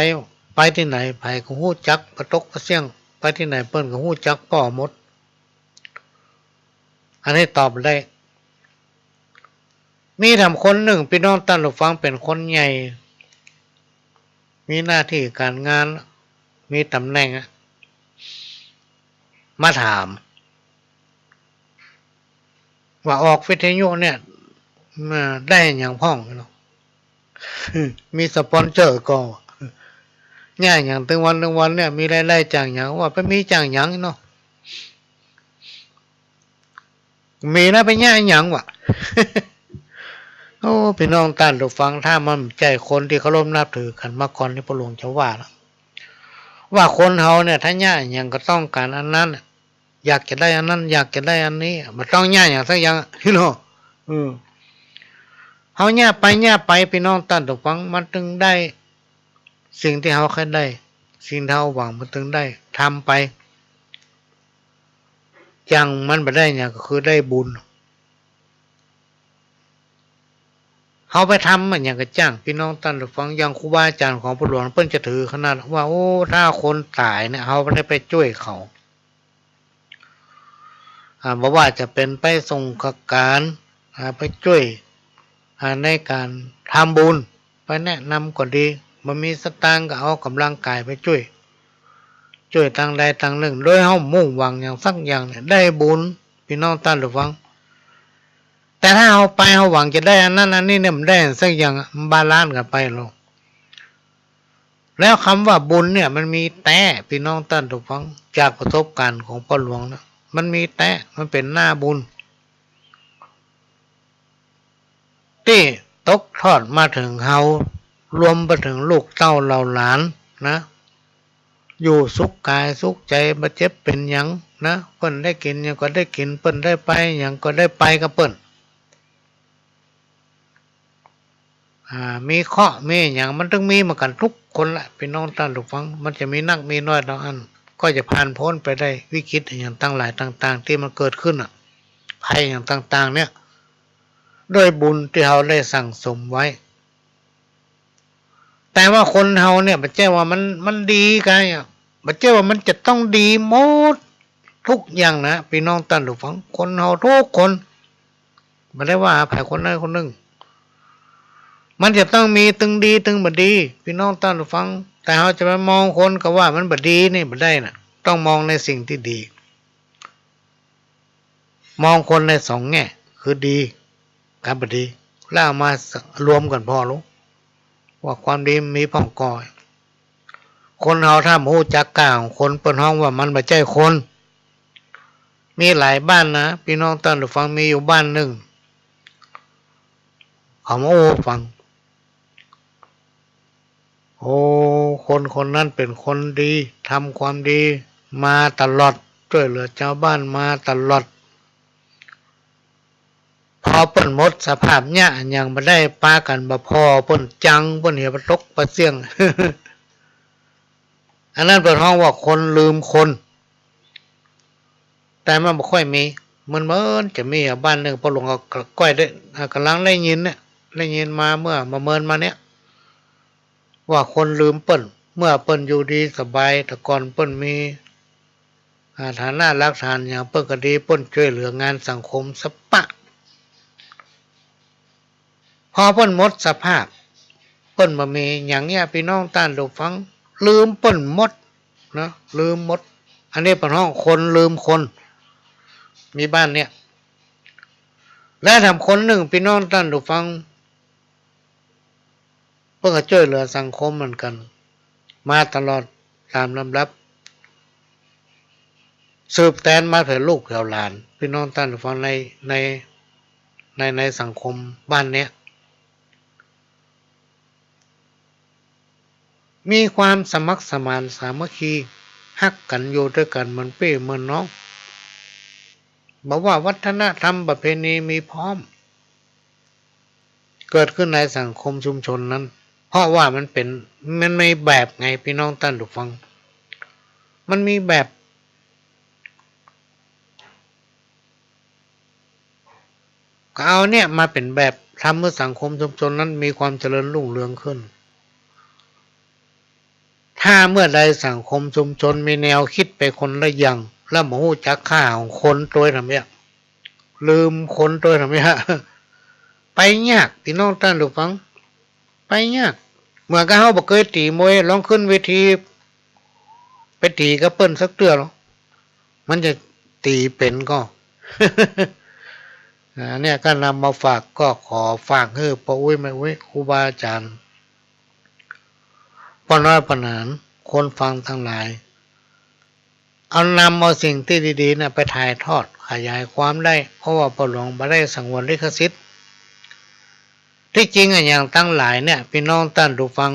ไปตี้ไหนใผก็ฮู้จัก ปะตกปะเสี้ยง ไปตี้ไหนเปิ้นก็ฮู้จักป้อหมด อันนี้ตอบได้ มีแถมคนนึ่ง ปี้น้องต้านผู้ฟัง เป๋นคนใหญ่ มีหน้าตี้ก๋านงาน มีต๋ำแหน่งอะ มาถาม ว่าออกวิทยุเนี่ย มาได้หยังพ่องเนาะ มีสปอนเซอร์ก่อ เยียะหยังตึงวันตึงวันเนี่ย มีรายได้จากหยังวะ ไปมีจากหยังเนาะ มีนะ ไปเยียะหยังวะ โอ้ ปี้น้องต้านผู้ฟัง ถ้ามันบ่ใจ้คนตี้เคารพนับถือกั๋นมาก่อนนี่ ป้อหลวงจะว่านะ ว่าคนเฮาเนี่ย ถ้าเยียะหยังก็ต้องก๋านอันนั้นน่ะ อยากจะได้อันนั้น อยากจะได้อันนี้ บ่ต้องเยียะหยังสักอย่างอะ เนาะ อืม เฮาเยียะไป เยียะไป ปี้น้องต้านผู้ฟัง มันตึงได้ สิ่งตี้เฮาใค่ได้ สิ่งตี้เฮาหวังมันตึงได้ ทำไป อย่างมันบ่ได้หยังก็คือได้บุญ เฮาไปทำอะหยังก็จ้าง ปี้น้องต้านผู้ฟัง อย่างครูบาอาจ๋ารย์ของป้อหลวง เปิ้นจะถือขนาดว่า โอ้ ถ้าคนต๋ายเนี่ย เฮาบ่ได้ไปจ้วยเขา อ่า บ่ว่าจะเป๋นไปส่งข้าวก๋าน อ่า ไปจ้วย อ่า ในก๋านทำบุญ ไปแนะนำก็ดี บ่มีสตางค์ก็เอาก๋ำลังก๋ายไปจ้วย จ้วยตางใดตางนึ่ง โดยเฮามุ่งหวังหยังสักอย่างเนี่ย ได้บุญ ปี้น้องต้านผู้ฟัง แต่ถ้าเฮาไป เฮาหวังจะได้อันนั้นอันนี้เนี่ย บ่ได้สักอย่างอะ มันบาลานซ์กั๋นไปลอ แล้วกำว่าบุญเนี่ย มันมีแต๊ ปี้น้องต้านผู้ฟัง จากประสบก๋ารณ์ของป้อหลวงนะ มันมีแต๊ มันเป๋นหน้าบุญ ตี้ตกทอดมาเถิงเฮา รวมไปเถิงลูกเต้าเหล่าหลานนะ อยู่สุขก๋ายสุขใจ๋ บ่เจ็บเป๋นหยังนะ เปิ้นได้กิ๋นหยังก็ได้กิ๋น เปิ้นได้ไปหยังก็ได้ไปกับเปิ้น อ่า มีเคราะห์มีหยัง มันตึงมีเหมือนกั๋นกู้คนละ ปี้น้องต้านผู้ฟัง มันจะมีนักมีน้อยเต้าอั้น ก็จะผ่านป๊นไปได้วิกฤตอะหยังตังหลายต่างๆ ตี้มันเกิดขึ้นอะ ภัยอะหยังต่างๆ เนี่ย ด้วยบุญตี้เฮาได้สั่งสมไว้ แต่ว่าคนเฮาเนี่ย บ่ใจ้ว่ามัน มันดีกั๋นอะ บ่ใจ้ว่ามันจะต้องดีหมดกู้อย่างนะ ปี้น้องต้านผู้ฟัง คนเฮากู้คน บ่ได้ว่าใผคนใดคนนึ่ง มันจะต้องมีตึงดีตึงบ่ดี ปี้น้องต้านผู้ฟัง แต่เฮาจะไปมองคนก็ว่ามันบ่ดีนี่บ่ได้นะ ต้องมองในสิ่งตี้ดี มองคนในสองแง่ คือดีกับบ่ดี แล้วเอามารวมกั๋นผ่อลูก ว่าความดีมีพ่องก่อ คนเฮาถ้าบ่ฮู้จักก้าของคน เปิ้นฮ้องว่ามันบ่ใจ้คน มีหลายบ้านนะ ปี้น้องต้านผู้ฟัง มีอยู่บ้านนึ่ง เขามาอู้หื้อฟัง โอ้ คนคนนั้นเป๋นคนดี ทำความดีมาตลอด จ้วยเหลือจาวบ้านมาตลอด พอเปิ้นหมดสภาพเยียะหยังบ่ได้ ปากั๋นบ่ผ่อ เปิ้นจัง เปิ้นเหียปาตกปาเสี้ยง อันนั้นเปิ้นฮ้องว่าคนลืมคน แต่มันบ่ค่อยมี มันเหมือนจะมีอะ บ้านนึ่ง ป้อหลวงก็ก้อยได้ อ่า ก่ำลังได้ยินเนี่ย ได้ยินมาเมื่อบ่เมินมาเนี่ย ว่าคนลืมเปิ้น เมื่อเปิ้นอยู่ดีสบาย แต่ก่อนเปิ้นมี อ่า ฐานะรากฐานหยัง เปิ้นก็ดี เปิ้นจ้วยเหลืองานสังคมสะปะ พอเปิ้นหมดสภาพ เปิ้นบ่มีหยังเนี่ย ปี้น้องต้านผู้ฟัง ลืมเปิ้นหมดนะ ลืมหมด อันนี้เปิ้นฮ้องคนลืมคน มีบ้านเนี่ย และแถมคนนึ่ง ปี้น้องต้านผู้ฟัง เปิ้นก็จ้วยเหลือสังคมเหมือนกั๋น มาตลอดต๋ามลำดับ สืบแตนมาแผวลูกแผวหลาน ปี้น้องต้านผู้ฟัง ใน ใน ใน ในสังคมบ้านเนี้ย มีความสมัครสมานสามัคคี ฮักกั๋นอยู่ตวยกั๋นเหมือนปี้เหมือนน้อง บ่ว่าวัฒนธรรมประเพณีมีพร้อม เกิดขึ้นในสังคมชุมชนนั้น เพราะว่ามันเป๋น มันมีแบบไง ปี้น้องต้านผู้ฟัง มันมีแบบ ก็เอาเนี่ยมาเป๋นแบบ ทำหื้อสังคมชุมชนนั้นมีความเจริญรุ่งเรืองขึ้น ถ้าเมื่อใดสังคมชุมชนมีแนวกึ๊ดไปคนละอย่าง แล้วบ่ฮู้จักค่าของคนตวยทำเยียะ ลืมคนตวยทำเยียะ ไปยาก ปี้น้องต้านผู้ฟัง ไปยาก เหมือนกับเฮาบ่เกยตี๋มวย ลองขึ้นเวที ไปตี๋กับเปิ้นสักเตื้อลอ มันจะตี๋เป๋นก่อ อ่า เนี่ยก็นำมาฝาก ก็ขอฝากหื้อป้ออุ๊ยแม่อุ๊ย ครูบาอาจ๋ารย์ ป้อน้อยป้อหนาน คนฟังตังหลาย เอานำเอาสิ่งตี้ดีๆ เนี่ยไปถ่ายทอดขยายความได้ เพราะว่าป้อหลวงบ่ได้สงวนลิขสิทธิ์ ตี้จริงอะ อย่างตังหลายเนี่ย ปี้น้องต้านผู้ฟัง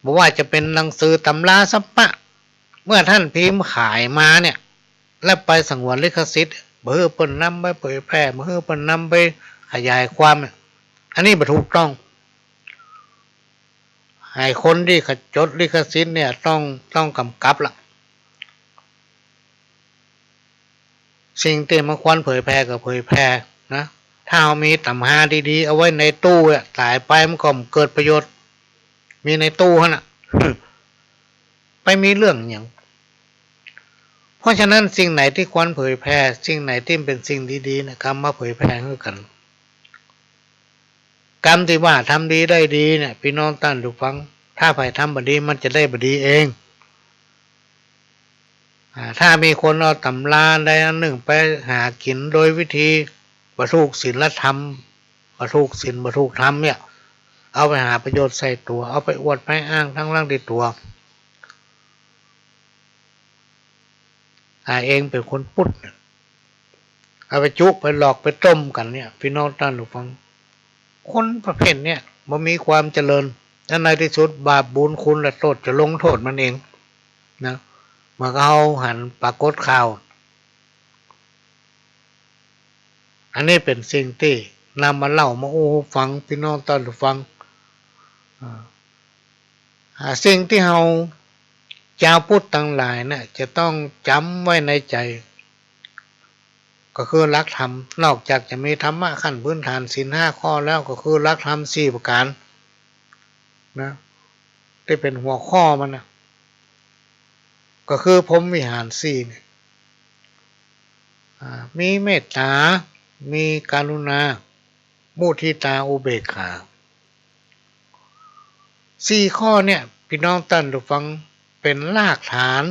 บ่ว่าจะเป๋นหนังสือต๋ำราสะปะ เมื่อต้านพิมพ์ขายมาเนี่ย แล้วไปสงวนลิขสิทธิ์ บ่หื้อเปิ้นนำไปเผยแพร่ บ่หื้อเปิ้นนำไปขยายความเนี่ย อันนี้บ่ถูกต้อง ไอ้คนตี้เขาจดลิขสิทธิ์เนี่ย ต้อง ต้องก๋ำกับละ สิ่งตี้มันควรเผยแพร่ก็เผยแพร่นะ ถ้าเฮามีต๋ำราดีๆ เอาไว้ในตู้อะ ต๋ายไปมันก็บ่เกิดประโยชน์ มีในตู้หั้นน่ะ ไปมีเรื่องหยัง เพราะฉะนั้นสิ่งไหนตี้ควรเผยแพร่ สิ่งไหนตี้เป๋นสิ่งดีๆ เนี่ย กำมาเผยแพร่หื้อกั๋น กำตี้ว่าทำดีได้ดีเนี่ย ปี้น้องต้านผู้ฟัง ถ้าใผทำบ่ดีมันจะได้บ่ดีเอง อ่า ถ้ามีคนเอาต๋ำราใดอันนึ่งไปหากิ๋นโดยวิธีบ่ถูกศีลธรรม บ่ถูกศีล บ่ถูกธรรมเนี่ย เอาไปหาประโยชน์ใส่ตั๋ว เอาไปอวดไปอ้างตังๆ ตี้ตั๋ว ถ้าเองเป๋นคนปุ๊ดเนี่ย เอาไปจุ๊ไปหลอกไปต้มกั๋นเนี่ย ปี้น้องต้านผู้ฟัง คนประเภทเนี่ยบ่มีความเจริญ และในตี้สุดบาปบุญคุณและโต้ษจะลงโต้ษมันเองนะ เหมือนกับเฮาหันปรากฏข่าว อันนี้เป๋นสิ่งตี้นำมาเล่ามาอู้หื้อฟัง ปี้น้องต้านผู้ฟัง อ่า อ่า สิ่งตี้เฮาจาวพุทธตังหลายเนี่ย จะต้องจ๋ำไว้ในใจ๋ ก็คือหลักธรรม นอกจากจะมีธรรมะขั้นพื้นฐานศีลห้าข้อแล้ว ก็คือหลักธรรมสี่ประก๋านนะ ตี้เป๋นหัวข้อมันนะ ก็คือพรหมวิหารสี่เนี่ย อ่า มีเมตต๋า มีกรุณา มุทิตา อุเบกขา สี่ข้อเนี่ย ปี้น้องต้านผู้ฟัง เป๋นรากฐาน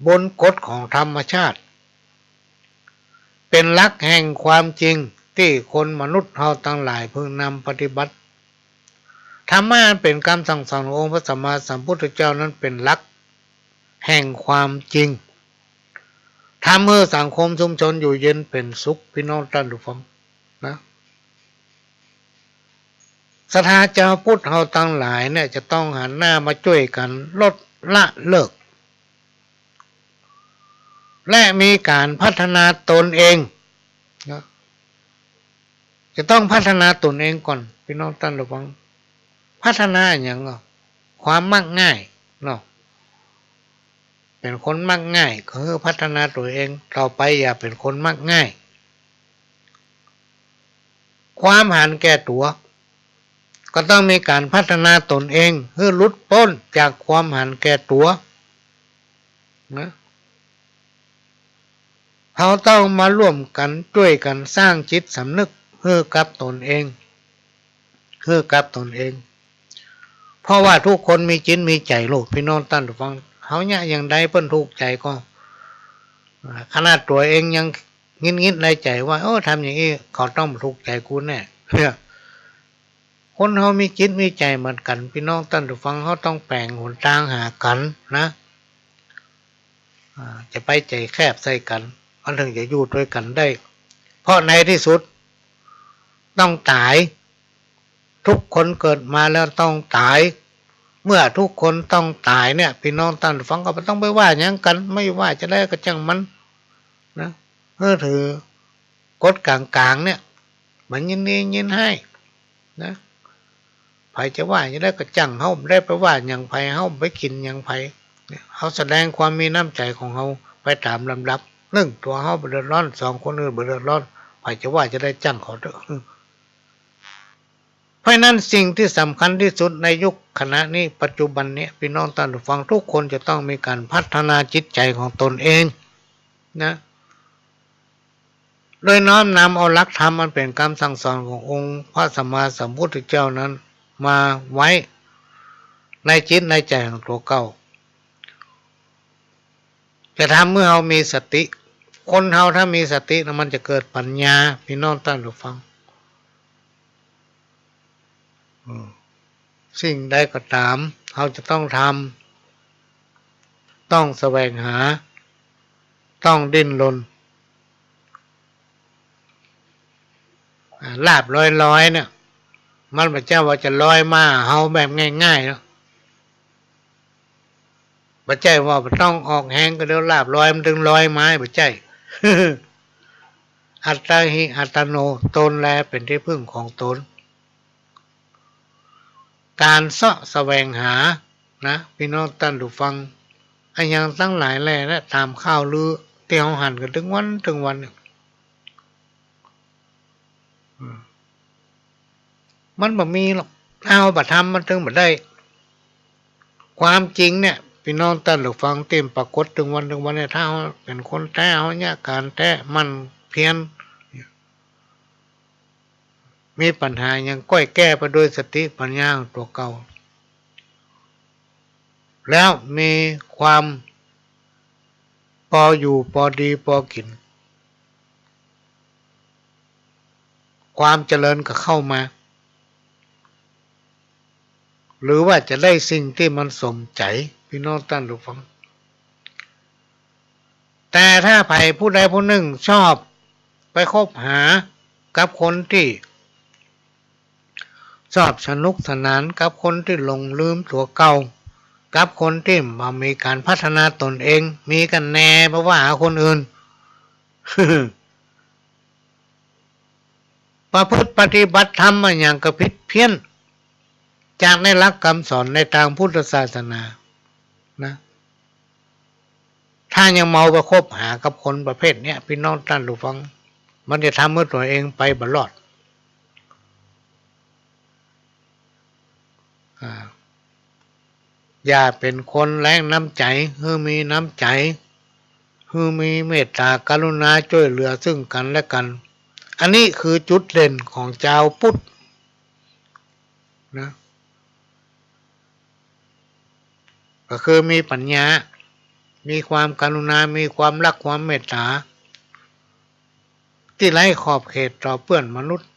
บนกฎของธรรมชาติ เป๋นหลักแห่งความจริงตี้คนมนุษย์เฮาตังหลายพึงนำปฏิบัติ ธรรมะอันเป๋นกำสั่งสอนขององค์พระสัมมาสัมพุทธเจ้านั้นเป๋นหลักแห่งความจริง ทำหื้อสังคมชุมชนอยู่เย็นเป๋นสุข ปี้น้องต้านผู้ฟังนะ ศรัทธาจาวพุทธเฮาตังหลายเนี่ย จะต้องหันหน้ามาจ้วยกั๋นลดละเลิก และมีก๋านพัฒนาตนเองนะ จะต้องพัฒนาตนเองก่อน ปี้น้องต้านผู้ฟัง พัฒนาอะหยังเนาะ ความมักง่ายเนาะ เป๋นคนมักง่าย ก็คือพัฒนาตั๋วเอง ต่อไปอย่าเป๋นคนมักง่าย ความหันแก่ตั๋ว ก็ต้องมีก๋านพัฒนาตนเอง หื้อหลุดป๊นจากความหันแก่ตั๋วนะ เฮาต้องมาร่วมกั๋นจ้วยกั๋นสร้างจิตสำนึกหื้อกับตนเอง หื้อกับตนเอง เพราะว่าทุกคนมีจิตมีใจ๋โลก ปี้น้องต้านผู้ฟัง เฮาเยียะอย่างใดเปิ้นถูกใจ๋ก็ อ่า ขนาดตั๋วเองยังงุนงิดในใจ๋ว่า โอ้ ทำอย่างอี้เขาต้องบ่ถูกใจ๋กูแน่ คนเฮามีจิตมีใจ๋เหมือนกั๋น ปี้น้องต้านผู้ฟัง เฮาต้องแป๋งหนตางหากั๋นนะ อ่า จะไปใจ๋แคบใส่กั๋น มันเถิงจะอยู่ตวยกั๋นได้ เพราะในตี้สุดต้องต๋าย ทุกคนเกิดมาแล้วต้องต๋าย เมื่อทุกคนต้องต๋ายเนี่ย ปี้น้องต้านผู้ฟังก็บ่ต้องไปว่าหยังกั๋น ไม่ว่าจะใดก็จ้างมันนะ เออ ถือกฎก๋างๆ เนี่ย บ่ยินดียินฮ้ายนะ ใผจะว่าจะใดก็จ้าง เฮาบ่ได้ไปว่าหยังใผ เฮาบ่ไปกิ๋นหยังใผเนี่ย เฮาแสดงความมีน้ำใจ๋ของเฮาไปต๋ามลำดับ นึ่ง ตั๋วเฮาบ่เดือดร้อน สอง คนอื่นบ่เดือดร้อน ใผจะว่าจะใดจ้างเขาเต๊อะ เพราะฉะนั้นสิ่งตี้สำคัญตี้สุดในยุคขณะนี้ ปัจจุบันนี้ ปี้น้องต้านผู้ฟังทุกคนจะต้องมีก๋านพัฒนาจิตใจ๋ของตนเองนะ โดยน้อมนำเอาหลักธรรมอันเป๋นกำสั่งสอนขององค์พระสัมมาสัมพุทธเจ้านั้นมาไว้ในจิตในใจ๋ของตั๋วเก่า จะทำหื้อเฮามีสติ คนเฮาถ้ามีสตินะ มันจะเกิดปัญญา ปี้น้องต้านผู้ฟัง อืม สิ่งใดก็ต๋าม เฮาจะต้องทำ ต้องแสวงหา ต้องดิ้นรน อ่า ลาภลอยๆ เนี่ย มันบ่ใจ้ว่าจะลอยมาเฮาแบบง่ายๆ เนาะ บ่ใจ้ว่าบ่ต้องออกแฮงก็เดี๋ยวลาภลอยมันตึงลอยมา บ่ใจ้ อัตตาหิอัตตโน ตนแลเป๋นตี้ผึ้งของตน ก๋านเซาะแสวงหานะ ปี้น้องต้านผู้ฟัง อะหยังตังหลายแลนะ ต๋ามข่าวลือตี้เฮาหันกั๋นตึงวันตึงวันเนี่ย อืม มันบ่มีหรอก ถ้าเฮาบ่ทำมันตึงบ่ได้ ความจริงเนี่ย ปี้น้องต้านผู้ฟัง ตี้ปรากฏตึงวันตึงวันเนี่ย ถ้าเฮาเป๋นคนแต๊ เฮาเยียะก๋านแต๊ หมั่นเพียร มีปัญหาหยังก้อยแก้ไปโดยสติปัญญาของตั๋วเก่า แล้วมีความปออยู่ปอดีปอกิ๋น ความเจริญก็เข้ามา หรือว่าจะได้สิ่งตี้มันสมใจ๋ ปี้น้องต้านผู้ฟัง แต่ถ้าใผผู้ใดผู้นึ่งชอบไปคบหากับคนตี้ชอบสนุกสนาน กับคนตี้หลงลืมตั๋วเก่า กับคนตี้บ่มีก๋านพัฒนาตนเอง มีกั๋นแหน่ บ่ว่าคนอื่น ประพฤติปฏิบัติธรรมอะหยังก็ผิดเพี้ยน จากในหลักกำสอนในตางพุทธศาสนานะ ถ้ายังเมาไปคบหากับคนประเภทเนี้ย ปี้น้องต้านผู้ฟัง มันจะทำหื้อตั๋วเองไปบ่รอด อ่า อย่าเป๋นคนแล้งน้ำใจ๋ หื้อมีน้ำใจ๋ หื้อมีเมตต๋ากรุณาจ้วยเหลือซึ่งกั๋นและกั๋น อันนี้คือจุดเด่นของจาวพุทธนะ ก็คือมีปัญญา มีความกรุณา มีความฮัก ความเมตต๋า ตี้ไร้ขอบเขตต่อเปื้อนมนุษย์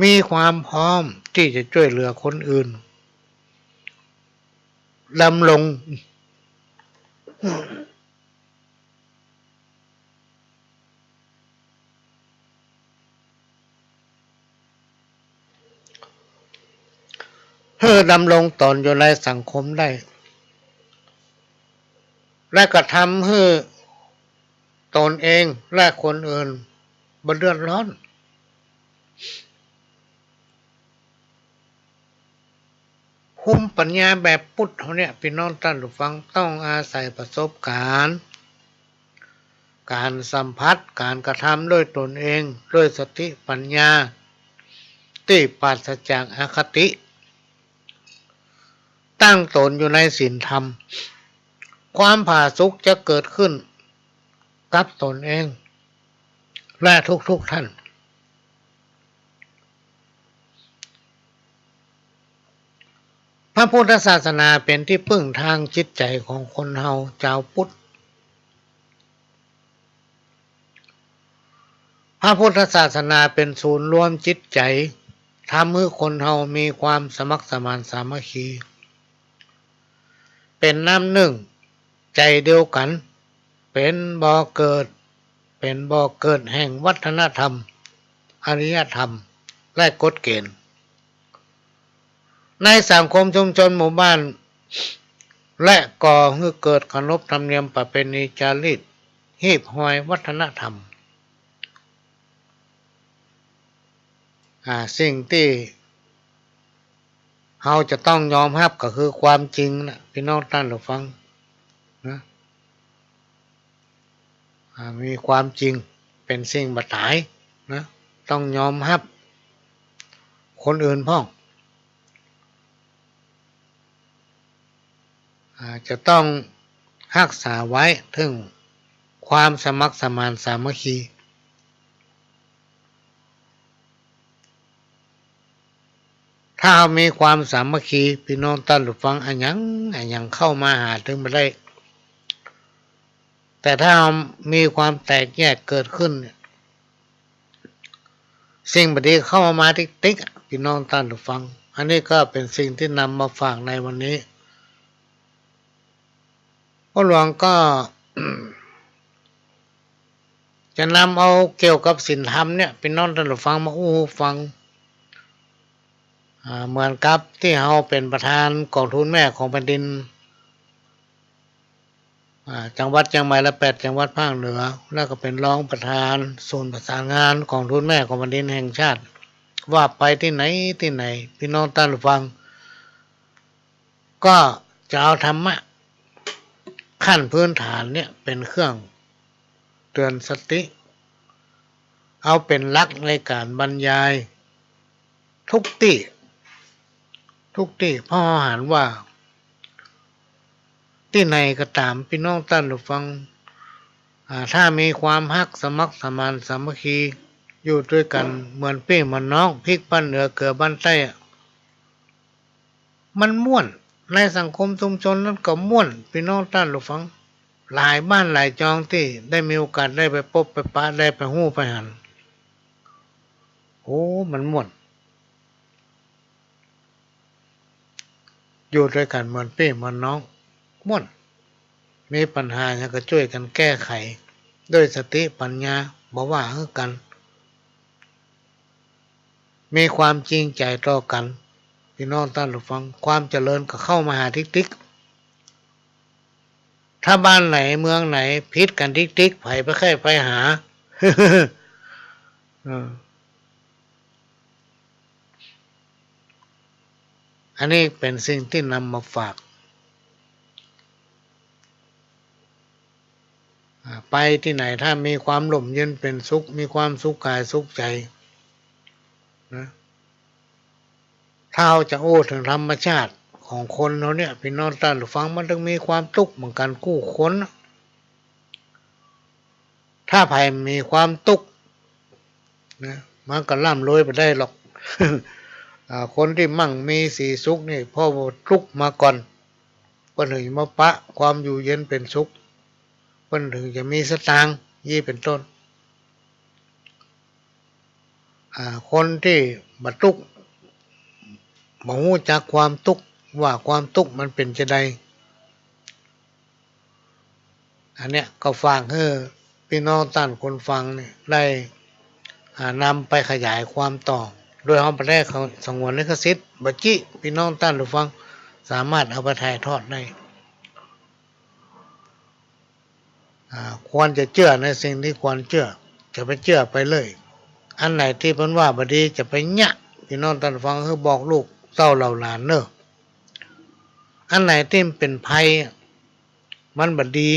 มีความพร้อมตี้จะจ้วยเหลือคนอื่น ดำรง หื้อดำรงต๋นอยู่ในสังคมได้ และก็ทำหื้อตนเองและคนอื่นบ่เดือดร้อน ภูมิปัญญาแบบพุทธเฮาเนี่ย ปี้น้องต้านผู้ฟัง ต้องอาศัยประสบก๋ารณ์ ก๋านสัมผัส ก๋านกระทำด้วยตนเอง ด้วยสติปัญญาตี้ปราศจากอคติ ตั้งตนอยู่ในศีลธรรม ความผาสุกจะเกิดขึ้นกับตนเอง และทุกๆ ท่าน พระพุทธศาสนาเป๋นตี้พึ่งตางจิตใจ๋ของคนเฮาจาวพุทธ พระพุทธศาสนาเป๋นศูนย์รวมจิตใจ๋ ทำหื้อคนเฮามีความสมัครสมานสามัคคี เป๋นน้ำนึ่ง ใจ๋เดียวกั๋น เป๋นบ่อเกิด เป๋นบ่อเกิดแห่งวัฒนธรรม อารยธรรม และกฎเกณฑ์ ในสังคมชุมชนหมู่บ้าน และก่อหื้อเกิดขนบธรรมเนียมประเพณีจารีต หีบฮอยวัฒนธรรม อ่า สิ่งตี้เฮาจะต้องยอมฮับก็คือความจริงนะ ปี้น้องต้านผู้ฟังนะ อ่า มีความจริงเป๋นสิ่งบ่ต๋ายนะ ต้องยอมฮับคนอื่นพ่อง อ่า จะต้องฮักษาไว้เถิงความสมัครสมานสามัคคี ถ้าเฮามีความสามัคคี ปี้น้องต้านผู้ฟัง อะหยังอะหยังเข้ามาหาตึงบ่ได้ แต่ถ้ามีความแตกแยกเกิดขึ้นเนี่ย สิ่งบ่ดีเข้ามาติ๊กๆ อะ ปี้น้องต้านผู้ฟัง อันนี้ก็เป๋นสิ่งตี้นำมาฝากในวันนี้ ป้อหลวงก็ จะนำเอาเกี่ยวกับศีลธรรมเนี่ย ปี้น้องต้านผู้ฟังมาอู้ฟัง อ่า เหมือนกับตี้เฮาเป๋นประธานก๋องทุนแม่ของแผ่นดิน อ่า จังหวัดเจียงใหม่และแปดจังหวัดภาคเหนือ แล้วก็เป๋นรองประธานศูนย์ประสานงานก๋องทุนแม่ของแผ่นดินแห่งชาติ ว่าไปตี้ไหนตี้ไหน ปี้น้องต้านผู้ฟัง ก็จะเอาธรรมะขั้นพื้นฐานเนี่ยเป๋นเครื่องเตือนสติ เอาเป๋นหลักในก๋านบรรยาย ทุกตี้ ทุกตี้ เพราะเฮาหันว่า ตี้ไหนก็ต๋าม ปี้น้องต้านผู้ฟัง อ่า ถ้ามีความฮักสมัครสมานสามัคคี อยู่ตวยกั๋นเหมือนปี้เหมือนน้อง พริกบ้านเหนือเกือบ้านใต้อะ มันม่วน ในสังคมชุมชนนั้นก็ม่วน ปี้น้องต้านผู้ฟัง หลายบ้านหลายจองตี้ได้มีโอกาสได้ไปปบไปปะ ได้ไปฮู้ไปหัน โอ้ มันม่วน อยู่ตวยกั๋นเหมือนปี้เหมือนน้อง ม่วน มีปัญหาหยังก็จ้วยกั๋นแก้ไข ด้วยสติปัญญา บ่ว่าหื้อกั๋น มีความจริงใจ๋ต่อกั๋น ปี้น้องต้านผู้ฟัง ความเจริญก็เข้ามาหาติ๊กๆ ถ้าบ้านไหนเมืองไหนผิดกั๋นติ๊กๆ ใผไปใค่ไปหา เออ อันนี้เป๋นสิ่งตี้นำมาฝาก อ่า ไปตี้ไหนถ้ามีความร่มเย็นเป๋นสุข มีความสุขก๋ายสุขใจ๋นะ ถ้าเฮาจะอู้เถิงธรรมชาติของคนเฮาเนี่ย ปี้น้องต้านผู้ฟัง มันตึงมีความตุ๊กข์เหมือนกั๋นกู้คนนะ ถ้าใผมีความตุ๊กข์นะ มันก็ร่ำรวยบ่ได้หรอก อ่า คนตี้มั่งมีสีสุขนี่ เพราะว่าตุ๊กข์มาก่อน เปิ้นถึงจะมาปะความอยู่เย็นเป๋นสุข เปิ้นถึงจะมีสตางค์ อี้เป๋นต้น อ่า คนตี้บ่ตุ๊กข์ บ่ฮู้จักความตุ๊กข์ ว่าความตุ๊กข์มันเป๋นจาใด อันเนี้ยก็ฝากหื้อปี้น้องต้านคนฟังเนี่ยได้ อ่า นำไปขยายความต่อ โดยเฮาบ่ได้สงวนลิขสิทธิ์ บ่จี้ ปี้น้องต้านผู้ฟังสามารถเอาไปถ่ายทอดได้ อ่า ควรจะเจื้อในสิ่งตี้ควรเจื้อ จะไปเจื้อไปเลย อันไหนตี้เปิ้นว่าบ่ดีจะไปเยียะ ปี้น้องต้านผู้ฟัง หื้อบอกลูกเต้าเหล่าหลานเน่อ อันไหนตี้มันเป๋นภัย มันบ่ดี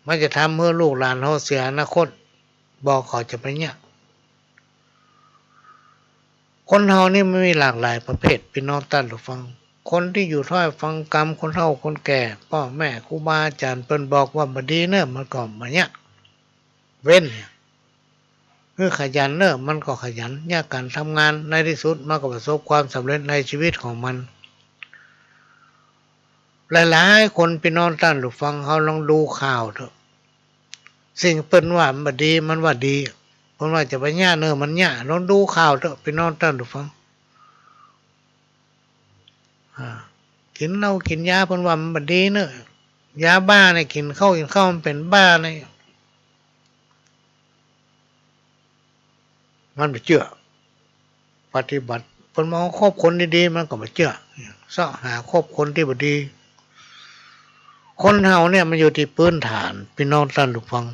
มันจะทำหื้อลูกหลานเฮาเสียอนาคต บอกเขาจะไปเยียะ คนเฮานี่มันมีหลากหลายประเภท ปี้น้องต้านผู้ฟัง คนตี้อยู่ถ้อยฟังกำ คนเฒ่าคนแก่ ป้อแม่ครูบาอาจ๋ารย์เปิ้นบอกว่าบ่ดีเน่อ มันก็บ่เยียะ เว้น หื้อขยันเน่อ มันก็ขยัน เยียะก๋านทำงาน ในตี้สุดมันก็ประสบความสำเร็จในชีวิตของมัน หลายๆ คน ปี้น้องต้านผู้ฟัง เฮาลองดูข่าวเถาะ สิ่งเปิ้นว่ามันบ่ดี มันว่าดี เปิ้นว่าจะไปเยียะเน่อ มันเยียะ ลองดูข่าวเถาะ ปี้น้องต้านผู้ฟัง อ่า กิ๋นเหล้ากิ๋นยา เปิ้นว่ามันบ่ดีเน่อ ยาบ้าเนี่ย กิ๋นเข้ากิ๋นเข้ามันเป๋นบ้าเนี่ย มันบ่เจื้อ ปฏิบัติ เปิ้นมาคบคนดีๆ มันก็บ่เจื้อ เซาะหาคบคนตี้บ่ดี คนเฮาเนี่ยมันอยู่ตี้พื้นฐาน ปี้น้องต้านผู้ฟัง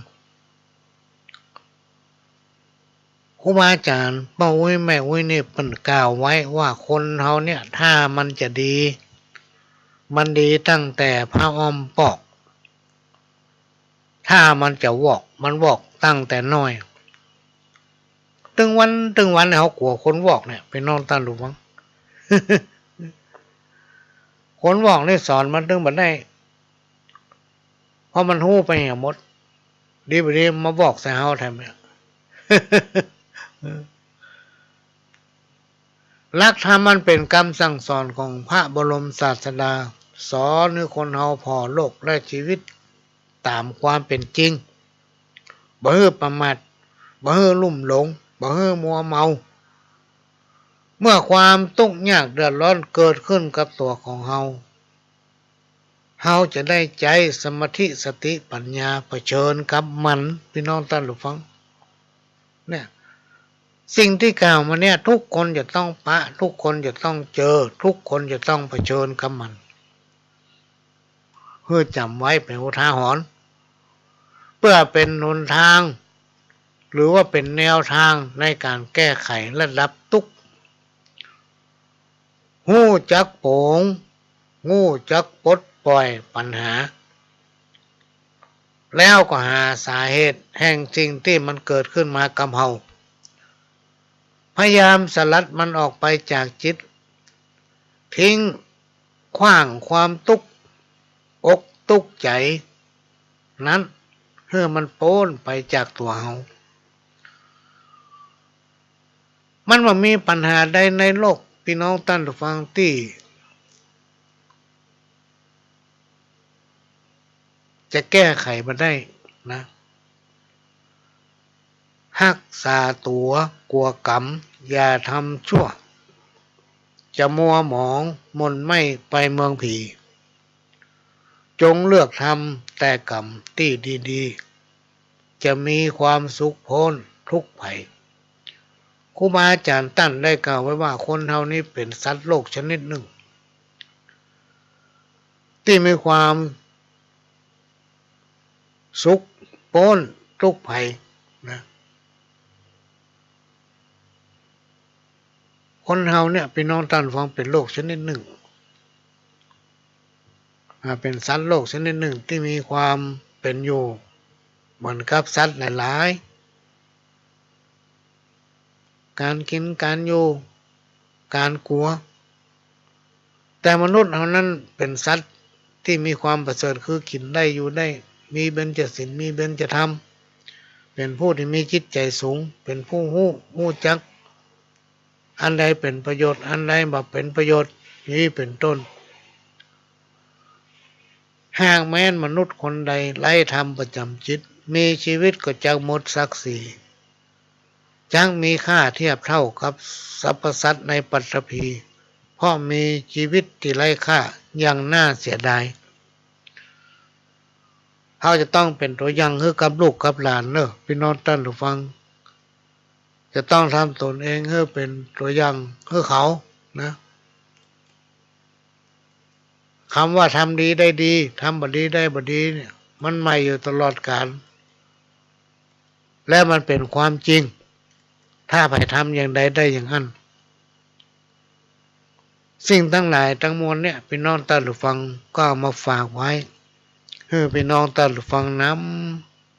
ครูบาอาจ๋ารย์ ป้ออุ๊ยแม่อุ๊ยนี่เปิ้นกล่าวไว้ว่าคนเฮาเนี่ย ถ้ามันจะดี มันดีตั้งแต่ผ้าอ้อมปอก ถ้ามันจะวอก มันวอกตั้งแต่น้อย ตึงวัน ตึงวันเนี่ย เฮากั๋วคนวอกเนี่ย ปี้น้องต้านผู้ฟัง คนวอกนี่สอนมันตึงบ่ได้ เพราะมันฮู้ไปเหียหมด ดีบ่ดีมาวอกใส่เฮาแถมเนี่ย หลักธรรมมันเป๋นกำสั่งสอนของพระบรมศาสดา สอนหื้อคนเฮาผ่อโลกและชีวิต ต๋ามความเป๋นจริง บ่หื้อประมาท บ่หื้อลุ่มหลง บ่หื้อมัวเมา เมื่อความตุ๊กข์ยากเดือดร้อนเกิดขึ้นกับตั๋วของเฮา เฮาจะได้ใจ๊สมาธิ สติ ปัญญา เผชิญกับมัน ปี้น้องต้านผู้ฟัง เนี่ย สิ่งตี้กล่าวมาเนี่ย ทุกคนจะต้องปะ ทุกคนจะต้องเจอ ทุกคนจะต้องเผชิญกับมัน หื้อจ๋ำไว้เป๋นอุทาหรณ์ เปื้อเป๋นหนตาง หรือว่าเป๋นแนวตางในก๋านแก้ไขและดับตุ๊กข์ ฮู้จักป๋ง ฮู้จักปลดป่อยปัญหา แล้วก็หาสาเหตุแห่งสิ่งตี้มันเกิดขึ้นมากับเฮา พยายามสลัดมันออกไปจากจิต ทิ้งขว้างความตุ๊กข์อกตุ๊กข์ใจ๋นั้น หื้อมันป๊นไปจากตั๋วเฮา มันบ่มีปัญหาใดในโลก ปี้น้องต้านผู้ฟัง ตี้จะแก้ไขมันได้นะ ฮักษาตั๋วกั๋วกรรม อย่าทำชั่ว จะมัวหมองหม่นไหม้ไปเมืองผี จงเลือกทำแต่กรรมตี้ดีๆ จะมีความสุขป๊นทุกข์ภัย ครูบาอาจ๋ารย์ต้านได้กล่าวไว้ว่า คนเฮานี้เป๋นสัตว์โลกชนิดหนึ่ง ตี้มีความสุขป๊นทุกข์ภัยนะ คนเฮาเนี่ย ปี้น้องต้านผู้ฟัง เป๋นโลกชนิดหนึ่ง อ่า เป๋นสัตว์โลกชนิดหนึ่งตี้มีความเป๋นอยู่เหมือนกับสัตว์หลายๆ ก๋านกิ๋น ก๋านอยู่ ก๋านกั๋ว แต่มนุษย์เฮานั้นเป๋นสัตว์ตี้มีความประเสริฐ คือกิ๋นได้ อยู่ได้ มีเบญจศีล มีเบญจธรรม เป๋นผู้ตี้มีจิตใจ๋สูง เป๋นผู้ฮู้ ฮู้จัก อันใดเป๋นประโยชน์ อันใดบ่เป๋นประโยชน์ นี้เป๋นต้น หากแม้นมนุษย์คนใดไร้ธรรมประจ๋ำจิต มีจีวิตก็จักหมดศักดิ์ศรี จักมีค่าเทียบเต้ากับสรรพสัตว์ในปฐพี เพราะมีจีวิตตี้ไร้ค่าอย่างน่าเสียดาย เฮาจะต้องเป๋นตั๋วอย่างหื้อกับลูกกับหลานเน่อ ปี้น้องต้านผู้ฟัง จะต้องทำตนเองหื้อเป๋นตั๋วอย่างหื้อเขานะ กำว่าทำดีได้ดี ทำบ่ดีได้บ่ดีเนี่ย มันใหม่อยู่ตลอดกาล และมันเป๋นความจริง ถ้าใผทำอย่างใดได้อย่างอั้น สิ่งตังหลายตังมวลเนี่ย ปี้น้องต้านผู้ฟังก็เอามาฝากไว้ หื้อปี้น้องต้านผู้ฟังน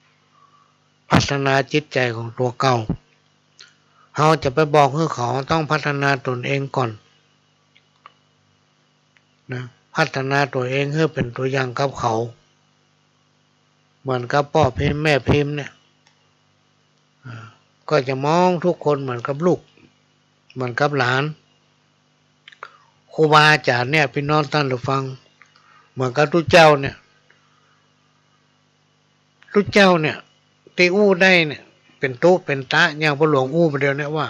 ำพัฒนาจิตใจ๋ของตั๋วเก่า เฮาจะไปบอกหื้อเขา ต้องพัฒนาตนเองก่อนนะ พัฒนาตั๋วเองหื้อเป๋นตั๋วอย่างกับเขา เหมือนกับป้อพิมพ์แม่พิมพ์เนี่ย อ่า ก็จะมองทุกคนเหมือนกับลูก เหมือนกับหลาน ครูบาอาจ๋ารย์เนี่ย ปี้น้องต้านผู้ฟัง เหมือนกับตุ๊เจ้าเนี่ย ตุ๊เจ้าเนี่ย ตี้อู้ได้เนี่ย เป๋นตุ๊เป๋นตะ อย่างพ่อหลวงอู้มาเดี๋ยวเนี่ยว่า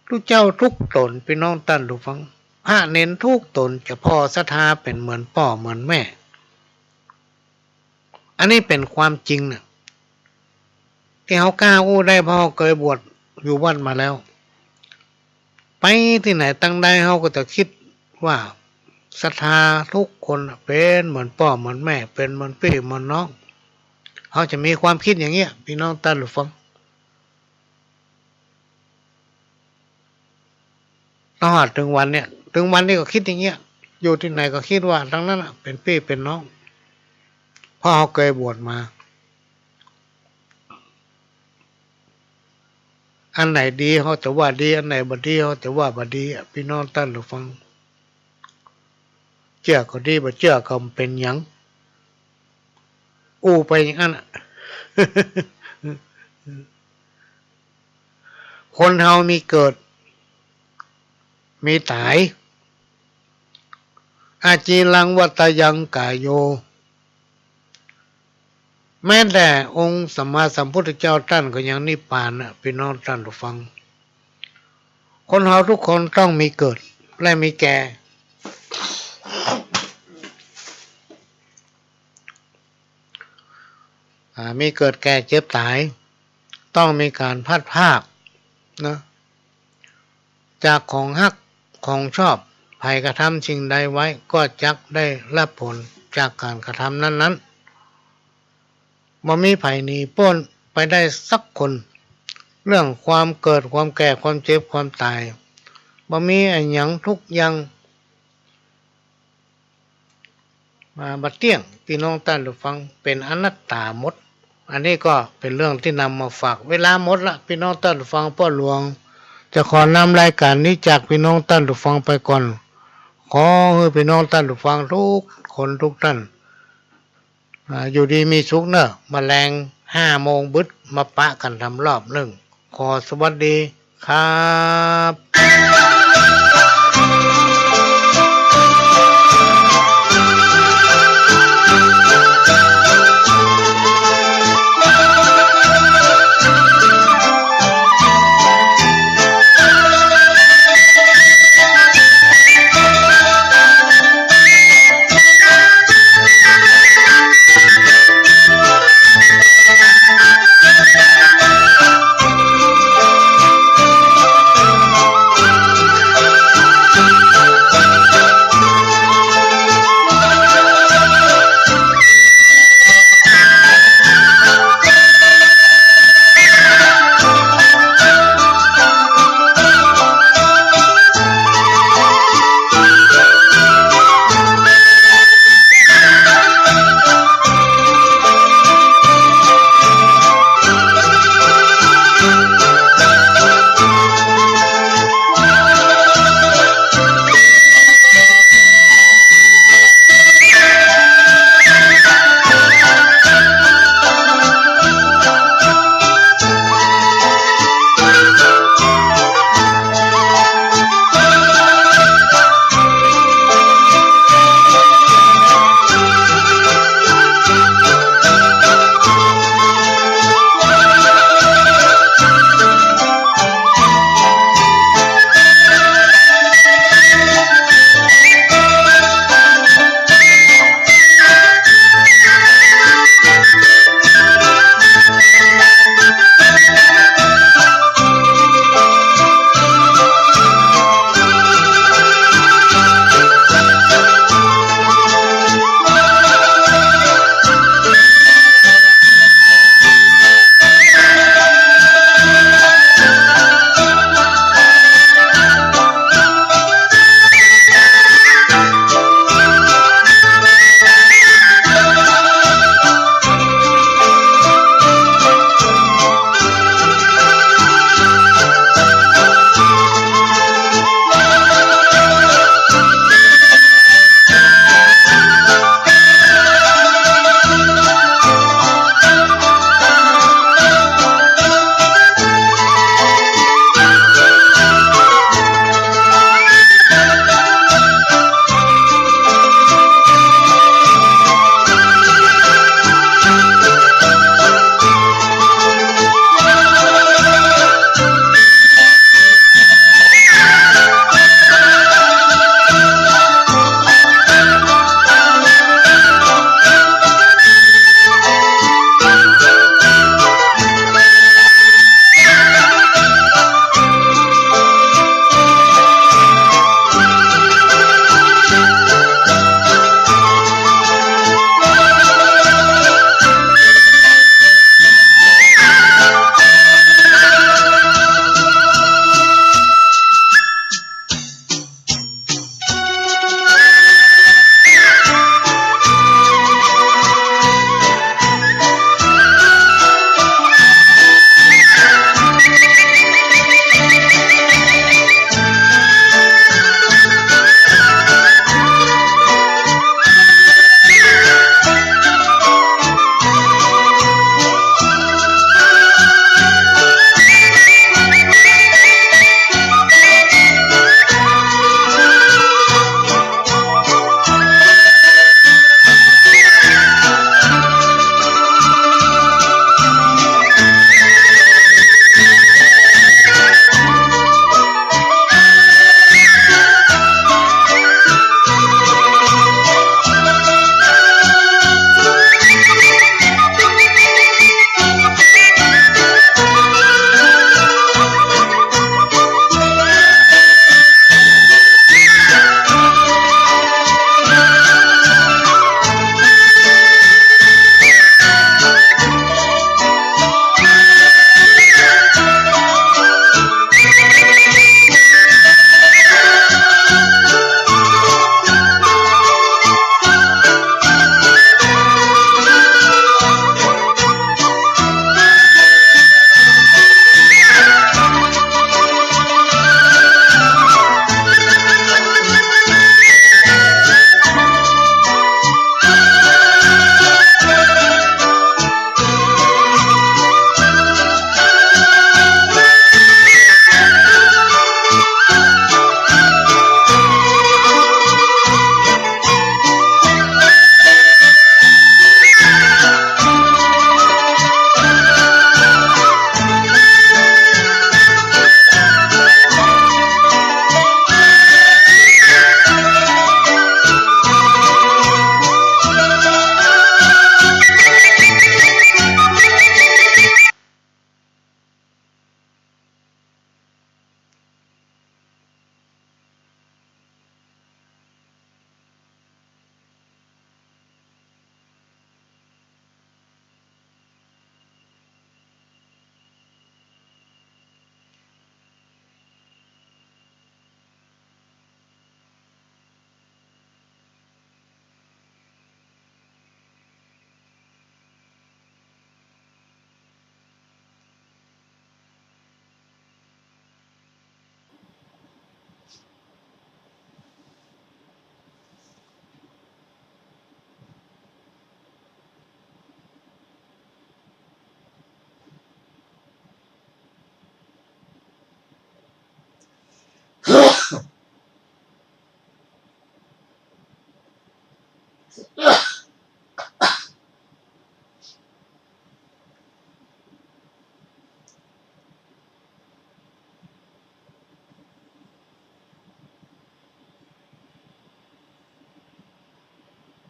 ตุ๊เจ้าทุกต๋น ปี้น้องต้านผู้ฟัง พระเณรทุกต๋นจะผ่อศรัทธาเป๋นเหมือนป้อเหมือนแม่ อันนี้เป๋นความจริงน่ะ ตี้เฮาก้าอู้ได้เพราะเฮาเกยบวชอยู่วัดมาแล้ว ไปตี้ไหนตังใดเฮาก็จะกึ๊ดว่าศรัทธาทุกคนน่ะเป๋นเหมือนป้อเหมือนแม่ เป๋นเหมือนปี้เหมือนน้อง เฮาจะมีความกึ๊ดอย่างเงี้ย ปี้น้องต้านผู้ฟัง ตลอดเถิงวันเนี่ย เถิงวันนี้ก็กึ๊ดอย่างเงี้ย อยู่ตี้ไหนก็กึ๊ดว่าตังนั้นน่ะเป๋นปี้เป๋นน้อง เพราะเฮาเกยบวชมา อันไหนดีเฮาจะว่าดี อันไหนบ่ดีเฮาจะว่าบ่ดีอะ ปี้น้องต้านผู้ฟัง เจื้อก็ดี บ่เจื้อก็บ่เป๋นหยัง อู้ไปอย่างอั้นอะ คนเฮามีเกิด มีต๋าย อาจีรังวัตยังกาโย แม้แต่องค์สัมมาสัมพุทธเจ้าต้านก็ยังนิพพานนะ ปี้น้องต้านผู้ฟัง คนเฮาทุกคนต้องมีเกิดและมีแก่ อ่า มีเกิดแก่เจ็บต๋าย ต้องมีก๋านพลัดพรากนะ จากของฮักของชอบ ใผกระทำสิ่งใดไว้ ก็จักได้ฮับผลจากก๋านกระทำนั้นๆ บ่มีใผหนีป๊นไปได้สักคน เรื่องความเกิด ความแก่ ความเจ็บ ความต๋าย บ่มีอะหยังทุกอย่าง มาบ่เตี้ยง ปี้น้องต้านผู้ฟัง เป๋นอนัตตาหมด อันนี้ก็เป๋นเรื่องตี้นำมาฝาก เวลาหมดละ ปี้น้องต้านผู้ฟัง ป้อหลวงจะขอนำรายก๋านนี้จากปี้น้องต้านผู้ฟังไปก่อน ขอหื้อปี้น้องต้านผู้ฟังทุกคนทุกต้าน อ่า อยู่ดีมีสุขเน่อ มาแลงห้าโมงบึดมาปะกั๋นทำรอบนึ่ง ขอสวัสดีครับ